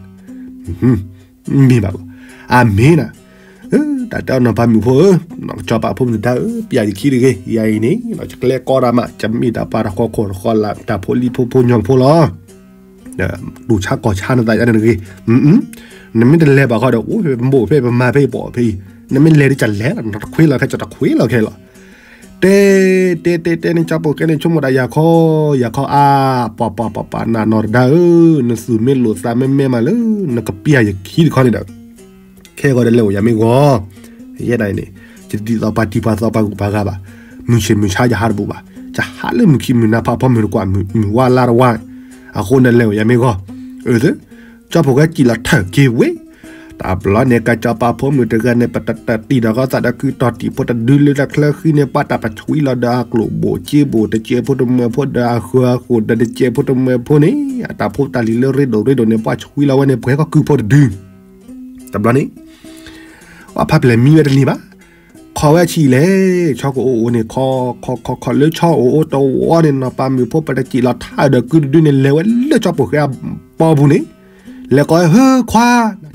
မ့ၢ်ဘၣ်ဘၣ်, အမ့ၢ်နၤ တၢ်တဲအီၤနီၢ်ပၤမုၣ်ဖိဧၢ, ကစီၤပၤဖိမုၣ်သဒါဧၢ, ပျၢ်ယခံတဂ့ၤ, ယၤအံၤန့ၣ် ယကျဲကီဒၣ်မး, ယမ့ၢ်ဒၣ်ပှၤတၢ်ဃီခိၣ်တဃာ်လၢ် တၢ်ဖိလံၤဖိဖိညီဖိလီၤ. တူၢ်ဆါကီၢ်ဆါနသးယါန့ၣ်တဂ့ၤ, နမ့ၢ်တလဲၤဘၣ်ဃီဒီး အိၣ်ဖဲပမိၢ်ဖဲပမါဖဲပီၢ်ဖဲအံၤ, နမ့ၢ်လဲၤဒီးကလဲၤလီၤ, နတခွ့လီၤခဲ ကတခွ့လီၤခဲလီၤ. တဲ တဲ တဲ တဲန့ၣ် ကၠီပိာ်ဃဲန့ၣ် ဆိကမိၣ်ဒၣ်ယၤခီ ယၤခီအါ, ပှၤပှၤပှၤပှၤ နနီၢ်သဒါဧၢ, နသူၣ်မ့ၢ်လိာ်သးမ့ၢ်မဲမးလၢ နကပျၢ်ယခံတခီန့ၣ်ဒီး ခဲဂီၤဒီးလဲၤအိၣ်ယၤမ့ၢ်ဂီၤ, ယဲဒၣ်အံၤန့ၣ် ယတဒ်သိးပှၤတံၤပှၤသီပှၤဂုၤပှၤဂၤဘၣ်, မုၢ်ဆ့ၣ်မုၢ်ဆါယဟးတဘူးဘၣ်, ယဟးလၢမုၢ်ခံမုၢ်နၤဖးဖီမုၢ်တကွၢ် မုၢ်ဝါလါတဝါ, အဃိန့ၣ်လဲၤအိၣ်ယၤမ့ၢ်ဂီၤ, အၢ သၢ, ကၠီပိာ်ဃဲစံၣ်လီၤထၢၣ်က့ၤဝဲ, တဘျီန့ၣ် ကစီၤပၤဖိမုၣ်တဂၤန့ၣ် ပတတၢၣ်တံၢ်ဒီးဃီသးဒီးကုၢ်တီၢ်တံၢ်ဖိတဒုလၢတၢ်ချၢဃံန့ၣ် ပှၤတၢ်ပဆွံလီၤဒီးအကျိၣ်ဘိၣ်စ့ဘိၣ် တစဲးဖိတမၢဖိဒီးအဃၢၤအဃိၣ် ဒီးတစဲးဖိတမၢဖိန့ၣ် အတၢ်ဖိတၢ်လံၤလၢရ့ဒိၣ်ရ့ဒိၣ်န့ၣ် ပှၤဆွံလီၤဝဲန့ၣ် ပှဲၤကီၢ်ကုၢ်ဖိတဒု တဘျီန့ၣ် ပှၤဖးပျဲၢ်မံဝဲတန့ၢ်ဘၣ်. ခီဝဲဆံးလဲၣ် ဆီကအိၣ်အိၣ်န့ၣ် ခီခီခီခီလၢဆီအိၣ်အိၣ်တဝီန့ၣ် နီၢ်ပၤမုၣ်ဖိပတစံးလီၤထါဒီးကုၢ်တဒုန့ၣ် လဲၤဝဲလၢကၠီပိၢ်ဃဲအပီပူၤန့ၣ် လဲၤကိးဝဲ ဟၢခွါ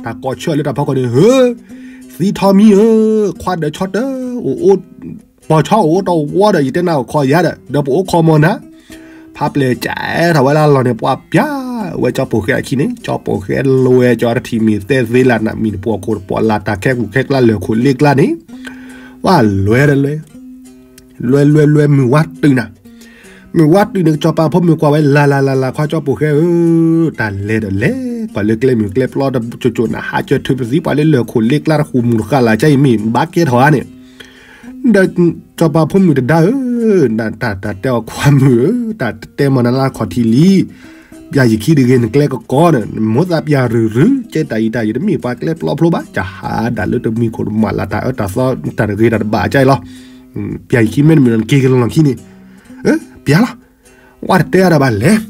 တၢ်ကိးဆၢလၢတၢ်ဖီခိၣ်န့ၣ် ဟၢ သံထီမံဧၢ, ခွါဒီးဆီတအိၣ်အိၣ် ပီၤဆီအိၣ်အိၣ်တဝီဒီး ယတဲနၤအိၣ်ခိးယၤဒီး ဒီးပအိၣ်ခိးမီၤနၤ ဖးပျဲၢ်ကဲထီၣ်ဝဲလၢလီၢ်န့ၣ် ပှၤပျၢ်ဝဲကၠီပိၢ်ဃဲအခံန့ၣ် ကၠီပိၢ်ဃဲလွဲၢ်ကၠီတထံၣ်မ့ၢ်သဲသ့လၢနမံၤတပှီၢ်ခိၣ်တပှီၢ်လၢ်တၢ်ခဲကူၣ်ခဲကျါလၢၢ်ခိၣ်လ့ကျါန့ၣ် ပှၤလွဲၢ်ဒီးလွဲၢ် လွဲၢ်လွဲၢ်လွဲၢ်မုၢ်ဝါတုၤနၤ မုၢ်ဝါတုၤန့ၣ် ကစီၤပၤဖိမုၣ်ကွၢ်ဝဲလၢ်လၢ်လၢ်လၢ် ခွါကၠီပိၢ်ဃဲဧၢ, တၢ်လဲၤဒီးလဲၤ ကွၢ်လၢကျဲမုၢ်ကျဲပျီတကၠိၣ်ကၠိၣ်နၤ ဟးကၢၤထုးပသံပှၤလၢလၢၢ်ခိၣ်လ့ကျါတဃူမုၢ်တဃာ်လၢ် ကၢ်အံၤမ့ၢ်ဘၣ်ကဲထီၣ်ဧါန့ၣ် ဒီးစီၤပၤဖိမုၣ်တဒါဧၢ, တၢ်တၢ်တဲအီၤခွါမုၣ်ဧၢ, တၢ်တတဲမီၤနၤလၢအခီၣ်ထံးလံ, ပျၢ်ယခံတဂ့ၤ နကျဲကကီန့ၣ် မိၢ်သးပျၢ်ရုၢ်ရုၢ် ကဲတၢ်အံၤတၢ်ယံၤတမ့ၢ်ပှၤကျဲပျီဖျိဘၣ်, ကဟးဒၣ်လၢတမံၤခိၣ်တမးလၢတၢ်အၢတၢ်သီတၢ်တဂ့ၤတၢ်တဘၣ်အကၢ်အံၤလီၤ. ပျၢ်ယခံမ့ၢ်တမုာ်ဒီးနက့ၤကလီၢ်ခံန့ၣ်, ပျၢ်လီၤ, ဝဲတတဲအါဒီးဘၣ်လဲၣ်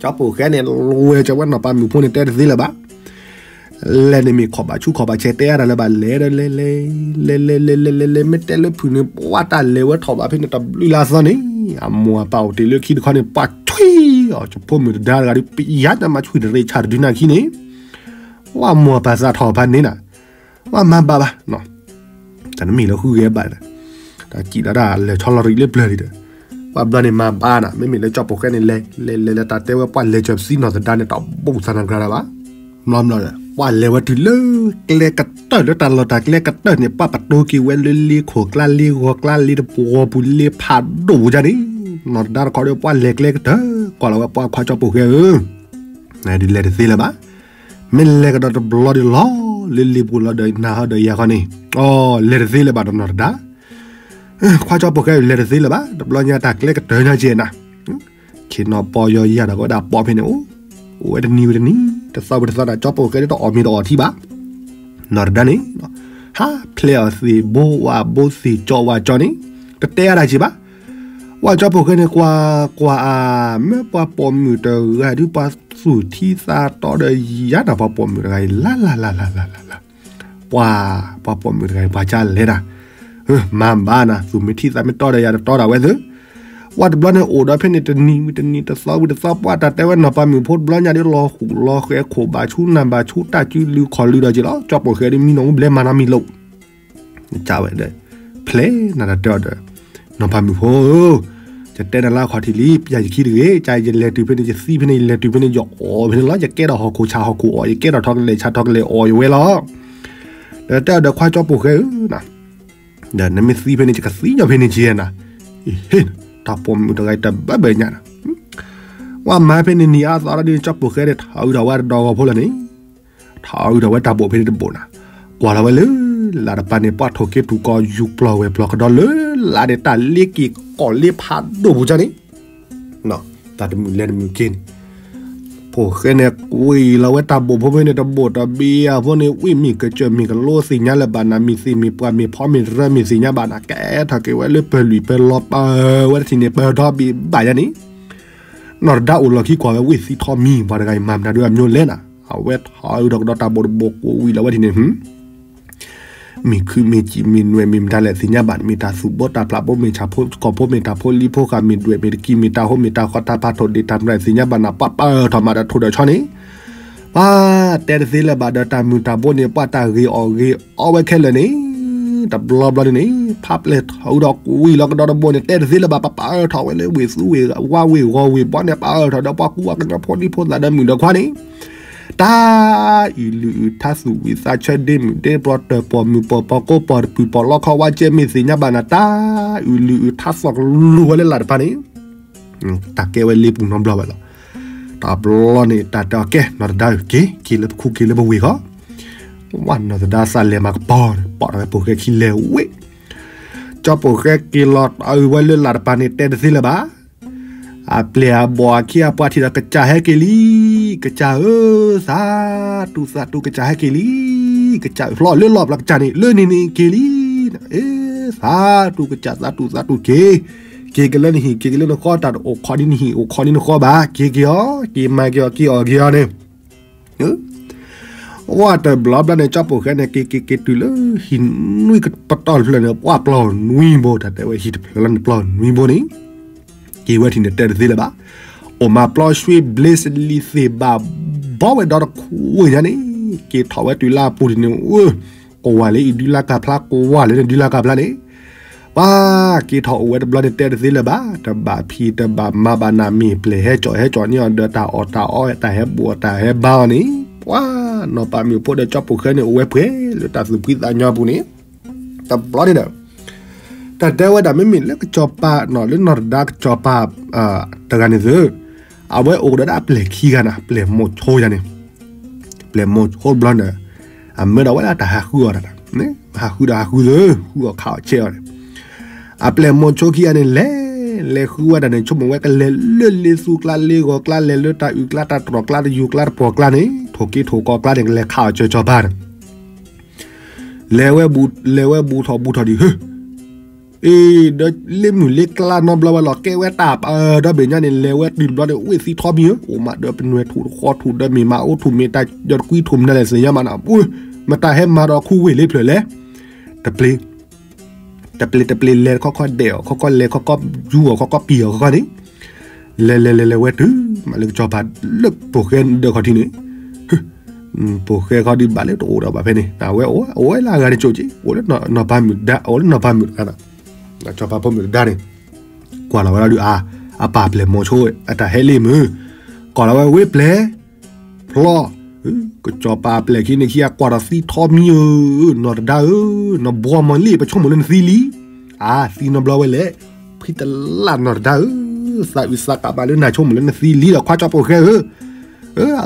ကၠီပိၢ်ဃဲန့ၣ် လွဲၢ်ကၠီဝဲနီၢ်ပၤမုၣ်ဖိန့ၣ် တဲတသ့လၢၤဘၣ်. လဲၤန့ၣ်မ့ၢ်ခီၣ်ဘၣ်ဆူၣ်ခီၣ်ဘၣ်ဆဲးတဲအါဒီးလၢၤဘၣ် လဲၤဒီးလဲၤလဲၤ လဲၤလဲၤလဲၤလဲၤလဲၤလဲၤ မ့ၢ်တဲလၢဖုၣ်န့ၣ် ပှၤတၢ်လဲၤဝဲထီၣ်ဘၣ်ဖဲန့ၣ် တဘျုးလၢအသီန့ၣ် အမိၢ်အပၢ်အိၣ်တ့ၢ်လၢခံတခီန့ၣ် ပှၤဆွံအီၤ ကၠီဖိမုၣ်တဒါတဂၤဒီး ပယါတၢ်မၤဆွံတရ့ဆၣ်တဒုနာ်ခံန့ၣ် ဝဲမိၢ်အပၢ်သးထီၣ်ဖးန့ၣ်နၤ ဝဲမၤဘၣ်ဘၣ် တၢ်နမ့ၢ်လၢဃုဂဲၤဘၣ်ဒီး တၢ်စံးဒီးတၢ်လဲၤဆီလီၤရံးလၢပျၢၤလံဒီး ပှၤဘျီန့ၣ်မၤဘၣ်နၤ မ့မ့ၢ်လၢကၠီပိာ်ဃဲန့ၣ် လဲၤလဲၤလဲၤလၢတၢ်တဲဝဲပှၤလဲၤစၢၤပသံနီၢ်သဒါန့ၣ် တဘိၣ်သးနၤကြၤဒၣ်ဘၣ်. ဘျီဘျီဒီး ပှၤလဲၤဝဲတုၤလၢကျဲကတၢၢ်လၢတၢ်လီၢ်တၢ်ကျဲကတၢၢ်န့ၣ် ပှၤပတိက့ၤဝဲလၢလ့ခိၣ်ကျါလ့ဂီၤကျါလ့တပှီၤပူၤလ့ဖးဒိၣ်ပူၤဒ်န့ၣ် နီၢ်သဒါတခီဒီး ပှၤလဲၤကျဲကတၢၢ် ကွၢ်လီၤဝဲပှၤခွါကၠီပိာ်ဃဲဧၢ နဒုးလဲၤတသ့လၢၤဘၣ်. မ့ၢ်လဲၤကဒီးတဘျီဒီးလီၤ လၢလ့ပူၤလီၤဒီးနၤဟီဒီးယၤခီန့ၣ် အီၤ လဲၤတသ့လၢၤဘၣ်ဒီးနီၢ်သဒါ ခွါကၠီပိာ်ဃဲလဲၤတသ့လၢၤဘၣ် တဘျီညါတၢ်ကျဲကတၢၢ်ညါကဲနၤ ခ့နီၢ်ပီယီၤယၤဒီးကဝဲဒၣ်ပီဖဲန့ၣ်အိၣ် အိၣ်ဝဲတနံၤဝဲတနံၤ တသီဝဲတသီနၤ ကၠီပိာ်ဃဲဒ်တအီၣ်မ့ၤတအီထံဘၣ် နီၢ်သဒါန့ၣ် ဟးဖျဲးအီၤသ့ၣ်ဘိဝါဘိသ့ၣ်ကၠီဝါကၠီန့ၣ် တတဲအါဒၣ်က့ဘၣ် ဝဲကၠီပိာ်ဃဲန့ၣ် ကွၢ်ကွၢ်အါ မ့ၢ်ပှၤပိာ်မုၣ်တဂၤဒုးပှၤသူၣ်ထံသးတီဒီးယၤနၤ ပှၤပိာ်မုၣ်တဂၤအံၤ လၢ်လၢ်လၢ်လၢ်လၢ်လၢ်လၢ် ပှၤ ပှၤပိာ်မုၣ်တဂၤအံၤ ပှၤကၢ်လဲၤနၤ မၤဘၣ်နၤ သူၣ်မ့ၢ်ထံသးမ့ၢ်တီဒီးယၤတတီဒီးဝဲသု ဝဲတဘျီန့ၣ်အိၣ်ဒီးဖဲန့ၣ်တနံၤဝံၤတနံၤ တသီဝံၤတသီ ပှၤတၢ်တဲဝဲနီၢ်ပၤမုၣ်ဖိတဘျီညါဒီး လီၤဃူလီၤဃဲ ခိၣ်ဘၣ်ဆူၣ်နၢ်ဘၣ်ဆူၣ်တၢ်စုလုခီၣ်လုဒီးက့လီၤ ကၠီပိာ်ဃဲဒုးမံနီၢ်မူဘျဲမၤနီၢ်မံၤလိာ် ကဝဲဒီး ဖျဲးနၤတၢ်တဲအီၤဒီး နီၢ်ပၤမုၣ်ဖိဧၢ ယတဲနၤလၢအခီၣ်ထံးလံ ပျၢ်ယခံတဂ့ၤ ယလဲၤတုၤဖဲန့ၣ် ယသံဖဲန့ၣ် ယလဲၤတုၤဖဲန့ၣ် ယအီၣ်ဖဲန့ၣ်လီၤ ယကဲထီၣ်ဟီၣ်ခိၣ်ဆၣ်ဟီၣ်ခိၣ်အီၣ် ယကဲထီၣ်ထီကလဲာ်ဆၣ်ထီကလဲာ်အီၣ်ယဝဲလီၤ ဒီးတဲအီၤဒီးခွါကၠီပိာ်ဃဲဧၢ ဒီးနမ့ၢ်သံဖဲန့ၣ် ယကသံညီဖဲန့ၣ်ကဲနၤ ဟ့ၣ် တၢ်ပိာ်မုၣ်တဂၤအံၤတဘၣ်ဘၣ်ညါနၤ ဝဲမၤဖဲန့ၣ်နံၤအါသီဒီး ကၠီပိာ်ဃဲဒီး ထီၣ်အုးထီၣ်ဝဲတဒီဂီၤဖိလီၤန့ၣ် ထီၣ်အုးထီၣ်ဝဲတၢ်ဘိၣ်ဖဲန့ၣ်တဘိၣ်နၤ ကွၢ်လီၤဝဲလၢ လၢ်တပၤန့ၣ် ပှၤထိၣ်က့ၤထူၣ်ကီၢ်ယူၤပျီၢ်ဝဲၢ်ပျီၢ်ကဒီးလၢ လၢ်န့ၣ် တၢ်လ့က့ၤကီၢ်လ့ဖးဒိၣ်ပူၤကၢ်န့ၣ် တၢ်တမုာ်လဲၤတမုာ်က့ၤန့ၣ် ဖိၣ်ဃဲန့ၣ် ကွံာ်လီၤဝဲတၢ်ဘိၣ်ဖိဖဲန့ၣ်တဘိၣ်တဘ့ၣ်အဖိန့ၣ် ဝံၣ်မ့ၢ်ကစၢၢ်မ့ၢ်ကလိသ့ၣ်ညါလၢၤဘၣ်နၤ မ့ၢ်သ့ၣ်မ့ၢ်ပှၢ်မ့ၢ်ဖီမ့ၢ်ရၢမ့ၢ်သ့ၣ်ညါဘၣ်နၤ ကဲထီၣ်က့ၤဝဲလၢပၢၢ်လွံၢ်ပၢၢ်လီၤပၢၢ်ဝဲတထံၣ်န့ၣ် ပၢၢ်ထီဘံၣ်ဘၣ်ယါန့ၣ် နီၢ်တဒါအိၣ်လီၢ်ခံကွၢ်ဝဲ ဝ့ၢ်သံထီမံၤ ပှၤတဂၤအံၤမၤမနုၤဒ်အမျိုးလဲၣ်နၤ အဝဲထီၣ်အုးထီၣ်ကဒီးတၢ်ဘိၣ်တဘိၣ်ကွံာ်ဝံၤလီၤဝဲထံၣ်န့ၣ် မ့ၢ်ခုမ့ၢ်စံးမ့ၢ်နွဲၣ်မ့ၢ်မတၤလဲၣ်သ့ၣ်ညါဘၣ် မ့ၢ်တၢ်သူၣ်ဘီတၢ်ဖျးဘိမ့ၢ်ဆၣ်ဖိကီၢ်ဖိမ့ၢ်တၢ်ဖိလံၤဖိဃာ်မ့ၢ်ဒွဲၣ်မ့ၢ်တကံၢ်မ့ၢ်တၢ်ဟိမ့ၢ်တၢ်ဃီတၢ်ဖးထိၣ်ဒ့ၣ် တၢ်မတၤသ့ၣ်ညါဘၣ်နၤ ပှၤပၢၢ်ထီၣ်မၤဒီးထိၣ်ဒီးဆီန့ၣ် ပှၤတဲတသ့လၢၤဘၣ်ဒီးတၢ်မုာ်တၢ်ဘိန့ၣ် ပှၤတၢ်ဂ့ၤအီၣ်ဂ့ၤအီဝဲခဲလၢာ်န့ၣ် တဘျီဘျီန့ၣ်န့ၣ် ဖးပျဲၢ်ထီၣ်အုးဒီးကွံာ်လီၤကဒီးတဘိန့ၣ် တဲတသ့လၢၤဘၣ် ပှၤပၢၢ်ထီၣ်ဝဲလၢဝ့ၢ်သူဝ့ၢ်ဝါဝ့ၢ်ဂီၤဝ့ၢ်ဘီန့ၣ် ပၢၢ်ထီၣ်ဒီးပှၤကူပှၤကညီဖိလံၤဖိသၣ်ဒီးမုၣ်ဒီးခွါန့ၣ် တၢ်အုၣ်လုၢ်အုၣ်ထါသူၣ်ဝံသးဆၢဒ့မုၣ်ဒ့ပျီတၢ်ပိာ်မုၣ်ပိာ်ပီၢ်ကိးပီၢ်တပုၢ်ပီၢ်လီခီဝါကဲမ့ၢ်သ့ၣ်ညါဘၣ်နၤ တၢ်အုၣ်လုၢ်အုၣ်ထါသီၣ်ကလူၤဝဲလၢလၢ်တဖၣ်န့ၣ် တၢ်ကဲဝဲလ့ပူၤနီတဘျီဝဲလီၤ. တဘျီန့ၣ် တၢ်တဲအီၤကဲ နီၢ်သဒါဧၢ က့ၤ က့ၤလၢပခူက့ၤလၢပဝ့ၢ်ဃီ ဝဲနီၢ်သဒါသးလဲၤမၤကပီၤန့ၣ် ပိာ်ထီၣ်ဝဲပိာ်ဃဲခံလဲၤဝ့ၢ် ကၠီပိာ်ဃဲက့ၤလီၤတၢ်အုးဝဲလၢလၢ်တဖၣ်န့ၣ် တဲတသ့လၢၤဘၣ် အပျဲၢ်အဘီၣ်အခ့အပှၤထံၣ်ဒီး ကစၢ်ဟဲက့ၤလံ ကစၢ်ဧၢ သးတူၢ်သးတူၢ် ကစၢ်ဟဲက့ၤလံ ကစၢ်ဖျီလၢလီၢ်ဖျီ ကစၢ်န့ၣ် လၢန့ၣ်န့ၣ်က့ၤလံ, အ့ သးတူၢ်ကစၢ် သးတူၢ်သးတူၢ်က့ၤ, က့ၤက့ၤလၢနဟံၣ် က့ၤက့ၤလၢနဃီ တၢ်တအိၣ်ခိးဒ်နဟံၣ်အိၣ်ခိးဒ်နဃီဘၣ်, က့ၤက့ၤအီၤ က့ၤမၤက့ၤအီၤ က့ၤအီၣ်က့ၤအီၤန့ၣ် ဝဲတဘျီဘျီန့ၣ် ကၠီပိာ်ဃဲန့ၣ် က့ၤက့ၤက့ၤတုၤလၢဟံၣ်နွံကပတီၢ်တဖျၢၣ်န့ၣ် ပှၢ်ပျီနွံဘိ တၢ်တဲဝဲဟံၣ်တဖျၢၣ်လီၤန့ၣ် ပျီနွံဘိန့ၣ်, က့ၤဝဲထံၣ်န့ၣ်တဲတသ့လၢၤဘၣ်, အိၣ်မးပျီဆွ့ဘျ့စလံၤသ့ၣ်ဘၣ် ဘီဝဲဒီတခိၣ်ညါန့ၣ်, က့ၤထီၣ်ဝဲတုၤလၢအပူၤန့ၣ် အၢ ကွၢ်လၢအံၤဒုးလၢကၢ်ဖျါ ကွၢ်လၢန့ၣ်ဒုးလၢကၢ်ဖျါန့ၣ် ပှၤက့ၤထီၣ်အိၣ်ဝဲတဘျီန့ၣ် တဲတသ့လၢၤဘၣ်, တဘၣ်ဖံးတဘၣ်မၤဘၣ်နၤမ့ၢ် ပျဲၢ်ဟဲကၠီၣ်ဟဲကၠီၣ်န့ၢ်အီၤဒီးတၢ်အီၣ်တၢ်အီ တၢ်ဟဲဘူးအီၤတၢ်ဟဲဘါအီၤန့ၣ်, ပှၤနီၢ်ပၤမုၣ်ဖိဒီးကၠီပိာ်ဃဲန့ၣ် အိၣ်ဝဲပှဲၤလၢတၢ်သူၣ်ဖှံသးညီအပူၤန့ၣ်, တဘျီန့ၣ်ဒီး တၢ်တဲဝဲဒၣ်မ့ၢ်လၢကစီၤပၤနီၤ လၢနီၢ်တဒါကစီၤပၤ တဂၤန့ၣ်သု, အဝဲအိၣ်ဒီးဒၣ်အပျဲၢ်ခံဂၤန့ၣ် ပျဲၢ်မိၤဆိယၤန့ၣ်, ပျဲၢ်မိၤဆိတဘျီန့ၣ်, အမၢဒီးဝဲဒၣ်တၢ်ဟးဃုအီၣ်တၢ်, ဟးဃုဒီးဟးဃုသု, ဃုအီၣ်ခးအီၣ်ဆဲးအီၣ်န့ၣ်, အပျဲၢ်မိၤဆိခံဂၤန့ၣ် လဲၤလဲၤဃုဝဲတၢ်န့ၣ် ဆိကမိၣ်ဝဲကလဲၤလၢလ့သူကျါ လ့ဂီၤကျါ လဲၤလၢတၢ်အုၣ်ကျါ တၢ်တြီၢ်ကျါ တယူၤကျါ တပှီၢ်ကျါန့ၣ် ထိၣ်က့ထိၣ်ကီၢ်ကျါန့ၣ် ကလဲၤခးအီၣ်ကၢၤကၠီၤပၤန့ၣ် လဲၤဝဲဘူး လဲၤဝဲဘူးထီၣ်ဘူးထီၣ်ဒံး ဟၢ အ့ ဒီးလ့မုၢ်လ့ကျါနီတဘျီဝဲလီၤ ကဲဝဲတၢ်ပၢၢ်ဒီဘ့ၣ်ညါန့ၣ် လဲၤဝဲတုၤတဘျီန့ၣ် ဝ့ၢ်သံထီမံၤဧၢ, အိၣ်မးဒီးပနွဲၣ်ထူၣ်တဃီထူၣ်ဒီးမ့ၢ်မၤအိၣ်ထူၣ်မ့ၢ်တၢ်ယီတကွံထူၣ်မနုၤလဲၣ်သ့ၣ်ညါမးနၤ, မတၤဟဲမၤဒီးခူဝ့ၢ်လ့ဖျၢၣ်လဲၣ်, တပျ့ၤ တပျ့ၤတပျ့ၤလဲၤခီခီဒဲးအီၤ ခီခီလဲၤခီခီယူၤအီၤ ခီခီပံာ်အီၤခီခီန့ၣ်, လဲၤလဲၤလဲၤလဲၤဝဲတုၤ မးလၢကစီၤပၤလၢပိာ်ဃဲဒၢးခီၣ်ထံးန့ၣ်, ပိာ်ဃဲခီဒုးဘၣ်လၢတအိၣ်ဒီးဘၣ်ဖဲန့ၣ် အဝဲအိၣ်ဝဲလၢအဂၤတကၠိၣ်က့ အိၣ်လၢနီၢ်ပၤမုၣ်ဒါ အိၣ်လၢနီၢ်ပၤမုၣ်တဂၤဒီး ကစီၤပၤဖိမုၣ်တဒါန့ၣ် ကွၢ်လီၤဝဲဒၣ်ဒုး အ အပၢ်ပျဲၢ်မိၤဆိ အတၢ်ဟဲလံမုၢ်, ကိးလီၤဝဲဝ့ၢ်ပျဲၢ် ဖျီ ကစီၤပၤပျဲၢ်ခံန့ၣ်ခံဂၤ ကွၢ်ဒီးသံထီမံၤဧၢ, နီၢ်တဒါဧၢ, နဘှီမီၤလံ ပဆိကမိၣ်လၢနသံလံ, အါ သံနီတဘျီဝဲလဲၣ်, ဖှံတလၢ်နီၢ်တဒါဧၢ, သးအုးသးကးဘၣ်လၢနဆိကမိၣ်လၢနသံလံဒီး ခွါကၠီပိာ်ဃဲဧၢ,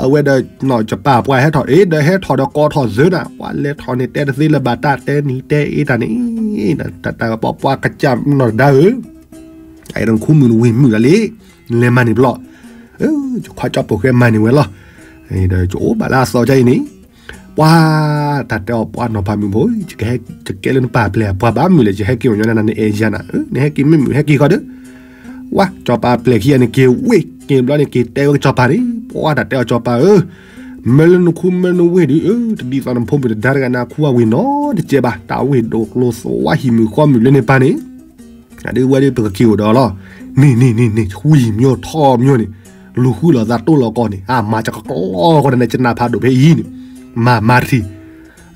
အဝဲဒီးနီၢ်ကပၤပှၤဟဲထီၣ်အ့ ဒီးဟဲထီၣ်ဒီးကိးထီၣ်သၢနၤ ပှၤလဲၤထီၣ်န့ၣ်တဲတသ့လၢၤဘၣ် တၢ်တဲနံၤတဲအ့တၢ်န့ၣ်, တၢ်တၢ်ပှၤပှၤကစၢ်နီၢ်တဒါဧၢ အအံၤဒီးနခူမုၣ်နဝ့ၢ်မုၣ်ဒၣ်လံ, နလဲၤမၤန့ၢ်ဘျီ, ယခွါကၠီပိာ်ဃဲမၤန့ၢ်ဝဲလီၤ, ဒီးယအိၣ်ဘၣ်လၢအသီကါအံၤန့ၣ်, ပှၤ တၢ်တဲအီၤပှၤနီၢ်ပၤမုၣ်ဖိ, ယကဲလၢနပၢ်ပျဲၢ်အပှၤဘၣ်မုၢ်လဲၣ် ယဟဲက့ၤအိၣ်ညီနၤ နအဲၣ်ယၤနၤ, နဟဲက့ၤမ့ၢ်မုၢ်ဟဲက့ၤဃီဒီး, ဝါ ကစီၤပၤပျဲၢ်ခံဂၤန့ၣ် က့ၤဝ့ၢ်က့ၤဘျီန့ၣ် က့ၤတဲဝဲကစီၤပၤန့ၣ်, ပှၤတၢ်တဲအီၤကစီၤပၤဧၢ မ့ၢ်လၢနခူမ့ၢ်နဝ့ၢ်ဒုး တဒ်သိးနဖိမုၣ်တဒါတဂၤန့ၣ် အခူအဝ့ၢ်နီတစဲးဘၣ်, တၢ်ဝ့ၢ်ဒိၣ်ကျိၤသွဝါဟံၣ်မုၣ်ဃီမုၣ်လၢန့ၣ်ပၢ်န့ၣ်, အဒုးဝဲဒုးပကက့ၤအိၣ်ဒီးလီၤ, န့ၣ်န့ၣ်န့ၣ်န့ၣ် ဝံၤမၠိထီမၠိန့ၣ်, လူၤဃုလိာ်သးတိၢ်လီၤကီၢ်န့ၣ် အမၤကကလီဃီဒီးန့ၣ် ကနၣ်ဖးဒိၣ်ဖဲအံၤန့ၣ်, မၤမၤတထံၣ်,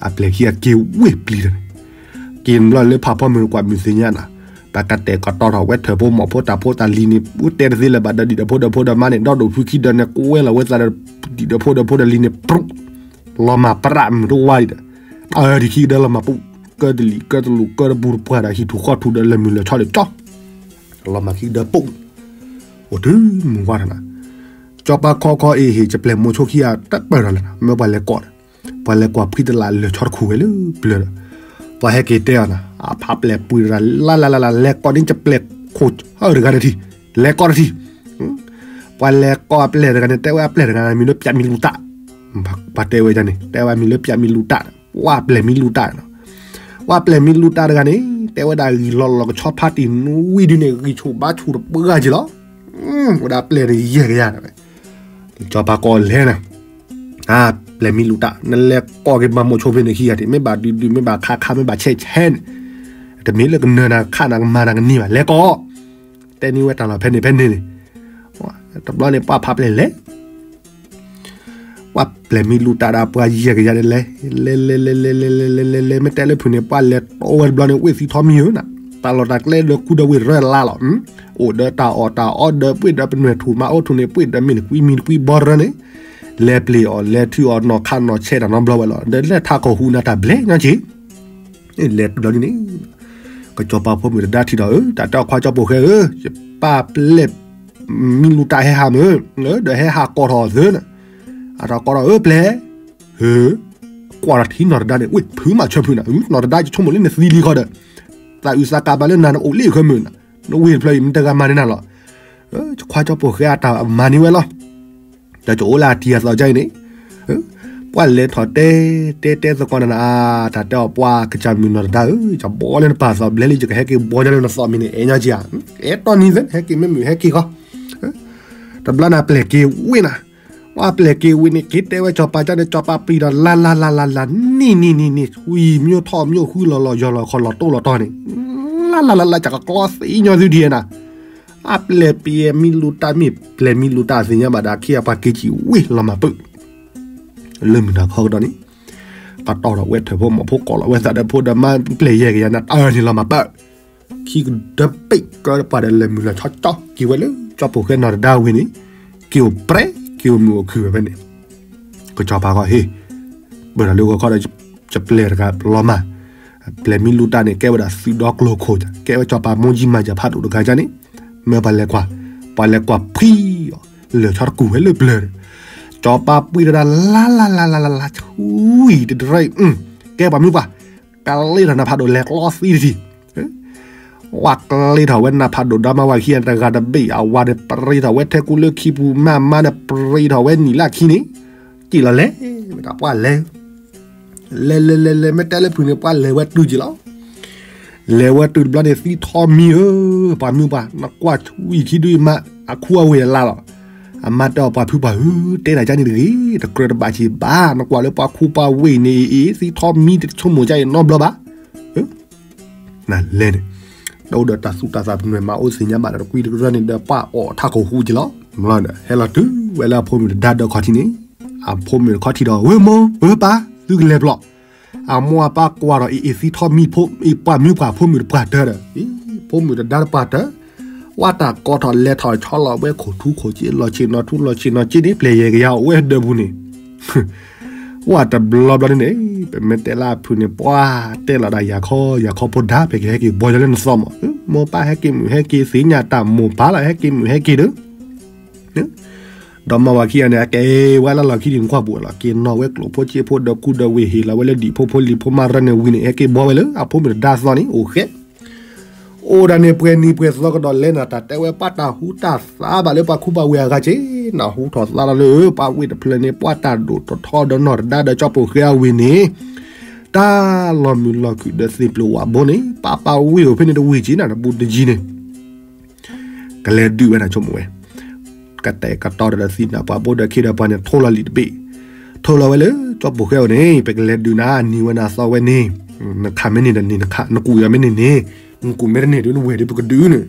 အပျဲၢ်ခံဂၤက့ၤဝ့ၢ်ပျံၤဒီးန့ၣ် က့ၤဘျီလၢဖးဖီမုၢ်ကွၢ်မုၢ်သ့ၣ်ညါနၤ, တၢ်ကတဲာ်ကတီၤထီၣ်ဝဲထၢၣ်ဖိမီၢ်ဖိတၢ်ဖိတၢ်လံၤန့ၣ် ပူတဲတသ့လၢၤဘၣ်ဒီး ဒံၣ်ဒီဖိဒီဖိဒီမါန့ၣ် ဒီဒိၣ်ဖုခံဒီးန့ၣ် ကွဲလီၤဝဲသးဒီး ဒံၣ်ဒီဖိဒီဖိဒီလံၤန့ၣ် ပြူး, လီၤမၢ်ပြးမုၢ်တဝါဒံးဒီး, အၢ ဒံၣ်ခံကဒၢလီၤမၢ်ပူး, ကၢတလံၤ ကၢတလူၤ ကၢတပူၤတပှၢ်ဒီး ဟံၣ်ထူၣ်ဃီထူၣ်ဒီးလၢၢ်မုၢ်လၢၢ်ဆီဒီးကၠီ, လီၤမၢ်ခံကဒၢပူး, အိၣ်တုၤမုၢ်ဝါထီၣ်နၤ, ကၠီပၤခီခီအ့ၣ်ဟ့ၣ် ကပျဲၢ်မိၤဆိခံဂၤတပၢၢ်ထီၣ်လၢၤနၤ မ့ၢ်ပှၤလဲၤကိး ပှၤလဲၤကိးဖှံတလၢ်လၢၢ်ဆီတခိၣ်ဝဲလၢပျၢၤဒီး, ပှၤဟဲက့ၤတဲအီၤနၤ အဖးပျဲၢ်ပှ့ၤတဂၤ လၢ်လၢ်လၢ်လၢ် လဲၤကိးန့ၢ်ကပျဲၢ်ခိၣ်ဆၢတဂၤတထံၣ်, လဲၤကိးတထံၣ်, ပှၤလဲၤကိးအပျဲၢ်တဂၤန့ၣ် တဲဝဲအပျဲၢ်တဂၤန့ၣ် မံၤလၢပျးမံလူၤတၢ်, ပှၤတဲဝဲဒ်န့ၣ် တဲဝဲမံၤလၢပျးမံလူၤတၢ်, ဝဲပျဲၢ်မံလူၤတၢ်န့ၣ်, ဝဲပျဲၢ်မံလူၤတၢ်တဂၤန့ၣ် တဲဝဲဒၣ်ဂံၢ်လီၤလီၤကဆီဖါတံၢ်နွံဒုန့ၣ် ဂံၢ်ဆူၣ်ဘါဆူၣ်တပှၢ်က့ၤလီၤ, အိၣ်ဒၣ်ပျဲၢ်တယဲၢ်ကယၤန့ၣ် ကၠီပၤကိးလဲၣ်နၤ, အါ ပျဲၢ်မံလူၤတၢ် နလဲၤကိးက့ၤမၤမိၤဆိဖဲန့ၣ်ခံဂၤတံၢ် မ့ၢ်ဘၣ်ဒုးဒုး မ့ၢ်ဘၣ်ခးခး မ့ၢ်ဘၣ်ဆဲးဆဲးန့ၣ်, တမ့ၢ်လၢကနၢၤနၤကခးနၤကမၤနၤကန့ၢ်ဘၣ် လဲၤကိး, တဲန့ၢ်ဝဲတၢ်လီၢ်ဖဲန့ၣ်ဖဲန့ၣ်န့ၣ်, တဘျီန့ၣ် ပှၤဖးပျဲၢ်လဲၤ ပှၤပျဲၢ်မံလူၤတၢ်ဒီးပှၤယဲၢ်ကယၤန့ၣ်လဲၤ, လဲၤလဲၤလဲၤလဲၤလဲၤလဲၤလဲၤလဲၤလဲၤ မ့ၢ်တဲလၢဖုၣ်န့ၣ် ပှၤလဲၤတီဝဲတဘျီန့ၣ် ဝ့ၢ်သံထီမံၤဧၢနၤ, တၢ်လီၢ်တၢ်ကျဲဒီးခူဒီးဝ့ၢ်ရၢလါလီၤ, အိၣ်ဒီးတၢ်အီၣ်တၢ်အီဒီး ပှ့ၤဒီးပနွဲၣ်ထူၣ်မၤအိၣ်ထူၣ်န့ၣ် ပှ့ၤဒီးမ့ၢ်တကွံမံၤတကွံဘီရၢန့ၣ်, လဲၤပျ့ၤအီၣ်လဲၤထုးအီၣ်နီၢ်ခးနီၢ်ဆဲးတၢ်နီတဘျီဝဲလီၤ, ဒီးလဲၤထးခိၣ်ဟူးနၤတၢ်ဘျဲၣ်ညီက့ၤ လဲၤတဘျီဒ်န့ၣ်, ကစီၤပၤဖိမုၣ်တဒါထံၣ်ဒီး တၢ်တဲအီၤခွါကၠီပိာ်ဃဲဧၢ, ယပၢ်ပျဲၢ်မံလူၤတၢ်ဟဲဟးမုၢ်, ဒီးဟဲဟးကိးထီၣ်အီၤသၢနၤ, အတၢ်ကိးထီၣ်အၢပျဲၢ်, ဟၢ, ကွၢ်ထီၣ်ထံနီၢ်တဒါန့ၣ် ဝ့ၢ်ဖုးမးဆၢဖုးနၤ, နီၢ်တဒါယဆိကမိၣ်လၢနသံလံခီဒီး, သးအုးသးကးဘၣ်လၢနၤနအိၣ်လ့ၣ်ဃၢမုၢ်နၤ, နဝ့ၢ်တဖျၢၣ်အံၤမ့ၢ်တဂၤမၤန့ၢ်နၤလီၤ, ခွါကၠီပိာ်ဃဲအတၢ်မၤန့ၢ်ဝဲလီၤ ဒီးကအိၣ်လၢအတံၤအသီကါအံၤန့ၣ်, ပ ပှၤလဲၤထီၣ်တဲ တဲတဲသကိးနၤနၤ, တၢ်တဲအီၤပှၤကစၢ်မုၣ်နီၢ်တဒါဧၢ, ယဘီလၢနပၢ်သီၣ်ဘျဲလံ ယကဟဲက့ၤဘီညီလၢနသီၣ်မံၤန့ၣ် အဲၣ်ညီက့ဧါ, အဲၣ်တီနံၤသ့ ဟဲက့ၤမ့ၢ်မုာ်ဟဲက့ၤဃီ, တဘျီန့ၣ်ပျဲၢ်က့ၤဝ့ၢ်နၤ, ပှၤပျဲၢ်က့ၤဝ့ၢ်န့ၣ် က့ၤတဲဝဲစီၤပၤကန့ၣ် စီၤပၤပျံၤဒီးလါလါလါလါလါ နံၣ်နံၣ်နံၣ်နံၣ် ဝံၤမ့ၢ်ထီၣ်မ့ၢ်ဃုလီၤလီၤ ယီၤလီၤခီၣ်လီၤတိၢ်လီၤတီၤန့ၣ် လါလါလါလါ ကကကျီသံညီသုဒံးနၤ, အပျဲၢ်ပျဲၢ်မံလူၤတၢ်မ့ၢ်ပျဲၢ်မံလူၤတၢ်သ့ၣ်ညါဘၣ်ဒီး ခံဂၤပှၤက့ၤကံၣ်ဝ့ၢ်လီၤမၤပၢၢ် လၢမုၢ်နၤခီကဒီးန့ၣ်, ကတီၢ်ထီၣ်ဝဲထၢၣ်ဖိမီၢ်ဖိ ကိးလီၤဝဲသးဒီးဖိဒီးမါပျဲၢ်ယဲၢ်ကယၤန့ၣ် တၢ်န့ၣ်လီၤမၤပၢၢ်, ခံကဒၢဘ့ၣ်ကၢပှၤဒီးလဲၤမုာ်လီၤဆီကၠီ က့ၤဝဲလၢကၠီပိာ်ဃဲနီၢ်တဒါဝံၤန့ၣ်, က့ၤအိၣ်ပြဲ က့ၤအိၣ်မုာ်အိၣ်ခုၣ်ဝဲဖဲန့ၣ်, ကစီၤပၤဃီဟ့ၣ်, ပၢၢ်ထီၣ်လၢဂီၤခီဒီး ယပျဲၢ်တဂၤလီၤမၢ်, ပျဲၢ်မံလူၤတၢ်န့ၣ် ကဲဝဲဒၣ်သုးဒီကျိၤခိၣ် ကဲဝဲစီၤပၤမိၢ်ကၠံမၤယၤဖးဒိၣ်တဂၤန့ၣ်, မ့ၢ်ပှၤလဲၤကွၢ်, ပှၤလဲၤကွၢ်ဖှံအီၤ, လၢာ်ဆီတကူၣ်ဝဲလၢပျၢၤ, စီၤပၤပှံၤတဒၣ်လါလါလါလါလါ ဆူၣ်အံၤတတရၢအံၤ, ကဲပှၤမုၢ်ပှၢ်, ကလ့ထီၣ်နၢ်ဖးဒိၣ်လဲၤကျီသံတထံၣ် ဝဲကျ့ထီၣ်ဝဲနၢ်ဖးဒိၣ်ဒီမါဝၤခံဂၤန့ၣ် တဂၤတဘ့ၣ် အဝၤန့ၣ် ပရ့ထီၣ်ဝဲထဲကူလၢခံပူၤ မါမါန့ၣ် ပရ့ထီၣ်ဝဲနံၣ်လၢခံန့ၣ်, က့ၤလီၤလဲၤ, ဝဲဒၣ်ပှၤလဲၤ, လဲၤလဲၤလဲၤလဲၤ မ့ၢ်တဲလၢဖုၣ်န့ၣ် ပှၤလဲၤဝဲတုၤက့ၤလီၤ, လဲၤဝဲတုၤတဘျီန့ၣ် သံထီၣ်မံဧၢ, ပှၤမုၢ်ပှၢ် နကွၢ်ဆူၣ်အံၤခံဒုအံၤမး အခူအဝ့ၢ်အလါလီၤ, အမါတဲအီၤပှၤဖုပှၢ်ဧၢ, တဲတၢ်ကန့ၣ်တဂ့ၤ, တကြၢးတဘၣ်က့ၤဘၣ်, နကွၢ်လၢပှၤခူပှၢ်ဝ့ၢ်န့ၣ်အံၤ သံထီၣ်မံတဆိကမိၣ်ကန့ၣ်နီတဘျီဘၣ် နလဲၤန့ၣ်, ဒီးအိၣ်ဒီးတၢ်သူၣ်တၢ်သးပနွဲၢ်မးအိၣ်သ့ၣ်ညါဘၣ်ဒီးတကွံတကရၢန့ၣ်ဒီး ပှၤအီၣ်ထးခိၣ်ဟူက့ၤလီၤ, ဟဲလီၤတုၤဝဲလၢအဖိမုၣ်တဒါဒီးခီၣ်ထံးန့ၣ်, အဖိမုၣ်တခီၣ်ထံးဒီး ဝဲမိၢ် ဝဲပၢ် သုကလဲၤဘျီ, အမိၢ်အပၢ်ကွၢ်ဒီးအံၤ အံၤသံထီၣ်မံဖိ အံၤပှၤမုၢ်ပှၢ်ဖိမုၣ်တပှၢ်တၢၢ်ဒီး, ဖိမုၣ်တဒါတပှၢ်တၢၢ်, ဝဲတၢ်ကိးထီၣ်လဲၤထီၣ်ဆီလီၤဝဲခိၣ်ထူခိၣ်က့ လီၤဆ့ၣ်နီၤထူလီၤဆ့ၣ်နီၤက့န့ၣ် ပျဲၢ်ယဲၢ်ကယၤအိၣ်ဝဲဒၢးပူၤန့ၣ် ဝဲတဘျီဘျီန့ၣ်န့ၣ် ပမ့ၢ်တဲလၢအဖုၣ်န့ၣ် ပှၤတဲလီၤဒၣ်ယၤခီ ယၤခီဖိဒါ ပကဟဲက့ၤဘီယီၤလၢနသီၣ်မး, မိၢ်ပၢ်ဟဲက့ၤမုာ်ဟဲက့ၤ သ့ၣ်ညါတၢ်မိၢ်ပၢ်လီၤ ဟဲက့ၤမုာ်ဟဲက့ၤဒီး, ဒီးမါဝၤခံဂၤန့ၣ် အကဲဝဲလၢလီၢ်ခံဒံး နကွၢ်ပူၤလီၤ က့ၤနီၣ်ဝဲကျိၣ်ဖိစ့ဖိဒီးကူဒီးဝ့ၢ် ဟ့ၣ်လီၤဝဲလၢဒံၣ်ဖိဖိလံၤဖိမါရၢန့ၣ်ဝံၤန့ၣ် ဟဲက့ၤဘီဝဲလၢအဖိမုၣ်တဒါသီၣ်န့ၣ် အိၣ်ဃဲ အိၣ်ဒၣ်န့ၣ်ပှဲၤနံၤပှဲၤသီကဒီးလဲၣ်နၤ တၢ်တဲဝဲပှၤတၢ်ဟူတၢ်သါဘၣ်လၢပှၤခူပှၤဝ့ၢ်အဂၤက့ၤ, နၢ်ဟူထီၣ်သါလီၤလၢ ပှၤဝ့ၢ်တဖျၢၣ်န့ၣ် ပှၤတၢ်ဒိၣ်ထီၣ်ထီဒီးနီၢ်တဒါဒီးကၠီပိာ်ဃဲအဝ့ၢ်န့ၣ်, တၢ်လီၤမုၢ်လီၤခုၣ်ဒီးသ့ၣ်ပျိၣ်ဝးဘိန့ၣ် ပှၤပှၤဝ့ၢ်အိၣ်ဖဲန့ၣ်တဝ့ၢ်က့ၤနၤ တဘူးတယံၤန့ၣ် ကလဲၤဒုးဝဲနၤဆိကမိၣ်ဝဲ, ကတဲာ်ကတီၤဒီးသံနၤပှၤဘိဒီးခ့ဒီးပှၤန့ၣ် ထိလီၤလံာ်တဘ့ၣ်, ထိလီၤဝဲလၢကၠီပိာ်ဃဲအိၣ်န့ၣ် ပကလဲၤဒုးနၤ နံၤဝဲနၤသီဝဲန့ၣ်, နခးမ့ၢ်န့ၢ်ဒီးန့ၣ်နခး နကူၣ်ယၤမ့ၢ်န့ၢ်န့ၣ်, နကူၣ်မ့ၢ်တန့ၢ်ဒုးနဝဲၢ်ဒုးပကဒုးန့ၣ်,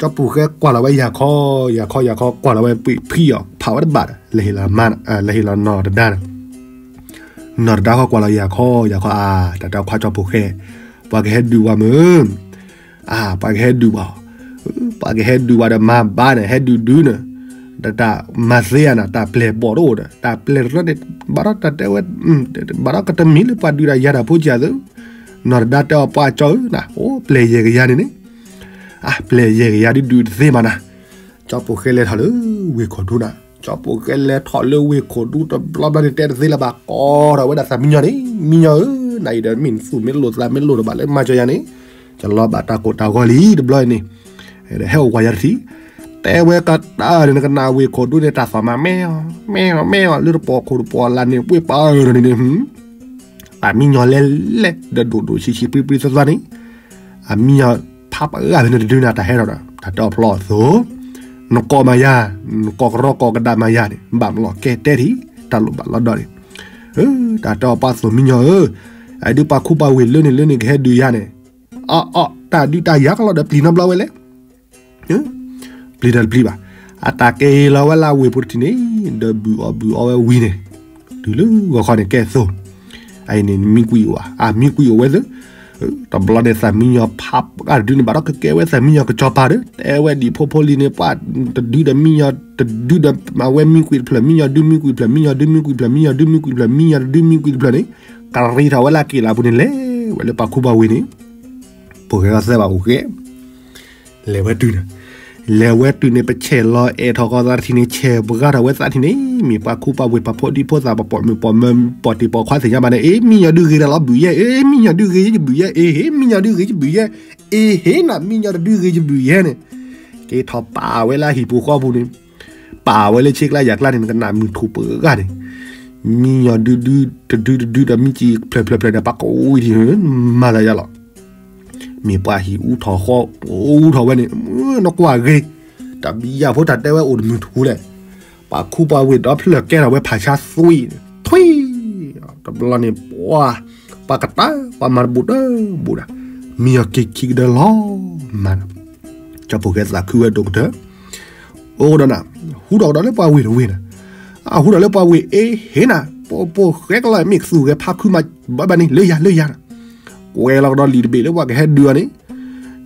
ကၠီပိာ်ဃဲကွၢ်လီၤဝဲယၤခီ, ယၤခီယၤခီကွၢ်လီၤဝဲပှ့ၤဖံးအီၤ ဖးဝဲတဘၣ်ဒီး လဲၤဟ့ၣ်လီၤမါ, လဲၤဟ့ၣ်လီၤနီၢ်တဒါန့ၣ် နီၢ်တဒါဃီကွၢ်လီၤယၤခီ, ယၤခီအါ, တၢ်တဲခွါကၠီပိာ်ဃဲ, ပှၤကဟဲဒုးဝဲမ့ၢ်, အါ, ပှၤကဟဲဒုးဝဲ, ပှၤကဟဲဒုးဝဲဒီးမါဘၣ်န့ၣ် ဟဲဒုးဒုးန့ၣ်, ဒီးတၢ်မၤသ့ဧါန့ၣ် တၢ်ပျဲၢ်ဘီၣ်တအိၣ်ဒီး တၢ်ပျဲၢ်တရၢန့ၣ်, ဘၣ်ဒီးတၢ်တဲဝဲ, ဘၣ်ဒီးကတမံၤလၢပှၤဒုးတၢ်ယၤတၢ်ဖိကၢ်သု, နီၢ်တဒါတဲအီၤပှၤကၠီဧၢနၤ, အိၣ်ပျဲၢ်ယဲၢ်ကယၤန့ၣ်န့ၣ်, အါ, ပျဲၢ်ယဲၢ်ကယၤဒုးဒုးတသ့မးနၤ ကၠီပိာ်ဃဲလဲၤထီၣ်လၢဝ့ၢ်ခိၣ်ဒူနၤ, ကၠီပိာ်ဃဲလဲၤထီၣ်လၢဝ့ၢ်ခိၣ်ဒူတဘျီဘျီန့ၣ် တဲတသ့လၢၤဘၣ် ကိးထီၣ်ဝဲဒၣ်သးမံညီန့ၣ်, မံညီဧၢ, နအံၤဒီးမ့ၢ်နသူၣ်မ့ၢ်လိာ်သးမ့ၢ်လိာ်တဘၣ်လၢမၤစၢၤယၤန့ၣ်, ယလီၤဘၣ်တၢ်ကိၢ်တၢ်ဂီၤလံတဘျီန့ၣ်, ဟဲအိၣ်ကွၢ်ယၤတထံၣ်, တဲဝဲကတၢၢ်န့ၣ် နကနၣ်ဝ့ၢ်ခိၣ်ဒူန့ၣ် တၢ်သီၣ်မးမ့ၢ်အီၤ, မ့ၢ်အီၤ မ့ၢ်အီၤ လၢတပီၢ်ခိၣ်တပီၢ်လၢ်န့ၣ် ပှ့ၤပာ်အၢၣ်န့ၣ်န့ၣ် တၢ်မံညီလဲၤလဲၤဒီးဒိၣ်ဒိၣ်ဆံးဆံးပြံပြံသီသီန့ၣ်, အမံညီဖးပှဲၤဂၤဖဲန့ၣ်တဒုန့ၣ် တၢ်ဟဲထီၣ်ဒီး တၢ်တဲအီၤဖျီအသိး, နကိးမးယၤ, နကိးကရီကိးကဒါမးယၤန့ၣ် ဘၣ်မလီၤကဲတဲထံၣ်, တၢ်လိၣ်ဘၣ်လီၤဒီးန့ၣ်, တၢ်တဲအီၤပှၤသိၣ်မံညီဧၢ, အဒုးပှၤခူပှၤဝ့ၢ်လၢန့ၣ်လၢန့ၣ်ကဟဲဒုးယၤန့ၣ်, အီၣ်အီၣ် တၢ်ဒုးတၢ်ယၤကလီၤဒီးပျံၤနီတဘျီဝဲလဲၣ် ပျံၤတၢ်တပျံၤဘၣ်. အတၢ်က့ၤလီၤဝဲလၢအဝ့ၢ်ဖိတထံၣ်န့ၣ်, ဒီးဘုၣ်အီၣ်ဘုၣ်အီဝဲဝံၤန့ၣ်, တုၤလၢဂီၤခီန့ၣ်ကဲသိး, အအံၤန့ၣ် မံကွံာ်အိၣ်ဧါ, အမံကွံာ်အိၣ်ဝဲသ့, တဘျီန့ၣ်သးမံညီဖးပှဲၤဂၤတဒုန့ၣ် ဘၣ်ဒီးကကဲဝဲသးမံညီကစီၤပၤဒီး တဲဝဲဒံၣ်ဖိဖိလံၤန့ၣ် ပှၤတဒုဒီးမံညီ, တဒုဒီးမၤဝဲမံကွံာ်တဖျၢၣ်, မံညီဒုမံကွံာ်တဖျၢၣ်, မံညီဒုမံကွံာ်တဖျၢၣ်, မံညီဒုမံကွံာ်တဖျၢၣ်, မံညီတဒုမံကွံာ်တဖျၢၣ်န့ၣ်, ကရံးထီၣ်ဝဲလၢအက့ၢ်လၢအပူၤန့ၣ် လဲၤဝဲလၢပှၤခူပှၤဝ့ၢ်န့ၣ်, ပိာ်ဃဲဂီၢ်သၢဘၣ်အိၣ်ဃဲ လဲၤဝဲတုၤန့ၣ်, လဲၤဝဲတုၤန့ၣ် ပဆဲးလီၤအဲၣ်ထီၣ်ဃီသးတထံၣ်န့ၣ် ဆဲးပှဲၤထီၣ်ဝဲသးထံၣ်န့ၣ် မ့ၢ်ပှၤခူပှၤဝ့ၢ်ပှၤဖိဒံဖိသၣ် ပှၤပိာ်မုၣ်ပိာ်မၢၤ ပိာ်တံၢ်ပိာ်ခွါသ့ၣ်ညါဘၣ်န့ၣ် အ့ မံညီဒုဂ့ၤတၢ်လီၤဘုၣ်ယဲၢ်, အ့ မံညီဒုဂ့ၤယဘုၣ်ယဲၢ်, အ့ ဟ့ၣ်မံညီဒုဂ့ၤယဘုၣ်ယဲၢ်, အ့ ဟ့ၣ်နၤ မံညီတဒုဂ့ၤယဘုၣ်ယဲၢ်န့ၣ်, က့ၤထီၣ်ပာ်ဝဲလၢအဟံၣ်ပူၤဃီပူၤန့ၣ်, ပာ်ဝဲလၢဆ့ကျါယၤကျါန့ၣ် နကနၣ်မုၢ်ထူၣ်ပှဲၤဂၤန့ၣ် မံညီၤဒုဒုတဒုတဒုဒီးမံစံာ်ဖျၢၣ်ဖျၢၣ်ဖျၢၣ်ဒီး ပှၤကဝံၤထံၣ် မၤသးယါလီၤ. မ့ၢ်ပှၤဟံၣ်အူထီၣ်ဃီ အူထီၣ်ဝဲန့ၣ် နကွၢ်ဂ့ၤ, တၢ်ဘံယၢ်ဖိတၢ်တဲဝဲအိၣ်တမုာ်တခူလဲၣ်. ပှၤခူပှၤဝ့ၢ်ဒီဖျၢၣ်ကဲထီၣ်ဝဲဖးဆါသွံၣ်, ထွံၣ်, တဘျီန့ၣ် ပှၤ ပှၤကတၢၢ် ပှၤမၤတဘူးတဘူးဒီး မံညီၤက့ၤခံကဒၢလီၤမး. ကၠီဖိၣ်ဃဲသးခုဝဲဒိၣ်ကတၢၢ် အိၣ်ဒီးနၤ, ဟူထီၣ်ကဒီးလၢပှၤဝ့ၢ်တဝ့ၢ်နၤ, အဟူထီၣ်လၢပှၤဝ့ၢ်အ့ဟ့နၤ, ပှၤဖိၣ်ဃဲကလီၤမ့ၢ်ကသူၣ်ဂဲၤဖးခုမး ဘၣ်ဘၣ်န့ၣ် လၢယၤလၢယၤနၤ, ကွဲးလီၤကဒီးလံာ်တဘ့ၣ်လၢပှၤကဟဲဒုးအီၤန့ၣ်,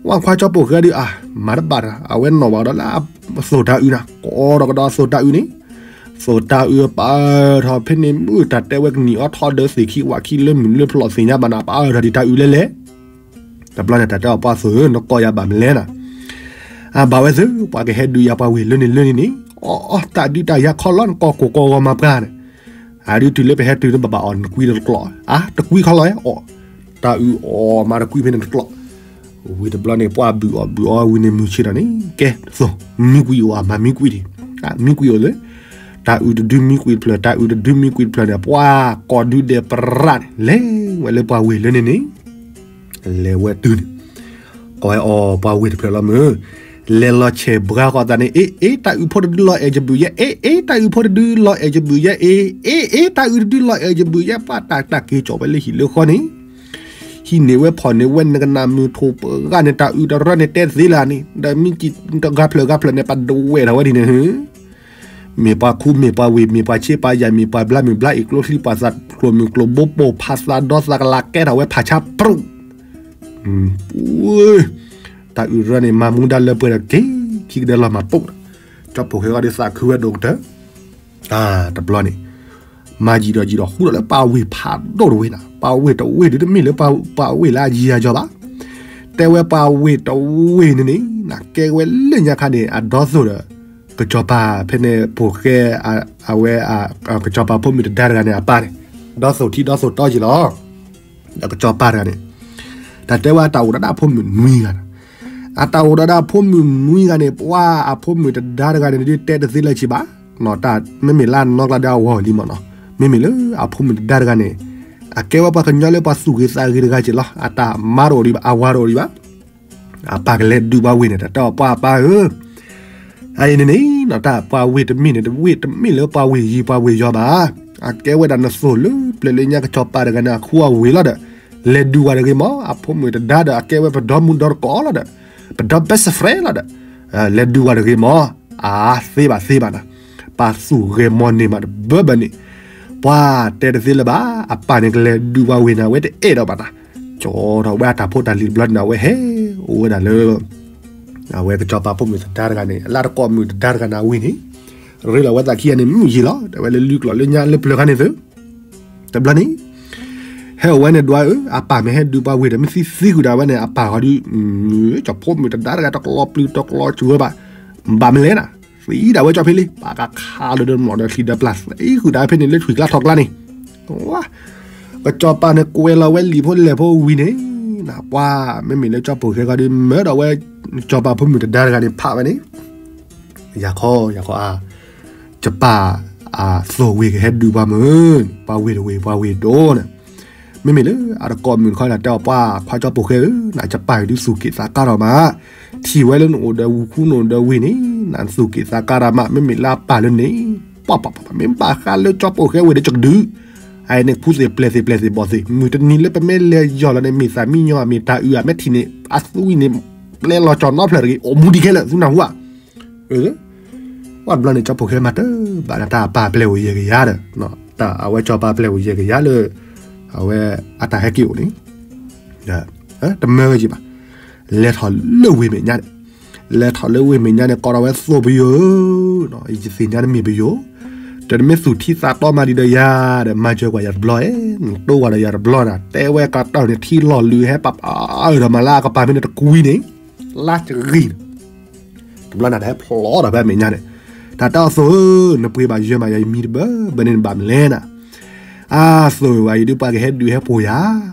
ဝဲခွါကၠီဖိၣ်ဃဲဒုး အါ မၤတဘၣ်တၢ် အဝဲနီၣ်ဘၣ်ကဒီးလၢအသိၣ်တၢ်အုးနၤ, ကိးထီၣ်ကဒီးအသိၣ်တၢ်အုးန့ၣ်, သိၣ်တၢ်အုးပာ်ထီၣ်ဖဲန့ၣ် မုၢ်တၢ်တဲဝဲကနံၣ်အီထီဒီးသ့ၣ်ခံဝၣ်ခံလၢမုၢ်လၢဖျီၣ်သ့ၣ်ညါဘၣ်နၤ ပာ်ထီၣ်ဒံးတၢ်အုးလဲၣ်လဲၣ်. တဘျီန့ၣ် တၢ်တဲအီၤပှၤသိၣ်ဧၢ နကိးယၤဘၣ်မနုၤလဲၣ်နၤ, အဘၣ်ဝဲသု ပှၤကဟဲဒုးယၤပှၤဝ့ၢ်လၢန့ၣ်လၢန့ၣ်န့ၣ်, အီအီ တၢ်ဒုးတၢ်ယၤခီလီၤ နကိးကိၢ်ကိၢ်ဂီၤမၤပှၤန့ၣ်, အဒုးတုၤလၢပဟဲတုၤလၢဘၣ်ဘၣ်အီၤ နကွံတကျိာ်, အါ တကွံခီလီၤဧါ အီၣ်, တၢ်အုးအီၣ်မးတကွံဖဲန့ၣ်တကျိာ် ဝံၤတဘျီန့ၣ် ပှၤဘုၣ်အီၣ်ဘုၣ်အီဝံၤန့ၣ်မုၢ်ဆ့ၣ်ထီၣ်န့ၣ် ကဲ သိၣ် မံကွံာ်အိၣ်ဧါ မၤမံကွံာ်ဒံး, မံကွံာ်အိၣ်လၢ တၢ်အုးတဒုမံကွံာ်တဖျၢၣ် တၢ်အုးတဒုမံကွံာ်တဖျၢၣ်န့ၣ် ပှၤကိးဒုဒဲးပရၣ်န့ၣ် လဲၤဝဲလၢပှၤဝ့ၢ်လၢန့ၣ်န့ၣ်, လဲၤဝဲတုၤန့ၣ် ကိးဝဲအီၤပှၤဝ့ၢ်တဖျၢၣ်လီၤမုၢ်, လဲၤလီၤဆဲးဘှါဃီသးန့ၣ် အ့ အ့ တၢ်အုးဖိတဒုလီၤအဲၣ်ယဘုၣ်ယဲ အ့ အ့ တၢ်အုးဖိတဒုလီၤအဲၣ်ယဘုၣ်ယဲ အ့ အ့ အ့ တၢ်အုးတဒုလီၤအဲၣ်ယဘုၣ်ယဲ ပှၤတၢ်တၢ်က့ၤကၠီၣ်ဝဲလၢဟံၣ်လၢဃီန့ၣ် ဟံးန့ၢ်ဝဲဖီၣ်န့ၢ်ဝဲ နကနၣ်မုၢ်ထူၣ်ပှၤဂၤန့ၣ် တၢ်အုးတရၢန့ၣ်တဲသ့လၢန့ၣ် ဒီးမံကံၢ်တဂၤဖျၢၣ်ဂၤဖျၢၣ်န့ၣ် ပဒဝဲၢ်ထီၣ်ဝဲဒ်န့ၣ် မ့ၢ်ပှၤခူမ့ၢ်ပှၤဝ့ၢ် မ့ၢ်ပှၤဆ့ပှၤယာ် မ့ၢ်ပှၤဘျါမုၢ်ဘျါအ့ၣ် ကျိချံပှၤသးကျိၣ်မုၢ်ကျိၣ်ဘိပိာ်ဖးသးဒီသးကလၤကဲထီၣ်ဝဲဖးဆါပြူၣ် တၢ်အုးတရၢန့ၣ် မၤမူဒါလၢပှဲၤဒီးက့ၤ ခံကဒၢလီၤမၤပိာ်ဒီး ကၠီဖိၣ်ဃဲဂီၤဒုးသးခုဝဲဒိၣ်ကတၢၢ် တဘျီန့ၣ် မၤယံာ်ဒီးယံာ်ဒီးဟူထီၣ်လၢပှၤဝ့ၢ်ဖးဒိၣ်တဝ့ၢ်နၤ ပှၤဝ့ၢ်တဝ့ၢ်ဒုးတမ့ၢ်လၢပှၤဝ့ၢ်လၢအယံာ်ယၤယီၤဘၣ် တဲဝဲပှၤဝ့ၢ်တဝ့ၢ်န့ၣ်န့ၣ် နကဲဝဲလၢညါခါန့ၣ် အဒီသိၣ်ဒီး ကစီၤပၤဖဲန့ၣ်ဖိၣ်ဃဲ အဝဲ ကစီၤပၤဖိမုၣ်တဒါတဂၤန့ၣ် အပၢ်န့ၣ် ဒီသိၣ်ထံဒီသိၣ်တီက့ၤလီၤ ဒီးကစီၤပၤတဂၤန့ၣ် တၢ်တဲဝဲအတၢ်အိၣ်ဒီးဒၣ်အဖိမုၣ်နွံဂၤန့ၣ် အတၢ်အိၣ်ဒီးဒၣ်အဖိမုၣ်နွံဂၤန့ၣ် ပှၤအဖိမုၣ်တဒါတဂၤန့ၣ် ဒုးတဲတသ့လၢၤဘၣ် တၢ်မ့မ့ၢ်လၢအနီၢ်ကျါဒီးအဝၤလံမ့ၢ်နီၤ မ့မ့ၢ်လၢအဖိမုၣ်တဒါတဂၤန့ၣ် အကဲဝဲပှၤကညီလၢပှၤသူၣ်ဂ့ၤသးဂ့ၤတဂၤက့ၤလီၤ အတၢ်မၤတအိၣ်ဒံးဘၣ် အဝၤတအိၣ်ဒံးဘၣ် အပၢ်ကလဲၤဒုးပှၤဝ့ၢ်န့ၣ် တၢ်တဲအီၤပှၤအပၢ်ဧၢ အအံၤန့ၣ်န့ၣ် တၢ်ပှၤဝ့ၢ်တမ့ၢ်န့ၣ် တဝ့ၢ်တမ့ၢ်လၢပှၤဝ့ၢ်ယံၤပှၤဝ့ၢ်ယီၤဘၣ် အကဲဝဲဒၣ်နသိၣ်လၢပျၢၤလၢညါကစီၤပၤတဂၤန့ၣ် အခူအဝ့ၢ်လီၤဒီး လဲၤဒုးဝဲတဂ့ၤမး အဖိမုၣ်တဒါဒီး အကဲဝဲပဒီမုၢ်ဒီတကိးလီၤဒီး ပဒီ best friend လီၤဒီး လဲၤဒုးဝဲတဂ့ၤမး အသ့ဘၣ်သ့ဘၣ်နၤ ပသူၣ်ဂဲၤမီၢ်န့ၢ်မးတဘၢဘၢန့ၣ် ပှၤတဲတသ့လၢၤဘၣ် အပၢ်န့ၣ်ကလဲၤဒုးပှၤဝ့ၢ်န့ၣ် အဝဲတအဲၣ်ဒိးဘၣ်နၤ ကၠီထီၣ်ဝဲအတၢ်ဖိတၢ်လံၤတဘျီန့ၣ် အဝဲဟဲအိၣ်ဝဲဒၣ်လၢ အဝဲကစီၤပၤဖိမုၣ်တဒါတဂၤန့ၣ် အလၢတကိးမုၣ်တဒါတဂၤန့ၣ် အဝ့ၢ်န့ၣ် ရ့လီၤဝဲသးခံဂၤန့ၣ် မုၢ်ယံၤလီၤ တဲဝဲလၢလွံၢ်ကျီၢ်လၢညါလၢပျၢၤခါန့ၣ်သု တဘျီန့ၣ် ဟဲအိၣ်ဝဲန့ၣ်ဒွးဧၢ အပၢ်မ့ၢ်ဟဲဒုးပှၤဝ့ၢ်ဒီး မ့ၢ်သံသံဃုာ်ဒၣ်ဝဲန့ၣ် အပၢ်ဃီဒုး ကၠီဖိမုၣ်တဒါတဂၤတကလီၤပျုၤတကလီၤစှၤဘၣ် ဘၣ်မနုၤလဲၣ်နၤ သံဒၣ်ဝဲကၠီဖဲလံ ပှၤကခးလၢဒီးမီၢ်ဒီးချံဒီးပျၢ် သံဃုာ်ဒၣ်ဖဲန့ၣ်လၢထွံၣ်ကျါထီကျါန့ၣ် ကစီၤပၤန့ၣ်ကွဲးလီၤဝဲလံာ်ဖိလဲၢ်ဖိဝံၤန့ၣ် ပှၤ မ့မ့ၢ်လၢကၠီဖိၣ်ဃဲဃီဒုး မၢဒီးဝဲ ကစီၤပၤဖိမုၣ်တဒါတဂၤန့ၣ် ဖးဝဲန့ၣ် ယၤခီ ယၤခီအါ ကစီၤပၤ အသိၣ်ဝ့ၢ်ကဟဲဒုးပှၤမုၢ် ပှၤဝ့ၢ်တဝ့ၢ် ပှၤဝ့ၢ်ဒိၣ်န့ၣ် မ့မ့ၢ်လၢအတကိးမုၣ်တခီန့ၣ် တဲအီၤပှၤ ခွါကၠီဖိၣ်ဃဲဧၢ နကစီၤပၤအံၤဒုးသူၣ်က့ၣ်သးကါထီၣ်မး ထံၣ်ဝဲလၢနအိၣ်ဒီးဝူခိၣ်နအိၣ်ဒီးဝ့ၢ်န့ၣ် နသူၣ်က့ၣ်သးကါထီၣ်မး မ့မ့ၢ်လၢအပၢ်လၢန့ၣ် ပှၤပှၤပှၤ မ့ၢ်ဘၣ်ဃးလၢကၠီဖိၣ်ဃဲဝ့ၢ်ဒီးကဒုး အအံၤန့ၣ် ခူသ့ၣ်ပျဲၢ်သ့ၣ်ပျဲၢ်သ့ၣ်ဘီၣ်သ့ၣ် မုၢ်တနံၤလၢပမ့ၢ်လဲၤယီၢ်လီၤန့ၣ် မ့ၢ်သးမံညီ မ့ၢ်တၢ်အုး မ့ၢ်ထံၣ်န့ၣ် အသွံၣ်န့ၣ် ပျဲလီၤကၠီၣ်နီဖျၢၣ်တဂ့ၤ အိၣ်မူဒံးခဲလၢာ် သုနၢ်ဟူဧါ ပှၤတဘျီန့ၣ် ကၠီဖိၣ်ဃဲမၤတၢ်ဘၣ်နတၢ်အပၢ်ပျဲၢ်အိၣ်ယဲၢ်ကယၤဒီး အဝဲကၠီပၤပျဲၢ်အိၣ်ယဲၢ်ကယၤလၢ အဝဲအတၢ်ဟဲက့ၤအိၣ်န့ၣ် တမၢဝဲက့ၤဘၣ် လဲၤထီၣ်လၢဝ့ၢ်မဲာ်ညါန့ၣ် လဲၤထီၣ်လၢဝ့ၢ်မဲာ်ညါန့ၣ် ကိးထီၣ်ဝဲသိၣ်ပယိၤဧၢ ယသ့ၣ်ညါနမ့ၢ်ပယိၤ ဒီးနမ့ၢ်သူၣ်ထံသးတီမးဒံးဒီးယၤဒီး မၤစၢၤကွၢ်ယၤတဘျီဧဲ နတိၢ်ဝဲဒီးယၤတဘျီနၤ တဲဝဲကတီၢ်န့ၣ် ထံလီၢ်လုၢ်ဟဲပာ်ပာ်အၢၣ်ဒီးမၤလၢအကပၤဖဲန့ၣ်တကွံန့ၣ် လါတဂ့ၤန့ၣ် တဘျီနၤတဟဲဖျိးဒီးဖဲအမဲာ်ညါန့ၣ် တၢ်တဲအီၤသိၣ်ဧၢ နပှ့ၤဘၣ်ယၢၤမးယၤယမံတဘၣ် ဘၣ်န့ၣ်နဘၣ်မနုၤလဲၣ်နၤ အါသိၣ်ဧၢ အံၤဒုးပှၤကဟဲဒုးဟဲပိာ်ယၤ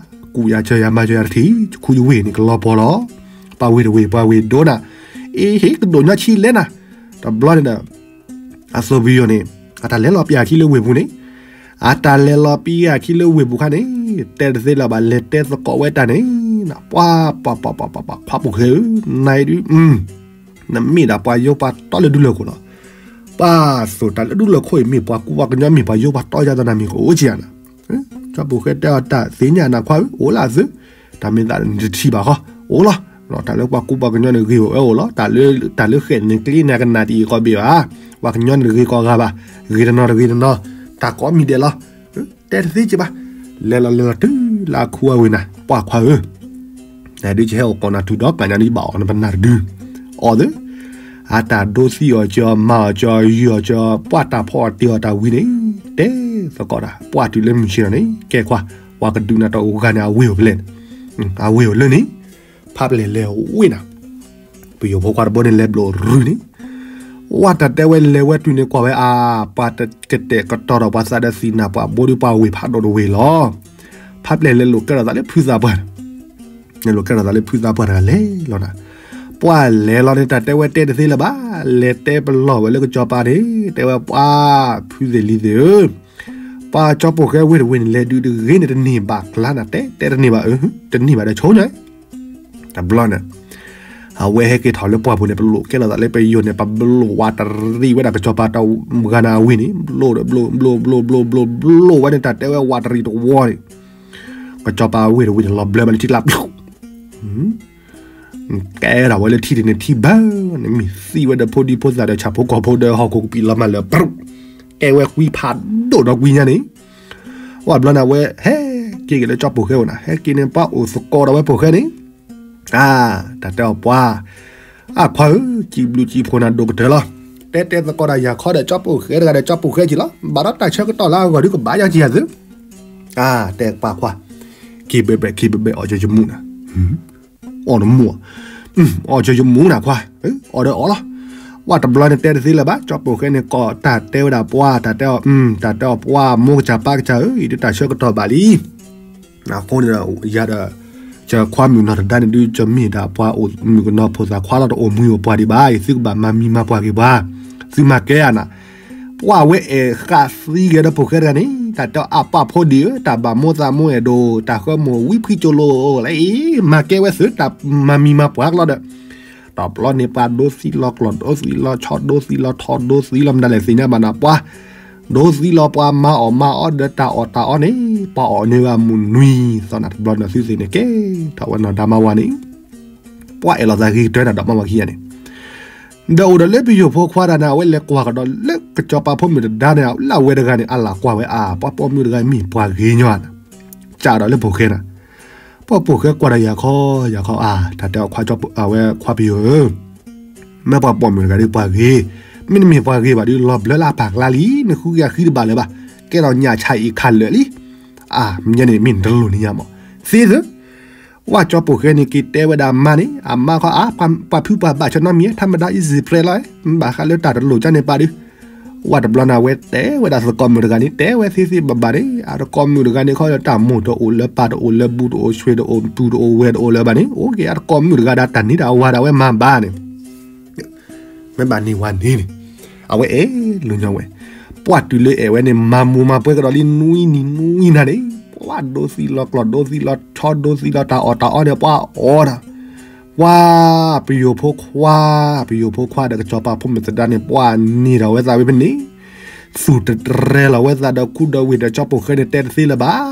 ကူၣ်ယၤစၢၤယၤမၤစၢၤယၤတထံၣ် ယခူယဝ့ၢ်န့ၣ်ကလီၤပှီၤလီၤ ပှၤဝ့ၢ်တဝ့ၢ်ပှၤဝ့ၢ်ဒိၣ်နၤ အ့ဟ့ၣ်ကဒိၣ်ညီဆံလဲၣ်နၤ တဘျီန့ၣ်ဒီး အသိၣ်ပယိၤန့ၣ် အတၢ်လဲၤလီၤပျၢ်ခံလၢဝ့ၢ်ပူၤန့ၣ် အတၢ်လဲၤလီၤပံဂၤခံလၢဝ့ၢ်ပူၤခါန့ၣ်, တဲတသ့လၢၤဘၣ် လဲၤတဲသကိးဝဲတၢ်န့ၣ်, ပှၤ ပှၤ ပှၤ ပှၤ ပှၤ ခွါပိာ်ဃဲဧၢ, နအံၤဒုး နမ့ၢ်ဒၣ်ပှၤယိပှၤတီလၢဒူလၢၢ်ခိၣ်လီၤ. ပှၤသိၣ်တၢ်လၢဒူလၢၢ်ခိၣ်အံၤ မ့ၢ်ပှၤကူပှၤကညီ မ့ၢ်ပှၤယိပှၤတီယၤသနာ်မ့ၢ်ကအိၣ်ကံယၤနၤ. ကၠီပိာ်ဃဲတဲအီၤ တၢ်သ့ၣ်ညါနၤခွါဧၢ, အိၣ်လၢအသု, တၢ်မ့ၢ်သးနတထံၣ်ဘၣ်ဃီ, အိၣ်လီၤ. တၢ်လၢပှၤကူပှၤကညီန့ၣ်ဂ့ၤဝဲအိၣ်လီၤ, တၢ်လၢဃဲးန့ၣ်ကျ့န့ၣ် အကနၣ်တအံၤဃီဘ့ၣ်ဘၣ်. ပှၤကညီန့ၣ်တဂ့ၤကိးဂၤဘၣ်, ဂ့ၤတနီၤတဂ့ၤတနီၤ, တၢ်ကိးမံၤဒဲးလီၤ. တဲတသ့က့ဘၣ်, လဲၤလီၤလဲၤလီၤတုၤလၢအခူအဝ့ၢ်နၤ, ပှၤခွါဧၢ နဒုးကဟဲအိၣ်ကိးနၤတုၤဒီး ကညးဒုးဘၣ်အီၣ်နပနၢ်တဒု, အီၣ်သ့, အတၢ်ဒိသံအီၤကၠီ မၤအီၤကၠီ ယုၢ်အီၤကၠီ, ပှၤတၢ်ဖီအီၤတ့ၤအီၤတၢ်ဝံၤန့ၣ်, တဲသကိးတၢ်, ပှၤတုၤလၢမုၢ်ဆ့ၣ်ထီၣ်န့ၣ် ကဲခွါ, ပှၤကဒုးနၤတအိၣ်ဂၤန့ၣ် အဝ့ၢ်အိၣ်ဖဲလဲၣ်, အဝ့ၢ်အိၣ်လၢန့ၣ်, ဖးပျဲၢ်လဲၤဝ့ၢ်နၤ ပယိၤဖိခွါတဘိန့ၣ် လဲၤဘျိၣ်ရုၢ်န့ၣ်, ဝဲတၢ်တဲဝဲလဲၤဝဲတုၤန့ၣ်ကွၢ်ဝဲအါ, ပှၤတကတဲာ်ကတီၤဒီးပှၤသးဒီးသံနၤ ပှၤဘိဒုးပှၤဝ့ၢ်ဖးဒိၣ်တဝ့ၢ်လီၤ. ဖးပျဲၢ်လဲၤလိာ်ကဲထီၣ်သးလၢဖုသးပှၢ်, လဲၤလိာ်ကဲထီၣ်သးလၢဖုသးပှၢ်တဂၤလဲၤလီၤနၤ, ပှၤလဲၤလီၤန့ၣ် တၢ်တဲဝဲတဲတသ့လၢၤဘၣ်, လဲၤတဲပလီၢ်ဝဲလၢကစီၤပၤန့ၣ် တဲဝဲပှၤ ဖုသ့ၣ်လံၤသ့ၣ်ဧၢ, ပှၤကၠီပိာ်ဃဲဝ့ၢ်တဝ့ၢ်န့ၣ် လဲၤဒုးတဂ့ၤန့ၣ် တန့ၢ်ဘၣ်ကျါနၤ, တဲတဲတန့ၢ်ဘၣ်, တန့ၢ်ဘၣ်ဒီးဆိညါ တဘျီန့ၣ်, အဝဲဟဲက့ၤထီၣ်လၢပှၢ်ပူၤန့ၣ် ပလိၣ်ကဲထီၣ်သးလၢပယိၤန့ၣ် ပဘျိၣ်ဝးတရံးဝဲဒၣ်ကစီၤပၤတဂၤန့ၣ်အဝ့ၢ်န့ၣ် ဘျိၣ်ဒီးဘျိၣ်ဘျိၣ်ဘျိၣ်ဘျိၣ်ဘျိၣ်ဝဲန့ၣ် တၢ်တဲဝဲဝးတရံးတဝီန့ၣ်, ကစီၤပၤဝ့ၢ်တဝ့ၢ်န့ၣ် လီၤဘျၢဘၣ်လၢထံကျါ ပျူၣ် ကဲထီၣ်ဝဲလၢထံဒၣ်န့ၣ်ထံဘၢန့ၣ် မ့ၢ်သံဝဲဒီးဖိဒံဖိသၣ်ဒီးဆၣ်ဖိကီၢ်ဖိဒီးဟီၣ်ခိၣ်ကပံာ်လီၤမၢ်လၢၤ ပရူး, ကဲဝဲကွံဖးဒိၣ်ဒီးကွံညါန့ၣ်, ဝဲဘျီန့ၣ် အဝဲဟဲက့ၤက့ၤလၢကၠီပိာ်ဃဲအိၣ်နၤ, ဟဲက့ၤန့ၣ် ပှၤအိၣ်သကိးဒီးဝဲပိာ်ဃဲန့ၣ်, အါ, တၢ်တဲအီၤပှၤ အခွါဧၢ, စံးဘျုးစံးဖှိၣ်နၤဒိၣ်ကတၢၢ်လီၤ. တဲတဲသကိးဒီးယၤခီဒီးကၠီပိာ်ဃဲတဂၤဒီးကၠီပိာ်ဃဲက့ၤလီၤ. ဘၣ်ဒီးတၢ်ဆၢကတီၢ်လၢအဂီၢ်ဒုးကဘၣ်ယါက့ၤယၤသု, အါ, တဲပှၤခွါ, ခံဘဲဘဲ ခံဘဲဘဲ အီၣ်ကၠီယမူနၤ, အီၣ်နမူ, အီၣ်ကၠီယမူနၤခွါ, အီၣ်ဒီးအီၣ်လီၤ. ဝဲတဘျီန့ၣ်တဲတသ့လၢၤဘၣ်, ကၠီပိာ်ဃဲန့ၣ် ကိးတၢ်တဲဝဲဒၣ်ပှၤ, တၢ်တဲအီၤ, တၢ်တဲအီၤပှၤ မိၢ်ကစၢ်ပၢ်ကစၢ်ဧၢ, အံၤဒုးတၢ်ဆၢကတီၢ်ဘၣ်လံ အဃိန့ၣ်ဒီး ယၤဒီး ကခွါမုၣ်ကနီၤတဒါန့ၣ်ဒုး ကမ့ၢ်ဒၣ်ပှၤအိၣ်မုၣ်ကနီၤဖိသၣ်ခွါလီၤ တအိၣ်မူအိၣ်ပှၤဒံးဘၣ်အံၤ သုကဘၣ်မၤမံၤမၤပှၢ်က့ၤပှၤ, သုမၤကဲဧါနၤ. ပှၤဝဲအဲၣ်ဃးသံက့ၤဒီးပိာ်ဃဲတဂၤန့ၣ် တၢ်တဲအီၤအပၢ်ဖိဒံးဧၢ, တၢ်ဘၣ်မိၢ်သးမိၢ်အဲၣ်ဒိး တၢ်ဃၢမိၢ်ဝံဖှံကၠိလိၤလၢအံၤ မၤကဲဝဲသု တၢ်မၤမံၤမၤပှၢ်ကလီဒီး တဘျီန့ၣ် ပှၤဒိသံလီၤကျိာ် ဒိသံလီၤဆီ ဒိသံလီၤထီ ဒိသံလီၤမတၤလဲၣ်သ့ၣ်ညါဘၣ်နၤ ပှၤဒိသံလီၤ ပှၤမၤအီၣ်မၤအီဒီးတၢ်အီၣ်တၢ်အီန့ၣ် ပှၤအီၣ်န့ၢ်ဝဲမုၢ်နွံသီနၤ တဘျီန့ၣ်သုသ့ၣ်န့ၣ် ကဲထီၣ်ဝဲနီၢ်ဒါမါဝၤန့ၣ် ပှၤအဲၣ်လိာ်သးဂ့ၤကတၢၢ်နၤဒီးမါဝၤခံဂၤန့ၣ် ဒီးအိၣ်ဒီးလၢပယိၤဖိခွါတဂၤန့ၣ် အဝဲလဲၤကွၢ်ကဒီးလၢကစီၤပၤဖိမုၣ်တဒါန့ၣ် လၢအဝဲတဂၤန့ၣ် အလၢ်ကွၢ်ဝဲအါ ပှၤပိာ်မုၣ်တဂၤမ့ၢ်ပှၤဂ့ၤညီနၤ စးဒီးလၢပိာ်ဃဲနၤ ပှၤပိာ်ဃဲကွၢ်ဒီးယၤခီ ယၤခီအါ တၢ်တဲအီၤခွါ အဝဲခွါပယိၤဧၢ မ့ၢ်ပှၤပိာ်မုၣ်တဂၤဒီးပှၤဂ့ၤ, မ့တမ့ၢ်ပှၤဂ့ၤဘၣ်ဒီး လီၤဘျၢလၢအပၢ်ကျါလံ, နဃုက့ၤအဃံတဘၣ်လၢၤဘၣ်, ကဲထီၣ်ညၣ်ဆၣ်အံၤခးလၢာ်လံ. အါ မ့ၢ်န့ၣ် မ့ၢ်နတလိၣ်န့ၣ်ညါမး, သ့သ့, ဝဲကၠီပိာ်ဃဲန့ၣ် က့ၤတဲဝဲဒၣ်အမါန့ၣ်, အမါခီ အါ ပှၤဖုပှၤဘၣ်ဆၢနီတမံၤ, ထါမဒါ easy press လီၤ, ဘၣ်ဃးလၢတၢ်တလိၣ်ကန့ၣ်ပာ်ဒုး, ဝဲတဘျီန့ၣ် အဝဲတဲဝဲဒၣ်သကိးမုၣ်တဂၤန့ၣ် တဲဝဲသ့သ့ဘၣ်ဘၣ်န့ၣ်, အသကိးမုၣ်တဂၤန့ၣ်ခီ တၢ်မိၢ်တအိၣ်လၢပၢ်တအိၣ်လၢ ဘူးတအိၣ် ဆွေတအိၣ် ပူၤတအိၣ် ဝဲၢ်တအိၣ်လၢၤဘၣ်န့ၣ်, အိၣ်က့ၤအသကိးမုၣ်တဂၤဒီး တၢ်နံၤတၢ်ဝါဒၣ်ဝဲမၤဘၣ်န့ၣ် မ့ၢ်ဘၣ်န့ၢ်ဝဲန့ၣ်န့ၣ်, အဝဲအဲၣ်လိာ်ညီဝဲ, ပှၤတုၤလၢအဲၣ်ဝဲန့ၣ် မၤမူမၤပွဲကဒီးလံနွံနံၤနွံနၤန့ၣ်, ပှၤဒိသံလီၤကျိာ် ဒိသံလီၤဆီ ဒိသံလီၤတၢ်အီၣ်တၢ်အီန့ၣ် ပှၤအီၣ်ဒီး, ပှၤပယိၤဖိခွါ, ပယိၤဖိခွါဒီးကစီၤပၤဖိမုၣ်သဒါန့ၣ် ပှၤန့ၢ်ဒီးဝဲသးဝဲဖဲန့ၣ်, သူၣ်တတြဲၤလီၤဝဲသးဒီးခူဒီးဝ့ၢ်ဒီးကၠီပိာ်ဃဲန့ၣ် တဲတသ့လၢၤဘၣ်,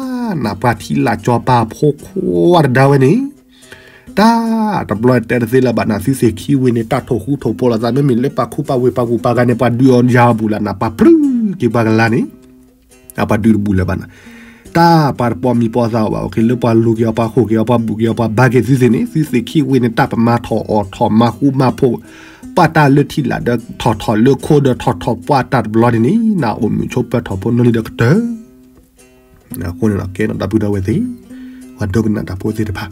နၢ်ပှၤထံလာ်ကၠီၤပၤဖိခွါတဒါဝဲန့ၣ် တၢ်တဘျီတဲတသ့လၢၤဘၣ်နၤ သုသ့ၣ်ခံဝ့ၢ်န့ၣ် တၢ်ထိၣ်ဃူထိၣ်ဖိးလိာ်သး မ့မ့ၢ်လၢပှၤခူပှၤဝ့ၢ်ပှၤကူၣ်ပှၤဂၤန့ၣ် ပှၤဒုးအီၤယၤအဘူးလၢ်နၤ ပှၤပြုၢ်က့ၤပှၤကလါန့ၣ်, အပှၤဒုးတဘူးလၢၤဘၣ်နၤ, တၢ်ပှၤတပိာ်မံၤပိာ်သးအီၤဘၣ် အိၣ်က့ၤလၢပှၤလိၤက့ၤအီၤ ပှၤဃိၣ်က့ၤအီၤ ပှၤဘူးက့ၤအီၤ ပှၤဘါက့ၤသုသ့ၣ်န့ၣ် သုသ့ၣ်ခံဝ့ၢ်န့ၣ် တၢ်ပမၤထီၣ်အီၣ်ထီၣ်မၤဃူမၤဖိး, ပှၤတၢ်လၢထံလာ်ဒီးထီၣ်ထီၣ်လၢခိဒီးထီၣ်ထီၣ်ပှၤတၢ်တဘျီန့ၣ်န့ၣ် နအိၣ်မုာ်ဆိးပၢၤထီၣ်ဖိနီၢ်လံဒီးကတၢၢ် အဃိန့ၣ် ကဲနီၣ်ဒီပုၢ်ဒီဝဲၢ်သ့ၣ်, ပှၤဒိကနၣ်တၢ်ဖိသ့ၣ်တဖၣ်,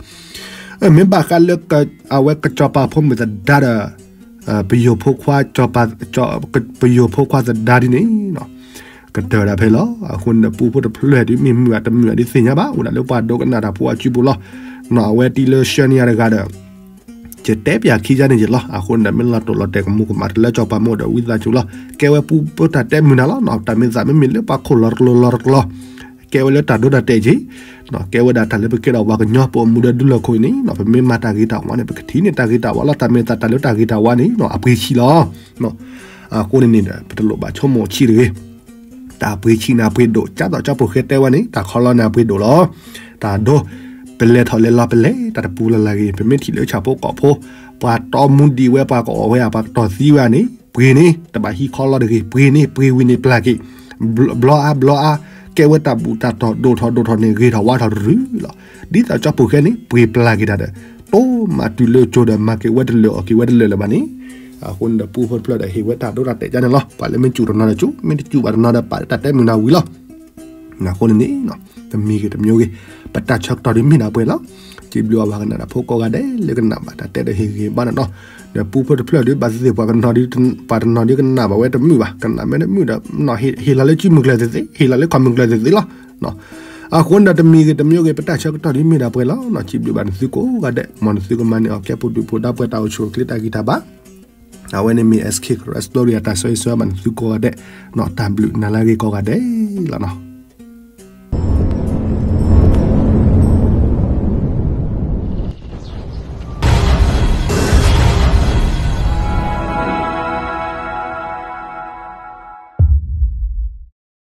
မ့ၢ်ဘၣ်ဃးလၢ အဝဲကစီၤပၤဖိမုၣ်သဒါဒီး ပယိၤဖိခွါ, ပယိၤဖိခွါသဒါဒ်န့ၣ်, ကတၢၢ်ဒၣ်ဖဲလီၤ. အဃိန့ၣ်ဒီး ပူဖိတဖျၢၣ်ဒ်မ့ၢ်မုာ်အတမုာ်ဒ်သ့ၣ်ညါဘၣ် အိၣ်ဒၣ်လၢပှၤဒိကနၣ်တၢ်ဖိအစုပူၤလီၤ. နီၢ်အဝဲတံၤလၢဆှၢန့ၢ်ယၤတဂၤဒီး ယတဲပၠးခံယါန့ၣ်ယလီၤ. အဃိန့ၣ်ဒီး မ့ၢ်လီၤတိာ်လီၤတဲာ်ကမူကမၣ်တလၢကၠီၤပၤမိၢ်ဒီး ဝံသးစူၤလီၤ. ကဲဝဲပူဖိတၢ်တဲမုာ်နၤလီၤ. တၢ်မ့ၢ်သးမ့မ့ၢ်လၢပှၤခိၣ်လီၤတကျိၤလီၤတကျိၤ, ကဲဝဲလၢတၢ်ဒိတၢ်တဲာ်က့ၤ, ကဲဝဲဒၣ်တၢ်လၢပကဲထီၣ်ပှၤကညီ ပအိၣ်မူဒီးဒူလီၢ်ခိၣ်အံၤန့ၣ်, ပမ့ၢ်မၤတၢ်ဂ့ၤတၢ်ဝါန့ၣ် ပကထံၣ်န့ၢ်တၢ်ဂ့ၤတၢ်ဝါလီၤ. တၢ်မ့ၢ်သးတၢ်လၢတၢ်ဂ့ၤတၢ်ဝါန့ၣ် အပှ့ၤဆံးလီၤ. အဃိန့ၣ်န့ၣ်ဒီး ပတလိၣ်ဘၣ်ဆိကမိၣ်ဆံးတဂ့ၤ. တၢ်ပှ့ၤဆံးန့ၣ်အပှ့ၤဒိၣ်, ကၢ်သိးကၠီဖိဃဲတဲဝဲန့ၣ် တၢ်ခီလီန့ၣ်အပှ့ၤဒိၣ်လီၤ. တၢ်ဒိ, ပလဲၤထီၣ်လဲၤလီၤ ပလဲၤတၢ်တပူၤလၢ်လၢ်ဂ့ၤ, ပမ့ၢ်ထံၣ်လၢဆၣ်ဖိကီၢ်ဖိ, ပှၤတီမူဒံးဝဲ, ပှၤကအီၣ်ဝဲဧါ, ပှၤကတီၢ်သံဝဲဧါန့ၣ် ပှ့ၤန့ၣ် တဘၣ်ဟံးခီလီတဂ့ၤ, ပှ့ၤန့ၣ် ပှ့ၤဝံၤန့ၣ်ပျၢ်က့ၤ, ဘျီအါဘျီအါ, ကဲဝဲတၢ်ဘူၣ်တၢ်တီၢ်ဒိၣ်ထီၣ်ဒိၣ်ထီၣ်န့ၣ် ဂ့ၤထီၣ်ဝါထီၣ်တရုၤလီၤ. ဒ်သိးကၠီဖိဃဲန့ၣ် ပှ့ၤပျၢ်က့ၤတၢ်ဒီး တိမၤတုၤလၢကၠိဒီး မၤက့ၤဝဲတလၢာ်အီၣ်က့ၤဝဲတလၢာ်လၢၤဘၣ်န့ၣ်, အဃိန့ၣ်ဒီး ပူဖိတဖျၢၣ်ဒီး ဟ့ၣ်ဝဲတၢ်ဒိတၢ်တဲာ်ကန့ၣ်လီၤ. ပှၤလၢမ့ၢ်စူၢ်တနီၤဒီးစူၢ်, မ့ၢ်တစူၢ်ဘၣ်တနီၤဒီး ပာ်လၢတၢ်တဲမုာ်နၤဝံၤလီၤ. အဃိန့ၣ်န့ၣ် တမံၤဂ့ၤတမံၤဂ့ၤ, ပတၢ်ဆၢကတီၢ်ဒ်မ့ၢ်ဒၣ်ပှဲၤလီၤ. စံးဘျုးဘၣ်ပှၤကနၣ်တၢ်ဖိကိးဂၤဒဲး လၢကနၣ်ဘၣ်တၢ်တဲဒီးဟ့ၣ်ဂံၢ်ဟ့ၣ်ဘါန့ၣ်လီၤ. ဒီးပူဖိတဖျၢၣ်ဒီး ဘၣ်သ့ၣ်သ့ၣ် ပှၤကနီၤဒီး, ပှၤတနီၤဒီးကနၣ်ဘၣ်ဝဲတမုာ်ဘၣ်, ကနၣ်မ့ၢ်တမုာ်ဒီး ဟ့ၣ်လီၤလၢစုမုၢ်ကျၢၤသ့ၣ်သ့ၣ်, ဟ့ၣ်လီၤလၢခီၣ်မုၢ်ကျၢၤသ့ၣ်သ့ၣ်လီၤ. အဃိန့ၣ်ဒီး တမံၤဂ့ၤတမံၤဂ့ၤ ပတၢ်ဆၢကတီၢ်ဒ်မ့ၢ်ဒၣ်ပှဲၤလီၤ. စံးဘျုးဘၣ်နသုကိးဂၤဒဲး, မ်နသုကမၤန့ၢ်အီၣ်ကဲပဒုၣ်ဖိဒါပှဲၤ တၢ်အိၣ်ဆူၣ်အိၣ်ချ့တၢ်ဂံၢ်တၢ်ဘါ, အဝဲန့ၣ်မ့ၢ် SK Karen Story အတၢ်ဆၢဂ့ၤဆၢဝါဘၣ်နသုကိးဂၤဒဲး, တၢ်ဘျုးနၤလၢအဂ့ၤကိးဂၤဒဲးလီၤ.